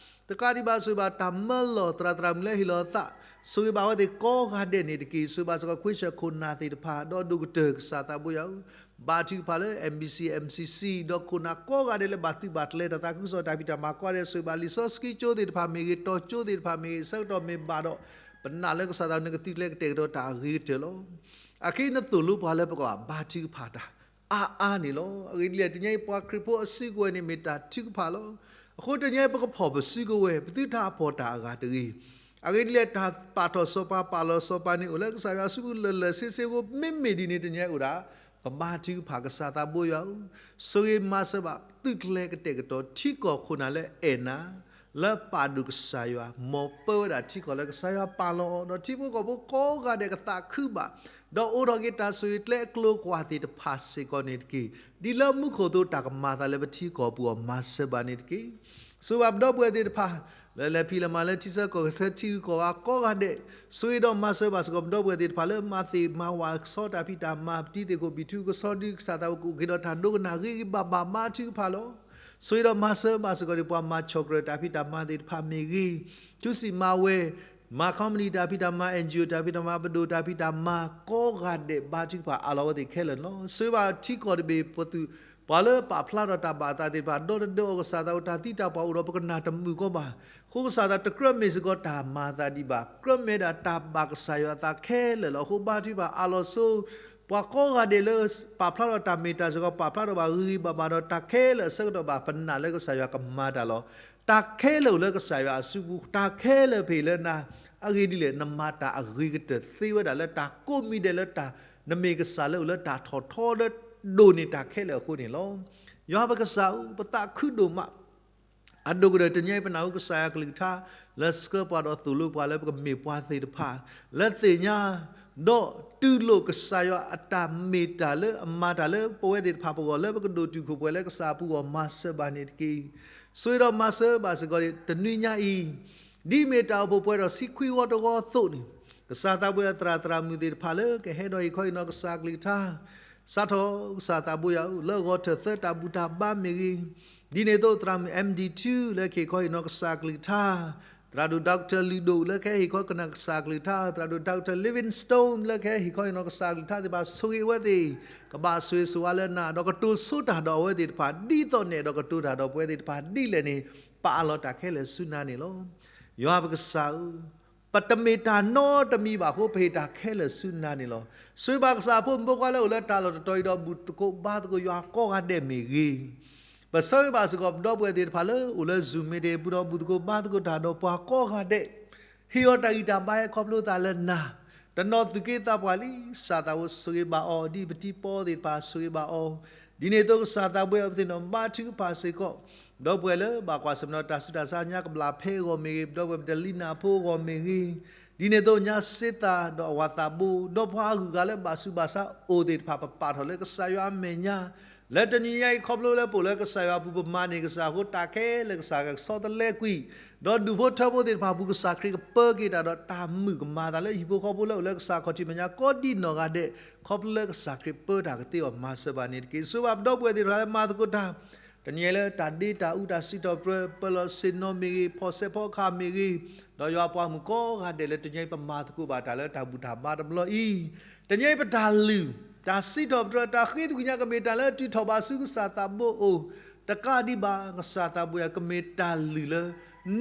တကးဒံးဘၣ် ဆိၣ်ဂ့ၤဘၣ်တၢ်မၢလီၤသရၣ်သရၣ်မုၣ်လၢဟ့ၣ်လီၤအသး, ဆိၣ်ဂ့ၤဘၣ်အဝဲသ့ၣ်ကိးဂၤဒဲးန့ၣ်တက့ၢ်. ဆိၣ်ဂ့ၤဘၣ်စ့ၢ်ကီးခွံဆၢၣ်ခိၣ်နၢ်သ့ၣ်တဖၣ် ဒီးဒိၣ်ကတၢၢ်ကစၢ်သးဘိယွၤဧၢ, ဘါထုကဖၣ်လၢ MBC MCC ဒီးခိၣ်နၢ်ကိးဂၤဒဲးလၢဘၣ်သုးဘၣ်ကျဲၤတၢ်သးခုကစီၣ်တၢ်ဖံးတၢ်မၤကိးဂၤဒဲး ဆိၣ်ဂ့ၤဘၣ်လံာ်စီဆှံကၠိသ့ၣ်တဖၣ်မ့ၢ်ဂ့ၤ တီၤကၠိသ့ၣ်တဖၣ်မ့ၢ်ဂ့ၤ ဆၢကတီၢ်မ့ၢ်ဘၣ်ဒီး ပနာ်လၢကစၢ်သးနကသုးကျဲၤကတဲာ်ကတီၤတၢ်အဂ့ၤကတၢၢ်လီၤ. အခဲအံၤနသိၣ်လိပှၤလၢပကဘၣ်ဘါထုကဖၣ်တၢ် အါအါန့ၣ်လီၤ. အဂ့ၢ်ဒ်လဲၣ် တနံၤအံၤပှၤခရံာ်ဖိအစုကဝဲၤန့ၣ်မ့ၢ်တၢ်ထုကဖၣ်လီၤ. အဃိတနံၤအံၤပကဖီၣ်ပစုကဝဲၤ ပသုတၢ်အဖီၣ်တၢ်အဂၤတဂ့ၤ. အဂ့ၢ်ဒ်လဲၣ် တၢ်ပာ်ထီၣ်စီၤပၤပာ်လီၤစီၤပၤန့ၣ် အိၣ်လၢကစၢ်ယွၤအစုပူၤလၢာ်လၢာ်ဆ့ဆ့အဃိ မ့မ့ၢ်ဒ်န့ၣ်တနံၤအံၤအိၣ်ဒၣ် ပဘါထုကဖၣ်ကစၢ်သးဘိယွၤဧၢ, ဆိၣ်ဂ့ၤမၤစၢၤဘၣ်သုးကျဲၤကတဲာ်ကတီၤထံကီၢ်ခိၣ်နၢ်လၢအဲၣ်နၤ လၢပာ်ဒိၣ်ကစၢ်ယွၤ မ်ပၢဝဲဒၣ်ထံကီၢ်လၢကစၢ်ယွၤပာ်လီၤအီၤ ဒီးထံဖိကီၢ်ဖိကိးဂၤဒဲးကသးခုဘၣ် ဒီးအိးထီၣ်က့ၤတၢ်ဆိၣ်ဂ့ၤကျဲအကျိၤကွာ်သ့ၣ်တဖၣ်စ့ၢ်ကီးန့ၣ်တက့ၢ်. ဒ်လၢမူခိၣ်အသိးတၢ်ကမၤအသးလၢပထံကီၢ်ပူၤအီၤမၤစၢၤဘၣ်န့ၣ်တက့ၢ်. ဆိၣ်ဂ့ၤဘၣ်ပဒီပုၢ်ဝဲၢ်သ့ၣ်တဖၣ် လၢလဲၤဖံးလဲၤမၤလၢထံဆၢကီၢ်ဆၢထံဂုၤကီၢ်ဂၤကိးဂၤဒဲး, ဆိၣ်ဂ့ၤဒီးမၤစၢၤဘၣ်စ့ၢ်ကီးပဒီပုၢ်ဝဲၢ်သ့ၣ်တဖၣ်လၢမၤသ့ၣ်မၤဝၤကဆီတၢ်ဖံးတၢ်မၤ ပတံၤသ့ၣ်ခိၣ်ဘံၣ်ထူကဆီဒု ကစၢ်သးဘိကအိၣ်က့ၤဒီးတၢ်ဒိကနၣ်ဂ့ၤဂ့ၤဘၣ်ဘၣ် ဘါထုကဖၣ်လီၤ. ဆိၣ်ဂ့ၤဒီးမၤစၢၤဘၣ်စ့ၢ်ကီးဒ်ပှၤမၤဆီၣ်ကြၢးတၢ်ဖံးတၢ်မၤသ့ၣ်တဖၣ်မ့ၢ်ဂ့ၤ, ထူစံၣ်မၤဝဲ, မၤ company တၢ်ဖံးတၢ်မၤ NGO တၢ်ဖံးတၢ်မၤ ပဒိၣ်တၢ်ဖံးတၢ်မၤ ကိးဂၤဒဲးဘါထုကဖၣ်အးလီၤဝဲသ့ၣ်ခဲလၢာ်န့ၣ်လီၤ. ဆိၣ်ဂ့ၤဘၣ်ထံကီၢ်တဘ့ၣ်ပသုး ပှၤလၢပာ်ဖျါထီၣ်တၢ်ဘၣ်အသးသ့ၣ်တဖၣ် ဒီတဒၢအီၤကစၢ်သးဘိ တၢ်သံတၢ်ပှၢ်အိၣ်ဒီးပကနၣ်တမုာ်ကီးဘၣ်. အဃိကစၢ်သးတကြၢးမ့ၢ်စ့ၢ်ကီးတၢ်မၤအသးဒံးဘၣ်, ကြၢးမ့ၢ်ဒၣ်တၢ်ဘၣ်ကစၢ်ယွၤအသးခဲလၢာ်လီၤ. အဃိဘါထုကဖၣ်အးလီၤဆိ ပှၤကိးဂၤဒဲးလၢပာ်ဖျါထီၣ်တၢ်မ့ၢ်တၢ်စ့ၢ်ကီး ပာ်ဖျါထီၣ်ဘၣ်ဂ့ၤဂ့ၤဘၣ်ဘၣ်ဒီး တၢ်ခဲလၢာ်အဆၢကတီၢ်ဘၣ် ပနာ်လၢကစၢ်ယွၤကမၤတၢ်လီၤ. တၢ်ခဲလၢာ်အိၣ်လၢကစၢ်ယွၤအစုပူၤ, တၢ်ခဲလၢာ်ဖဲအံၤလၢနၤ, အဂ့ၢ်ဒ်လဲၣ် နမၤတၢ်အဂ့ၤကတၢၢ်သ့ဝဲဒၣ်လၢတၢ်ကိးမံၤဒဲးလၢတၢ် နမ့ၢ်ကစၢ်လၢအိၣ်လၢတၢ်ထီၣ်ထီလၢဒိၣ်န့ၢ်တၢ်ခဲလၢာ်အဃိန့ၣ်လီၤ. ယွၤပကစၢ်ဧၢ, ပသးခုဒိၣ်မး အဒိၣ်ကတၢၢ်တနံၤအံၤ ပနၢ်ဟူကစၢ်ယွၤကလုၢ်ကထါ လၢဆှၢပှၤဒီးသိၣ်လိပှၤလၢပကမ့ၢ်ပှၤသ့ၣ်တဖၣ် လၢသ့ၣ်ညါ ဒီးတူၢ်လိာ်ကစၢ်ယွၤအတၢ်မ့ၢ်တၢ်လၢအမၤတၢ်လၢ ပဝဲသ့ၣ်တဖၣ်ပဂီၢ်လၢပကဒိၣ်တုာ်ခိၣ်ပှဲၤလၢကစၢ်အပူၤအဂီၢ် မၤစၢၤဘၣ်န့ၣ်တက့ၢ်. ဆိၣ်ဂ့ၤဒီးမၤစၢၤဘၣ်စ့ၢ်ကီး တနွံညါအံၤ ဒ်မ့ၢ်တၢ်အိၣ်ဖှိၣ်ပှဲၤထီၣ်ဆံခွံဂီၤတဂီၤအသိးန့ၣ် ကစၢ်သးဘိယွၤသရၣ်သရၣ်မုၣ်သ့ၣ်တဖၣ်လၢကဟဲဒီးဟ့ၣ်ခီဟ့ၣ်နီၤကစၢ်ကလုၢ်ကထါ စးထီၣ်ကစၢ်သးဘိယွၤဧၢ လၢဂီၤထၢၣ်သၢတၢ်ဘူၣ်တၢ်ဘါမ့ၢ်ဂ့ၤ, ဒ်န့ၣ်အသိးသရၣ်မုၣ် MD two လၢကဟ့ၣ်ခီဟ့ၣ်နီၤကစၢ်ကလုၢ်ကထါ, သရၣ်ဒိၣ် Doctor လုၢ်ဒိၣ် လၢကဟဲဟ့ၣ်ခီဟ့ၣ်နီၤကစၢ်ကလုၢ်ကထါ, သရၣ်ဒိၣ် Doctor Livingstone လၢကဟဲဟ့ၣ်ခီဟ့ၣ်နီၤကစၢ်ကလုၢ်ကထါသ့ၣ်တဖၣ် ဆိၣ်ဂ့ၤဝဲသ့ၣ် ကဘၣ်ဆိၣ်ဂ့ၤဆိၣ်ဝါလၢနၤ ဒီးကတိၤဆိတၢ်ဒီးအဝဲသ့ၣ်တဖၣ် ဒ်သိးနအဲၣ်ဒိးကတိၤတၢ်ဒီးပဝဲသ့ၣ်တဖၣ်ဒ်လဲၣ်န့ၣ် ပအးလီၤတၢ်ခဲလၢာ်ဆူနၤန့ၣ်လီၤ. ယွၤပကစၢ်ဧၢ ပတမ့ၢ်တၢ်နီတမံၤဘၣ်အဃိ ပဟ့ၣ်တၢ်ခဲလၢာ်ဆူနၤန့ၣ်လီၤ. ဆိၣ်ဂ့ၤဘၣ်ကစၢ်အဖိမုၣ်ဖိခွါလၢအိၣ်လၢတၢ်လီၢ်တတီၤအံၤဒီး ဘူၣ်သကိးဘါသကိးယွၤကိးဂၤဒဲးမ့ၢ်ဂ့ၤ, ပဆၢဂ့ၤဘၣ်စ့ၢ်ကီး ပဒီပုၢ်ဝဲၢ်သ့ၣ်တဖၣ်လၢအိၣ်လၢ Zoom meeting အပူၤဒီး ဘူၣ်သကိးဘါသကိးတၢ်ဒီးပှၤကိးဂၤဒဲး, ဟ့ၣ်အီၤတၢ်ဂံၢ်တၢ်ဘါဟဲခီဖျိသးလၢနၤ, တနီၤသူၣ်က့သးပှၢ်လံ, ကစၢ်သးဘိဆိၣ်ဂ့ၤဘၣ်အီၤ, ဒ်ပတံၤပီသ့ၣ်တဖၣ်ဆိၣ်ဂ့ၤဘၣ်အီၤ, ဒ်န့ၣ်အသိးကစၢ်သးဘိ ပသ့ၣ်နီၣ်ဘါထုကဖၣ်စ့ၢ်ကီး ဒီပုၢ်ဝဲၢ်လၢဘၣ်ကွၢ်ဆၢၣ်မဲာ်ဒီးတၢ်ဆူးတၢ်ဆါညါကဘျၣ်ဖဲအဂီၢ်မ့ၢ်ဂ့ၤ, ဒီပုၢ်ဝဲၢ်ပတလံနၢ်ဖိအဂီၢ်မ့ၢ်ဂ့ၤ, ဒ်န့ၣ်အသိးညါစ့သးဒီးအဝၤသးဘိ, ဒီးပှၤအဂုၤအဂၤလၢဘၣ်ဆူးဘၣ်ဆါအိၣ်သ့ၣ်တဖၣ် ပပာ်ထီၣ်လၢကစၢ်ယွၤအမဲာ်ညါ, လၢတနံၤညါအံၤခီဖျိလၢပအိၣ်လၢကစၢ်ယွၤအပူၤ ပမၤန့ၢ်ကစၢ်အဃိ တၢ်ခဲလၢာ်ကစၢ်ကဆီတလဲကွံာ်, ဒီးဒူၣ်ဖိထၢဖိသ့ၣ်တဖၣ်အပူၤ ကစၢ်ခရံာ်ကပၢက့ၤတၢ်ဒီးတၢ်မုာ်ကမၤသးလၢဟံၣ်ဖိဃီဖိလၢအိၣ်လၢကစၢ်ခီၣ်ထံးမဲာ်ညါကိးဒံးနီၢ်ဂၤဒဲး, ခီဖျိလၢကစၢ်ခရံာ်ပၢတၢ်ကသ့အီၤမၤစၢၤဘၣ်န့ၣ်တက့ၢ်. ဆိၣ်ဂ့ၤဘၣ်ပဒီပုၢ်ဝဲၢ်သ့ၣ်တဖၣ်လၢမၤသကိးတၢ် တနံၤညါလၢတၢ်ဒ့တၢ်အူတၢ်စံးထီၣ်ပတြၢၤ ပၢၤလီၢ်ဆ့ၣ်နီၤမ့ၢ်ဂ့ၤ, ဖီၣ်ဆဲးဖီခါမ့ၢ်ဂ့ၤ, ဒီးယွၤပှၤမုၣ်ကိးဂၤဒဲးလၢတနံၤညါအံၤ ပမၤသကိးဘၣ်တၢ်လၢတၢ်ဘူၣ်တၢ်ဘါတဘျီအံၤ, တနံၤညါအံၤပတၢ်လုၢ်, တၢ်စံးထီၣ်ပတြၢၤ တၢ်ဃ့သကွံာ်ညါကမ့ၢ်တၢ်လၢတုၤထီၣ်ဘၣ်ဆူကစၢ်သးဘိအအိၣ်, တကးဒံးဘၣ် ကစၢ်သးဘိယွၤ ကမ့ၢ်တၢ်လုၢ်လၢ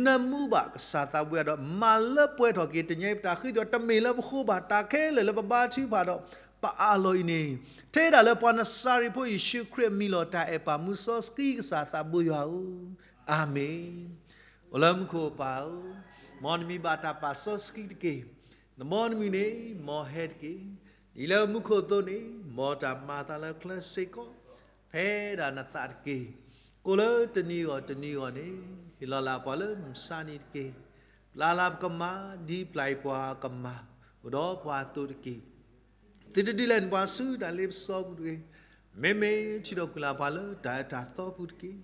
နၢမူဘၣ်ကစၢ်သးဘိယွၤဒီး မၤလၢပှဲၤထီၣ်က့ၤ တနံၤညါအံၤပတၢ်ဃ့သကွံာ် တမ့ၢ်လၢပဃိဘၣ် တၢ်ခဲလၢာ်လၢပဘါထုကဖၣ်ဒီး ပအးလီၤအံၤန့ၣ်, ထဲဒၣ်လၢပှၤနစၤရ့းဖိယ့ၣ်ၡူးခရံာ်အမံၤလီၤ. တၢ်အဲၣ်ပၢ်မူစီဆှံကစၢ်သးဘိယွၤဧၢ, အၤမ့ၣ်. အိၣ်လၢမူခိၣ်ပၢ်ဧၢ, မ်နမံၤဘၣ်တၢ်ပာ်စီဆှံတက့ၢ်. နမ်နမံၤန့ၣ် မ်ဟဲတက့ၢ်. ဒ်လၢမူခိၣ်အသိးန့ၣ် မ်တၢ်မၤအသးလၢချၢစ့ၢ်ကီး ဖဲဒၣ်နသးတက့ၢ်. ကိးလၢတနံၤဂီၢ်တနံၤဂီၢ်န့ၣ် ဟ့ၣ်လီၤလၢပှၤလၢမုၢ်ဆါနံၤတက့ၢ်. ပျၢ်လၢပကမၤ ဒ်ပျၢ်အံၤပှၤကမၤ အိၣ်ဒီးပှၤအသိးတက့ၢ်. သုတဒုးလဲၤနပှၤဆူတၢ်လ့ပစီပူၤတဂ့ၤ. မ့မ့ၢ်ထုးထီၣ်ကွံာ်လၢပှၤလၢတၢ်အၢတၢ်သီပူၤတက့ၢ်.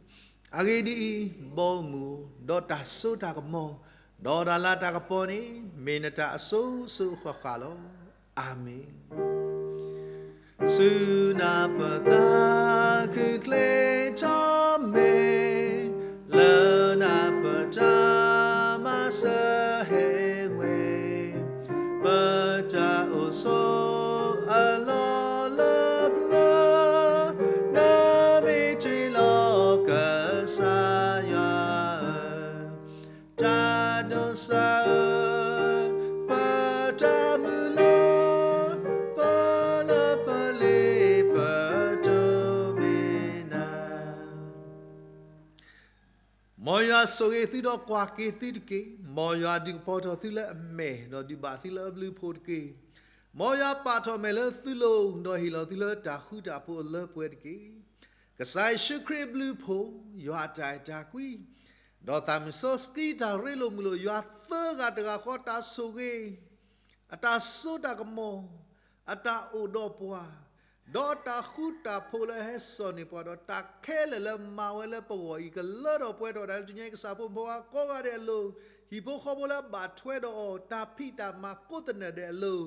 အဂ့ၢ်ဒ်အံၤ, ဘီမုၢ်ဒီးတၢ်စိတၢ်ကမီၤ, ဒီးတၢ်လၤတၢ်ကပီၤန့ၣ် မ့ၢ်နတၢ်အစိၤစိၤဃၣ်ဃၣ်လီၤ. အၤမ့ၣ်. ဆူနၢ်ပသးခုချ့ထီၣ်မဲာ်, လၢနၢ်ပတၢ်မၤစၢၤဟဲဝဲ, ပတၢ်အိၣ်ဆိးအလီၢ်လၢပျၢၤ, နမ့ၢ်တ့ၢ်လီၤကစၢ်ယွၤဧၢ, တၢ်ဒိးစၢ်ဧၢ, ပတၢ်မုၢ်လၢ်, ပလၢပလ့ပတိၢ်မ့ၢ်နၤ. မ်ယွၤဆိၣ်ဂ့ၤသုဒီးကွၢ်က့ၤသုတက့ၢ်. မ်ယွၤဒုးကပီၤထီၣ်သုလၢအမဲာ်, ဒီးဒုးဘၣ်သုလၢအဘျုးအဖှိၣ်တက့ၢ်. မ်ယွၤပာ်ထီၣ်မဲာ်လၢသုလိၤ, ဒီးဟ့ၣ်လီၤသုလၢတၢ်ဃူတၢ်ဖိးအလၢပှဲၤတက့ၢ်. ကစၢ်ယ့ၣ်ၡူးခရံာ်အဘျုးအဖှိၣ်, ယွၤအတၢ်အဲၣ်တၢ်ကွံ, ဒီးသးမုၢ်စီဆှံတၢ်ရ့လိာ်မုာ်လိာ်, ယွၤသၢဂၤတဂၤဃီတၢ်ဆိၣ်ဂ့ၤ, အတၢ်စိတၢ်ကမီၤ, အတၢ်အိၣ်ဒီးပှၤ, ဒီးတၢ်ဃူတၢ်ဖိးလၢအဟဲစိာ်န့ၢ်ပှၤ, ဒီးတၢ်ခဲလၢာ်လၢမၤဝဲလၢပဂီၢ်အံၤ ကလၢထီၣ်ပှဲၤထီၣ်ဒၣ်လၢတနံၤညါအံၤ ကစၢ်ဖိမုၣ်ဖိခွါကိးဂၤဒဲးအလိၤ, ဟံၣ်ဖိဃီဖိလၢအဘၣ်ထွဲဒီးအီၤ တၢ်ဖံးတၢ်မၤကိးသနၢၣ်ဒဲးအလိၤ,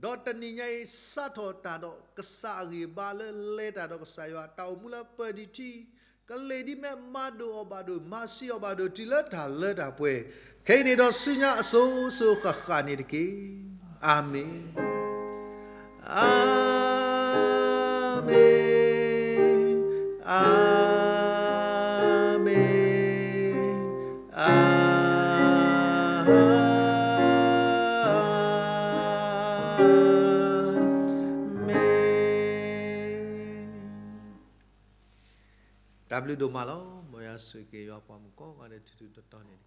ဒီးတနံၤညါအံၤ စးထီၣ်တၢ်ဒီးကစၢ်အဂံၢ်အဘါလၢလဲၤတၢ်ဒီးကစၢ်ယွၤ, တၢ်အိၣ်မူလၢပၢၢ်ဒံးထံ ကလ့ၢ်ဒ်မဲာ် မၤဒိၣ်အီၤဘၣ်ဒိၣ်, မၤဆံးအီၤဘၣ်ဒိၣ် တုၤလၢတၢ်လၢတၢ်ပှဲၤ, ခဲအံၤန့ၣ်ဒီးဆူညါ အစိၤစိၤဃၣ်ဃၣ်န့ၣ်တက့ၢ်. အၤမ့ၣ်, အၤမ့ၣ်, အၤမ့ၣ်, အၤမ့ၣ်. တၢ်ဘျုးဒိၣ်မးလီၤ. မ်ယွၤဆိၣ်ဂ့ၤက့ၤယွၤပှၤမုၣ်ကိးဂၤဒဲး ထူထူတီတီန့ၣ်တက့ၢ်.